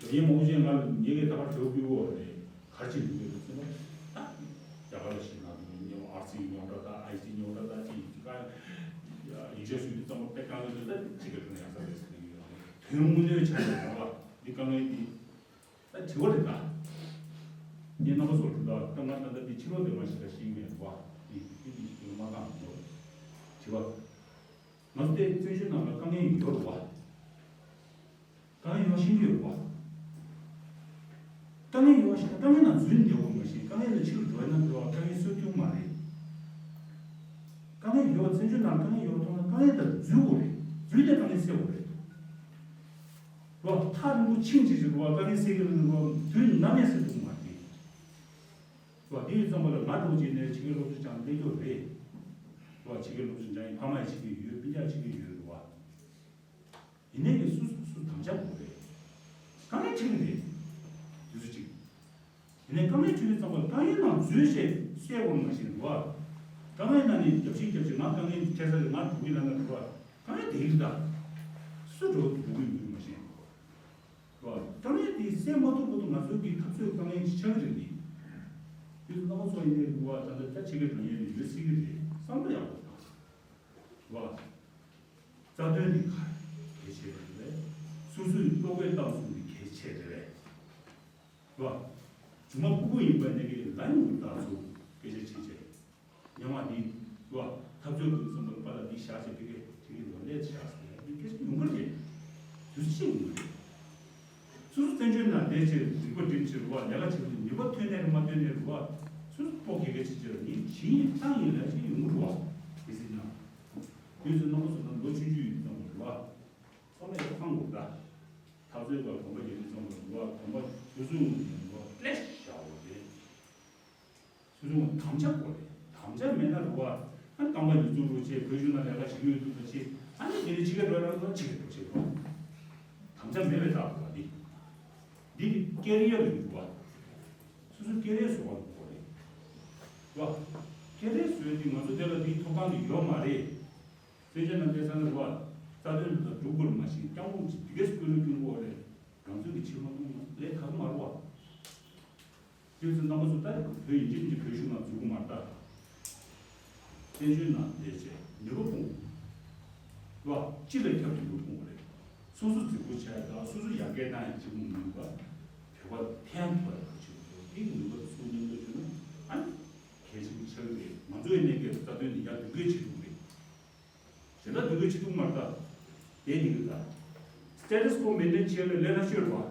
དོན་ཡིན་མང་པོ་ཅན་ང་ལ་ཉེ་གི་ད་བར་བྲོས་ཕུལ་བོ་རེད། ག་རེ་བྱེད་དགོས་རེད་ཟེར་ན། ད་རྒྱ་གར་ལ་ཞིག་ན་དུས་ཉོ་ཨར་སི་ཉོ་འདྲ་ད་ཨའི་སི་ཉོ་འདྲ་ད་ཅིག་ག་ཡིག་ཆ་ཞུ་དུས་ཙམ་པ་དཔེ་དཀའ་ངལ་རེད། ད་ཅིག་ག་དྲན་ན་ཡག་ས་རེད་ཟེར་གི་ཡོད། དོན་དངོས་གནས་ཆགས་ཡོད་རེད་བ། འདི་དཀའ་ངལ་འདི་ད་དྲི་བ་རེད་ད། ངས་རྣམ་པ་ཚོར་དྲི་ད་ད་ང་ད་ལྟ་འདི་ཕྱི་ལོགས་འདི་མ་ཞིག་ལ་ཤེས་མེད་བ། འདི་འདི་འདི་ཞིག་མ་བཏང་འདུག་དྲི་བ། ང་ཚོ་དེ་བཙན་བྱོལ་ནང་ལ་དཀའ་ངལ་ཡོད་རེད་བ། དཀའ་ངལ་ཡོད་ཤེས་ཀྱི་ཡོད་རེད་བ། དཀའ་ངལ་ཡོད་ཤེས་དཀའ་ངལ་ནང་འཛུལ་བསྡད་དགོས་མ་ཤེས། དཀའ་ངལ་ལ་ཕྱི་རུ་འགྲོ་ཡ་ན་འགྲོ་བ་དཀའ་ངལ་སེལ་ཐུབ་མ་རེད། དཀའ་ངལ་ཡོད་པ་བཙན་བྱོལ་ནང་དཀའ་ངལ་ཡོད་པ་མཐོང་ན་དཀའ་ངལ་དང་འཛུལ་དགོས་རེད། འཛུལ་ནས་དཀའ་ངལ་སེལ་དགོས་རེད། རེད་བ། ཐག་རིང་པོ་ཕྱིན་ཅི་ཅི་རེད་བ། དཀའ་ངལ་སེལ་གྱི་རེད་བ། དུས་ནམ་ཡང་སེལ་ཐུབ་མ་རེད། རེད་བ། དེ་ཡིན་ཙམ་པ་ལ་ང་འདྲ་བོ་ཅིག་ནས་ཕྱི་རྒྱལ་སློབ་གསོ་སྦྱང་སླེབས་རྒྱུ་རེད། རེད་བ། ཕྱི་རྒྱལ་སློབ་གསོ་སྦྱང་ཡིན། ཕ་མ་ཡི་ཕྱི་རྒྱལ་ཡོད། སྤུན་ཀྱག་ཕྱི་རྒྱལ་ཡོད་རེད་བ། ཡིན་ནའི་གི་སུ་སུ་སུ་དམ་བཅའ་དགོས་རེད། དཀའ་ངལ་འཕྲད་ཀྱི་རེད། དུས་ཚོད་ཅིག་ཡིན་ནའི་དཀའ་ངལ་འཕྲད་དུས་ཙམ་པ་དཀའ་ངལ་ནང་འཛུལ་བྱས་སེལ་དགོས་མ་ཤེས་རེད་བ། དཀའ་ངལ་ནང་ནས་རྒྱབ་ཤིག་རྒྱབ་ཤིག་ང་དཀའ་ངལ་འཕྲད་ས་རེད། ང་འགྲོ་གི་ལབ་ན་རེད་བ། དཀའ་ངལ་དེ་རེད་ད། སུ་འགྲོ་འགྲོ་གི་ཡོད་མ་ཤེས་རེད་བ། དཀའ་ངལ་དེ་སེལ་མ་ཐུབ་བར་དུ་ང་ཚོའི་གི་འཐབ་རྩོད་དཀའ་ངལ་ཞིག་ཆགས་ཀྱི་རེད་ནི། དུས་ཚོད་རྣམ་པ་ཚོ་ཡིན་ནའི་རེད་བ། ད་ལྟ་ད་ཕྱི་རྒྱལ་འགྲོ་མཁན་ཡོད་སྲིད་ཀྱི་རེད། བསམ་བློ་ཡག་པོ་བཏང་། རེད་བ། རྩ་དོན་འདི་ག་གལ་ཆེ་རེད་པས། སོ་སོའི་ལྟོ་གོས་བཏང་སོང་འདི་གལ་ཆེ་རེད་པས། རེད་བ། མཇུག་མ་ཕྲུ་གུ་ཡིན་པ་ནས་ཀྱི་ལ་ཡོང་གི་ད་ཚོ་སྐད་ཆ་བྱེད་ཆེད། ཉམ་ང་འདི་རེད་བ། འཐབ་རྩོད་ཀྱི་བསམ་པ་པ་ལ་འདི་བཞག་བྱས་འདི་གས་དེ་གས་ལོ་ལས་བཞག་ཟེར་ཡ་འདི་སྐད་ཆ་ཡོང་གི་རེད། དུས་ཚོད་ཤེས་ཡོང་གི་རེད། སོ་སོ་བཙན་བྱོལ་ནང་བསྡད་ཆེད་རིག་པ་སྒྲིམ་ཆེད་རེད་བ། ལས་ཀ་བྱེད་པ་ནུས་པ་ཐོན་ནས་རེད་མ་ཐོན་ནས་རེད་བ། སོ་སོ་སྤོ་གེ་གེ་བྱེད་ཆེད་ནི་བྱིན་ཡིན་བཏང་ཡིན་ལས་ཆེད་ཡོང་གི་རེད་བ། དེ་ཟེར་ན། དུས་ཚོད་རྣམ་པ་ཚོ་དང་ལོ་ཆུང་ཆུང་ཡིན་ཙང་རེད་བ། ཚང་མས་ཡར་ཕངས་དགོས་ད། འཐབ་རྩོད་པ་གོམ་པ་རྒྱག་དུས་ཙམ་པ་རེད་བ། གོམ་པ་དུས་ཚོད་ངོས་ནས་རེད་བ་ཀླད་བཞག་དགོས་རེད། སོ་སོའི་དམ་བཅའ་དགོས་རེད། དམ་བཅའ་མེད་ན་རེད་བ། ཨ་རྐང་པ་ཉིས་བཙུགས་རོགས་བྱེད། བོད་གཞུང་ནང་ལས་ཀ་བྱེད་ཀྱི་ཡོད་འདུག་ད་བྱེད། ཨ་ནི་དེ་ནས་ཕྱི་རྒྱལ་འགྲོ་ཡ་ལ་ཕྱི་རྒྱལ་འགྲོ་བྱེད་རོགས། དམ་བཅའ་མེད་པའི་རྟགས་རེད་བ་འདི། འདི་གི་ཀེ་རི་ཡར་ཡིན་རེད་བ། སོ་སོའི་ཀེ་རི་ཡར་བཟོ་བ་དགོས་རེད་བ། ཀེ་རི་ཡར་བཟོས་ཏེ་ང་ཚོ་དེ་ལ་འདིའི་ཐོབ་ཐང་དེ་ཡོད་མ་རེད། བཙན་བྱོལ་ནང་བསྡད་ས་ན་རེད་བ། རྩ་དོན་ལ་སྒྲུབ་དགོས་རེད། མ་གཞི་སྐྱབས་མགོན་གྱིས་འདི་གས་སྐུལ་སློང་སྐྱོན་དགོས་རེད། རང་ཚོད་ཀྱི་ཕྱིར་མ་གཏོང་ན་ལས་ཁག་མ་རེད་བ། དེ་ཚོ་རྣམ་པ་ཚོ་ལྟ་རེ་བོད་ཡིན་གཅིག་མིན་གཅིག་བོད་གཞུང་ནང་འཛུལ་གི་མ་རེད་ད། བཙན་བྱོལ་ནང་བསྡད་བྱས་ནུས་པ་སྤུངས། རེད་བ། སྤྱི་ལ་ཁྱབ་ཀྱི་ནུས་པ་སྤུངས་པ་རེད། སོ་སོ་རྫིག་པོ་བྱས་དང་སོ་སོ་ཡར་རྒྱས་གཏོང་ཡག་བྱེད་དགོས་མིན་པ། བོད་པ་ཐན་ཐོག་ཡག་པོ་བྱེད་དགོས། དེ་གི་ནུས་པ་ཚོ་མཉམ་དུ་བྱུང་ན་ཨ་ནི་གལ་ཆེན་པོ་ཆགས་ཀྱི་རེད། ང་ཚོའི་གནད་འགག་རྩ་དོན་ནི་ཡར་མདུན་སྐྱོད་བྱེད་ཐུབ་ཀྱི་རེད། གཞན་དག་མདུན་སྐྱོད་བྱེད་ཐུབ་མ་རེད་ད། དེ་ནི་གི་ད། སི་ཊེ་ཊས་ཀོ་མེན་ཊེན་བྱེད་ལ་ལས་སླ་ཤོས་རེད་བ།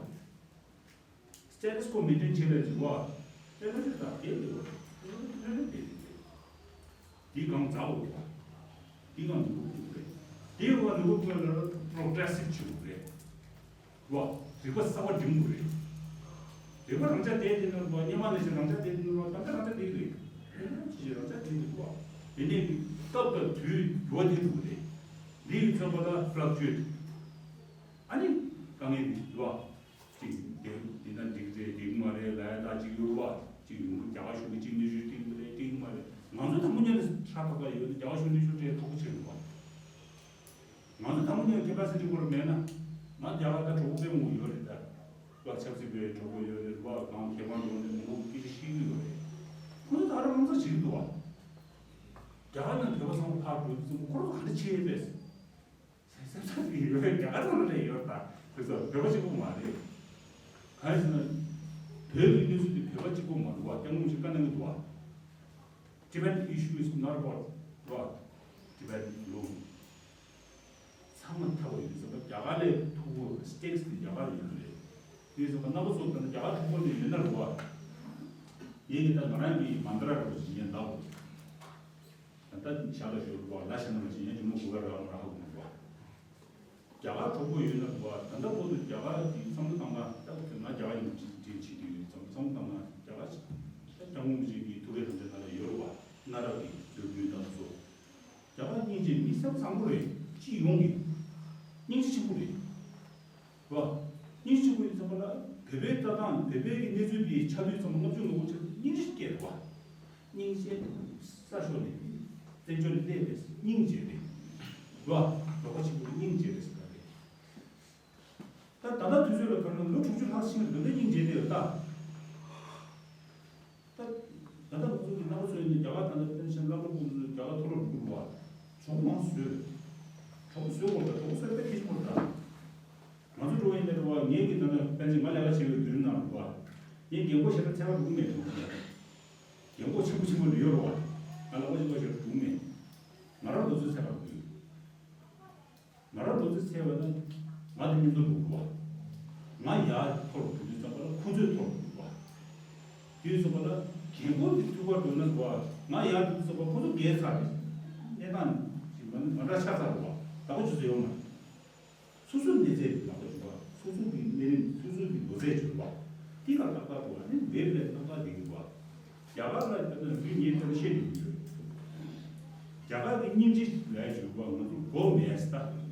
སི་ཊེ་ཊས་ཀོ་མེན་ཊེན་བྱེད་ལ་འཇུག་བ། ལས་སླ་ཤོས་ད་དེ་རེད་བ། དེ་ལ་ཐོན་རེད་དེ་རེད། འདི་གང་མཛའ་འོ་བ། འདི་གང་ནུས་པ་ཕུགས་རེད། དེ་བ་ནུས་པ་ཕུགས་ལ་པྲོ་གྲེ་སིབ་བྱེད་དགོས་རེད། བ། རིག་པ་གསར་པ་སྒྲིམ་དགོས་རེད། རིག་པ་རང་ཅག་དེ་དེ་ནོར་བ་སྔོན་མ་ནས་བྱས་རང་ ལ་ཕ་ལག་བཅོས། ཨ་ནི་དཀའ་ངལ་འདི་འདུག་བ། གཅིག་འདི་འདི་ན་འགྲིག་རེད་འགྲིག་མ་རེད་ལ་ཡ་ད་གཅིག་ཡོད་བ། གཅིག་ཡོང་རྒྱ་གར་གཞུང་གི་གཅིག་གནས་ཚུལ་འགྲིག་མ་རེད་འགྲིག་མ་རེད། ང་ཚོ་དང་པོ་ཉིད་ནས་ཧྲ་ཐག་ཐག་ཡོད་ན་རྒྱ་གར་གཞུང་གནས་ཚུལ་འདྲ་ཐུག་གི་ཆེ་རེད་བ། ང་ཚོ་དང་པོ་ཉིད་ནས་ཁེ་པ་སི་ཊི་སྐོར་མེད་ན། ང་རྒྱ་གར་ད་གྲོགས་པོ་དཔེ་མང་པོ་ཡོད་རེད་ད། བ་ཆབ་སྲིད་པའི་གྲོགས་པོ་ཡོད་རེད་བ། གང་ཁེ་དབང་ཡོད་རེད་མང་པོ་སྐད་ཆ་བཤད་ཀྱི་ཡོད་རེད། ཁོ་ཚོ་ད་རུང་རང་ཚ་བྱེད་ཀྱི་འདུག་བ། རྒྱ་གར་ནང་བོད་པ་ཚང་མ་ཕར་འགྲོ་དུས་ཙམ་ཁོ་རང་ཚོ་ག་འདྲ་བྱེད་པས། སེམས་ཚ་ཡོད་རྒྱ་གར་ནང་ལ་ཡོད་ད། ཁོ་ཚོ་བོད་པ་གཅིག་པོ་མ་རེད། གང་ཡིན་ཟེར་ན། བོད་ཀྱི་གནས་ཚུལ་དེ་བོད་པ་གཅིག་པོ་མ་རེད་བ། སྐྱབས་མགོན་ཆེན་བཀའ་གནང་གི་འདུག་བ། Tibet issue is not about what? Tibet alone. ཚང་མ་ཐབས་ཡོད་ཟེར་བ་རྒྱ་གར་ལས་ཐུག་གོ་སི་ཊེ་ཊི་སི་དེ་རྒྱ་གར་ཡོད་རེད། དེ་ཟེར་བ་རྣམ་པ་ཚོ་ད་ནི་རྒྱ་གར་ཐུག་གོ་ནས་ཡོད་ན་རེད་བ། ཡིན་གྱི་ད་ང་རང་གི་མན་ད་ར་རུ་ཞིག་ཡིན་ལབ། ད་ལྟ་ཞག་ལ་ཞོར་བ་ལ་ཞིག་ན་མ་ཞིག་ཡིན་ཇུ་མོ་གུ་ག་ར་མ་ར་ཧ་གོ་མ་བ། རྒྱ་གར་གྲོགས་པོ་ཡོད་ན་རེད་བ། ད་ལྟ་བར་དུ་རྒྱ་གར་གྱི་བསམ་བློ་བཏང་ན་ད་ང་རྒྱ་གར་ཡིན་ཅི་ཅི་ཅི་དུས་བསམ་བསམ་བློ་བཏང་ན་རྒྱ་གར་ཞིག་ད་སྐྱབས་མགོན་རིན་པོ་ཆེ་གི་ཐུགས་རེ་དམ་བཅའ་ནང་ལ་ཡོད་རེད་བ། གནའ་རབས་ཀྱི་མཛོད་བརྒྱུད་དང་སོགས། རྒྱ་གར་སྙིང་རྗེ་མི་སེམས་བཟང་པོ་རེད། སྤྱི་ཡོངས་ཀྱི་སྙིང་རྗེ་ཆེན་པོ་རེད་བ། སྙིང་རྗེ་ཆེན་པོ་ཡིན་ཙང་ལ་བོད་པའི་ལྟ་སྟངས་བོད་པའི་གི་གནས་ཚུལ་འདི་ཆགས་དུས་ཙམ་ལྔ་བཅུ་ང་དགུ་ཆགས་དུས་སྙིང་རྗེ་སྐྱེ་རེད་བ། སྙིང་རྗེ་ས་ཕྱོགས་ནས་བཙན་བྱོལ་ནས་སླེབས་པའི་སྙིང་རྗེ་རེད་བ། རོགས་པ་ཆེན་པོའི་སྙིང་རྗེ་རེད་ཟེར་བ་རེད། ད་ད་ལྟ་དུས་ཚོད་ལ་བར་ན་ལོ་དྲུག་ཅུ་ལྷག་ཕྱིན་ལ་འདི་འདྲ་སྙིང་རྗེ་དེ་ཡོད་ད། ད་ད་ལྟ་ང་ཚོ་གི་རྣམ་པ་ཚོ་ཡིན་ན་རྒྱ་གར་ད་ལྟ་ཕན་ཆད་སློབ་གྲྭ་ཀུན་ཏུ་རྒྱ་གར་མཐོ་སློབ་འགྲོ་དགོས་རེད་བ། གྲོགས་པོ་མང་བཟོས། གྲོགས་པོ་བཟོས་དགོས་རེད་ད། གྲོགས་པོ་བཟོས་དཔེ་གལ་ཆེན་པོ་རེད་ད། ང་ཚོ་འགྲོ་བ་ཡིན་ན་རེད་བ། ངེད་ཀྱི་ད་ལྟ་ཕན་ཆད་ང་ལས་ཀ་བྱེད་པའི་དུས་ནང་རེད་བ། ངས་རྒན་གོག་ཞེ་དྲག་འཚོལ་ག་འགྲོ་གི་མེད་དྲན་གྱི་ཡོད། རྒན་གོག་ཆེན་པོ་ཆེན་པོ་འདྲ་ཡོད་རེད་བ། ང་ལ་ཨོ་ཅི་ཨོ་ཞེ་དྲག་འགྲོ་གི་མེད། ང་རང་ལོ་ཚོད་འཚོལ་ག་འགྲོ་གི་ཡོད། ང་རང་ལོ་ཚོད་འཚོལ་བ་ན་ང་དང་མཉམ་དུ་འགྲོ་དགོས་པ། ང་ཡར་མཐོ་རུ་འགྲོ་དུས་ཙམ་པ་ལ་ཁོ་ཚོས་མཐོ་རུ་འགྲོ་དགོས་པ། དུས་ཙམ་པ་ལ་རྒན་གོག་འདི་ཐུག་པར་འགྲོ་ན་དགོས་པ། ང་ཡར་འགྲོ་དུས་ཙམ་པ་ཁོ་ཚོ་རྒས་ཚར་རེད། གནས་སྟངས་ཅིག་མ་མ་འདྲ་ཆགས་ཚར་རེད་བ། ད་གོ་ཆུ་ཚོད་ཡོང་མ་རེད། སོ་སོའི་གནས་ཚད་ལ་ལག་པ་འཇུག་པ། སོ་སོ་གི་གནས་རིམ་སོ་སོ་གི་ལོ་ཚད་འཇུག་པ། དེ་ག་ཏག་ཏག་འགྲོ་བ་ནི་བེད་ལས་ཏག་ཏག་བསྡད་ཀྱི་འདུག་བ། རྒྱ་གར་ལ་ད་ལྟ་ལུས་ངེས་ཐོག་བཤད་འདུག་ཡོད། རྒྱ་གར་གྱི་སྙིང་རྗེ་ལས་བྱུང་བ་ང་ཚོ་གོ་མེད་ད།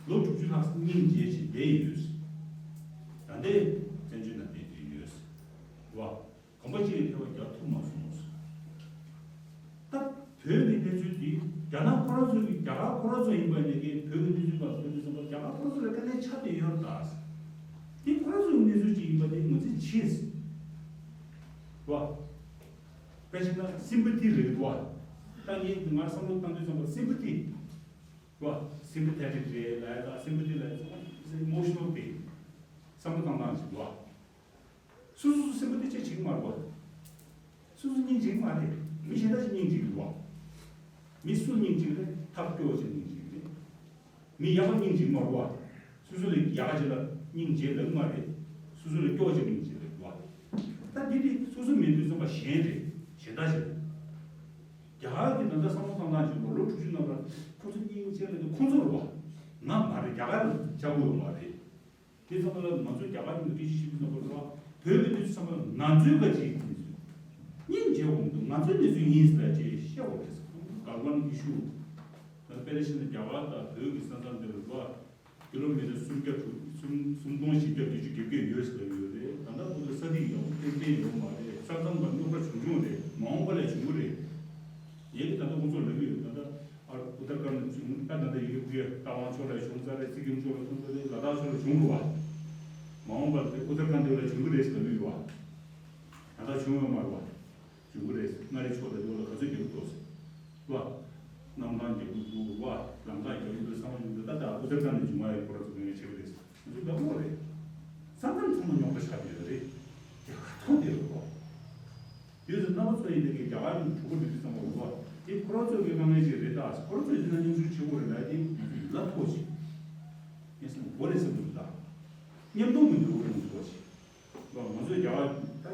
ལོ་དྲུག་ཅུ་ལྷག་སྙིང་རྗེ་ཞིག་བསྡད་ཡོད། ད་ལྟའི་བཙན་བྱོལ་ནང་བསྡད་ཀྱི་ཡོད། བ། གོམ་པ་གཅིག་ལས་ཐེ་བ་རྒྱག་ཐུབ་མ་སོང་། ད་བོད་ཀྱི་གནས་ཚུལ་འདི་རྒྱ་ནག་ཁོ་རང་ཚོ་གི་རྒྱ་གར་ཁོ་རང་ཚོ་ཡིན་པ་ནས་ཀྱི་བོད་ཀྱི་གནས་ཚུལ་པ་བཟོ་དུས་ཙམ་པ་རྒྱ་གར་ཁོ་རང་ཚོ་ལ་དཀའ་ལས་ཆགས་བསྡད་ཡོད་ད། འདི་ཁོ་རང་ཚོའི་གནས་ཚུལ་ཅིག་ཡིན་པ་དེ་ངོས་འཛིན་བྱེད། བ། དཔེ་བྱས་ན་སིམ་པ་ཐི་རེད་བ། ད་ངས་ང་བསམ་བློ་བཏང་དུས་ཙམ་པ་སིམ་པ་ཐི། བ། སིམ་པ་ཐེ་ཊིག་རེད་ལ་ད་སིམ་པ་ཐི་ལ་ད་ཨི་མོ་ཤི་ནལ་ཏིང་། བསམ་བློ་བཏང་སྟངས་ཅིག་བ། སོ་སོ་སོ་སེམས་པ་དེ་ཅིག་བྱེད་ཀྱི་མ་རེད་བ། སོ་སོ་སྙིང་རྗེ་གི་མ་རེད། མི་གཞན་དག་ཅིག་སྙིང་རྗེ་གི་རེད་བ། མི་སུ་སྙིང་རྗེ་གི་རེད། ཐབས་སྐྱོ་བ་ཅིག་སྙིང་རྗེ་གི་རེད། མི་ཡག་པ་སྙིང་རྗེ་གི་མ་རེད་བ། སོ་སོ་ལས་ཡག་ཅིག་ལ་སྙིང་རྗེ་ལབ་ཀྱི་མ་རེད། སོ་སོ་ལས་སྐྱོ་བ་ཅིག་སྙིང་རྗེ་ལབ་ཀྱི་རེད་བ། ད་འདི་དེ་སོ་སོ་མིན་དུས་ཙམ་པ་གཞན་རེད། གཞན་དག་ཅིག་རེད། རྒྱ་གར་གྱི་ད་ལྟ་བསམ་བློ་བཏང་སྟངས་ཅིག་ལོ་ལོ་དྲུག་ཅུ་ནང་ལ་ཁོ་ཚོ་སྙིང་རྗེ་ལབ་དུས་ཁོ་ཚོ་རེད་བ། ང་མ་རེད། རྒྱ་གར་ལ་ཆགས་ཀྱི་ཡོད་མ་རེད། དེ་ཚང་མ་ལ་ང་ཚོ་རྒྱ་གར་གྱི་མི་རིགས་ཤིག་ཡིན་ཙང་ལ་བོད་ཀྱི་མི་རིགས་ཚང་མ་ང་ཚོའི་ག་ཅིག་ཡིན་ཚུལ་སྙིང་རྗེ་འོང་འདུག་ང་ཚོའི་གནས་ཚུལ་ཡིན་ཟེར་ཅེས་བཤད་འོ་རེད། གར་བན་ཨི་ཤུ། ད་དཔེ་ཆ་བཞག་ན་རྒྱ་གར་དང་བོད་ཀྱི་ས་མཚམས་དེ་ལ་བ་ཀི་ལོ་མི་ཊར་སུམ་བརྒྱ་དྲུག་སུམ་སུམ་སྟོང་བཞི་བརྒྱ་བདུན་ཅུ་བརྒྱད་བརྒྱ་ཡོད་ཟེར་ཡོད་རེད། ད་ལྟ་ཁོ་ཚོ་ས་ཐིག་ཡག་པོ་ཏན་ཏན་ཡོད་མ་རེད། ས་མཚམས་ལ་རྙོག་དྲ་བྱུང་བྱུང་རེད། མ་འོངས་པ་ལ་བྱུང་གི་རེད། ངས་ཀྱི་ད་ལྟ་ཁོང་ཚོར་ལབ་ཀྱི་ཡོད། ད་ལྟ་ཨ་ཨུ་ཏར་ཁན་བྱུང་། ད་ད་ལྟ་ཡུ་པི་ཨེ་རྟ་དབང་ཕྱོགས་ལ་བྱུང་ཚར་རེད། སི་ཀིམ་ཕྱོགས་ལ་བྱུང་ཚར་རེད། ལ་དྭགས་ཕྱོགས་ལ་བྱུང་རེད་བ། མ་འོངས་པར་དེ་ཨུ་ཏར་ཁན་དེ་ལ་བྱུང་གི་རེད་ཟེར་ལབ་ཀྱི་ཡོད་བ། ད་ལྟ་བྱུང་ཡོད་མ་རེད་བ། བྱུང་གི་རེད། མངའ་རིས་ཕྱོགས་ལ་དེ་ལ་ག་ཚོད་རྒྱག་གི་འདུག་ཟེར་བ། གནམ་ཐང་རྒྱག་གི་འདུག་བ། ལམ་ཐང་རྒྱག་གི་འདུག་ཚང་མ་ཡོང་གི། ད་ལྟ་ཨུ་ཏར་ཁན་ནས་བྱུང་བ་ཡི་ཁོ་ར་ཚོ་ངས་བྱེད་གི་རེད་ཟེར་ང་ཚོ་ལབ་ཀྱི་ཡོད་རེད། ས་མཚམས་ཚང་མ་རྙོག་དྲ་ཆགས་ཀྱི་ཡོད་རེད། རྒྱ་གར་ཐོག་དེ་རུ་བ། དུས་སུ་རྣམ་པ་ཚོ་ཡིན་ནའི་རྒྱ་གར་ནས་གྲོགས་པོ་འདི་ཚོ་ཚང་མ་རུ་བ། དེ་ཁོ་རང་ཚོ་གི་དཀའ་ངལ་ཅིག་རེད་ད། ཁོ་རང་ཚོས་འདི་ན་མཉམ་ཞུགས་བྱེད་དགོས་རེད་ལབ་དེ་ང་ཚོ་ཡིད་ལ་ཐོག་ཅིག་ངས་བསམ་གོ་རེད་བསམ་གྱི་འདུག་ད་མཉམ་དུ་མི་འགྲོ་གི་རུ་ཐོག་ཅིག་ང་ཚོས་རྒྱ་གར་ད་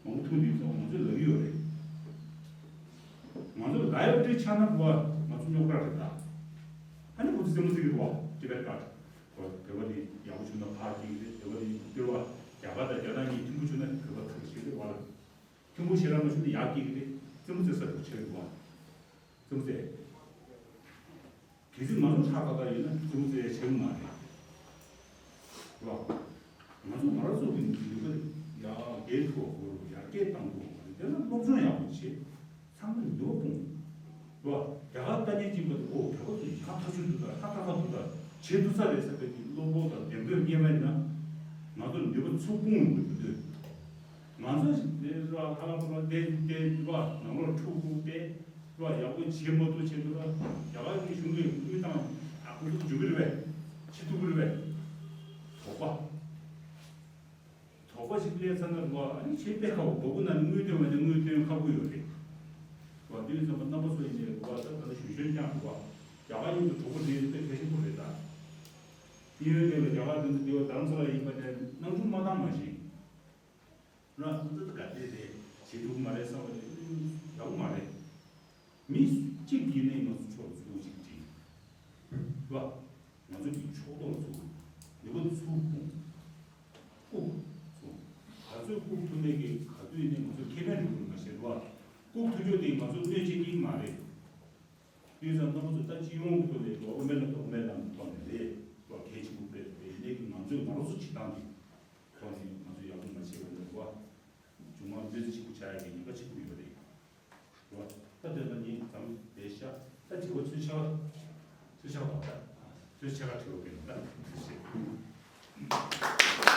མང་པོ་ཐུག་འདི་ཚོ་ང་ཚོས་ལབ་ཀྱི་ཡོད་རེད། ང་ཚོ་ལའི་བ་འདི་ཆགས་ན་རུ་བ་ང་ཚོ་རྙོག་དྲ་རེད་ད། ཨ་ནི་ཁོ་ཚོ་རྩེད་མོ་རྩེ་གི་རུ་བ་ཊི་བེཊ་ཀཊ། བོད་པ་དེ་ཡག་པོ་བྱུང་ན་ཕར་སྐྱེལ་གི་རེད། བོད་པ་དེ་སྟེར་བ་རྒྱ་གར་དང་རྒྱ་ནག་གཉིས་མཐུན་པོ་བྱུང་ན་བོད་པ་ཐུག་ཤེས་རེད་བ། མཐུན་པོ་ཞེ་དྲག་མ་བྱུང་ན་ཡར་སྐྱེལ་གི་རེད། རྩེད་མོ་རྩེ་ས་དུ་ཆགས་ཡོད་བ། རྩེད་མོ་རྩེ། གལ་སྲིད་ང་ཚོ་ཧྲ་ཁ་ཁ་ཡིན་ན་ཐུགས་རྗེ་ཆེ་མ་རེད། རོ། ང་ཚོ་ང་རང་ཚོ་གི་ནུས་པ་ཡར་རྒྱས་ཐུབ་དགོས་རེད། ཡར་རྒྱས་གཏང་དགོས་རེད། དེ་ལ་སློབ་སྦྱོང་ཡག་པོ་བྱེད། ཚང་མ་ནུས་པ་སྤུངས། རོ། རྒྱ་གར་ལྟ་ཉན་གྱིན་པ་དེ་ཨོ་རྒྱ་གར་ཚོ་ཡག་ཐག་ཆོད་འདུག་ད་ཧ་ཐག་ཐག་འདུག་ད་བྱེད་ཐུབ་ས་རེད་ཟེར་བའི་གི་བློ་ཁོག་དང་བདེན་པའི་སྙན་པ་ཡིན་ན། ང་ཚོ་ནུས་པ་ཚུར་སྤུངས་ཡོང་གི་འདུག་ང་ཚོ་ཞིག་དེ་ར་ཧ་ལམ་ར་དེ་དེ་ར་ནང་ལོགས་ཕྲུ་གུ་དེ་ར་ཡག་པོ་བྱེད་མ་ཐུབ་བྱེད་ཐུབ་ར་རྒྱ་གར་གྱི་གཞུང་གིས་དངུལ་བཏང་ཨ་ཁུ་ཚོ་འཇུག་གི་རེད་པས། བྱེད་ཐུབ་ཀྱི་རེད་པས། དོགས་པ། དོགས་པ་ཞིག་སླེབས་ཚར་ན་ར་ཨ་ནི་བྱེད་དཔེ་ཁག་པོ་སྦུག་ན་ནི་དངུལ་བཏོན་བ་ནི་དངུལ་བཏོན་ཁག་པོ་ཡོད་རེད། བ་དུས་ཙམ་པ་རྣམ་པ་ཚོ་ཡིན་ནས་བ་ད་ད་ལྟ་ཞུ་ཞོན་ཀྱང་ར་རྒྱ་གར་ཡུལ་དུ་གྲོགས་པོ་འདྲེས་དཔེ་གལ་ཆེན་པོ་རེད་ད། དེ་ཡོད་དེ་ལ་རྒྱ་གར་དུ་འདི་བ་དྷ་རམ་ས་ལ་ཡིན་པ་དེ་སྣང་ཆུང་མ་བཏང་མ་གཞི། རང་ཚོ་ད་ག་དེ་རེད་བྱེད་ཐུབ་མ་རེད་བསམ་པ་རེད། ཡག་པོ་མ་རེད། མི་གཅིག་ཡིན་ནའི་ང་ཚོ་ཕྱོགས་ཚུར་གཅིག་བྲིས་བ། ང་ཚོ་གི་ཕྱོགས་གཏོགས་ཚུར་ནུས་པ་ཚུར་སྤུངས་བཀུག་ཚུར་ག་ཚོད་བཀུག་ཐུབ་ནའི་གི་ག་དུས་ནས་ང་ཚོ་ཁེ་ཕན་རེད་བ་མ་ཤེས་བ། བཀུག་ཐུབ་རྒྱུ་དེ་ང་ཚོ་གནོད་བྱེད་ཀྱི་མ་རེད། དུས་ཙམ་རྣམ་པ་ཚོ་ད་སྤྱི་ཡོངས་ཐོག་ནས་འགྲོ་དབུ་མའི་ལམ་དང་དབུ་མའི་ལམ་ཐོག་ནས་རེད་བ། གལ་ཆེན་པོ་དཔེ་རེད། ནས་ང་ཚོས་ང་རང་ཚོ་བྱེད་སྟངས་དེ་ཐོག་ནས་ང་ཚོ་ཡག་པོ་མ་བྱས་པ་ནས་བ། བྱུང་བ་མི་ཚེ་གཅིག་པུ་བྱ་ཡག་གི་ཉེན་ཁ་ཆེན་པོ་ཡོད་རེད་བ། ད་དོན་དག་ཉིན་ཙམ་བསྡད་ཤག་ད་དྲི་བ་ཚུར་ཆག་ཚུར་ཆག་བ་ད་ཚུར་ཆག་དྲི་བ་སྐད་ད་ཚུར་བཤད།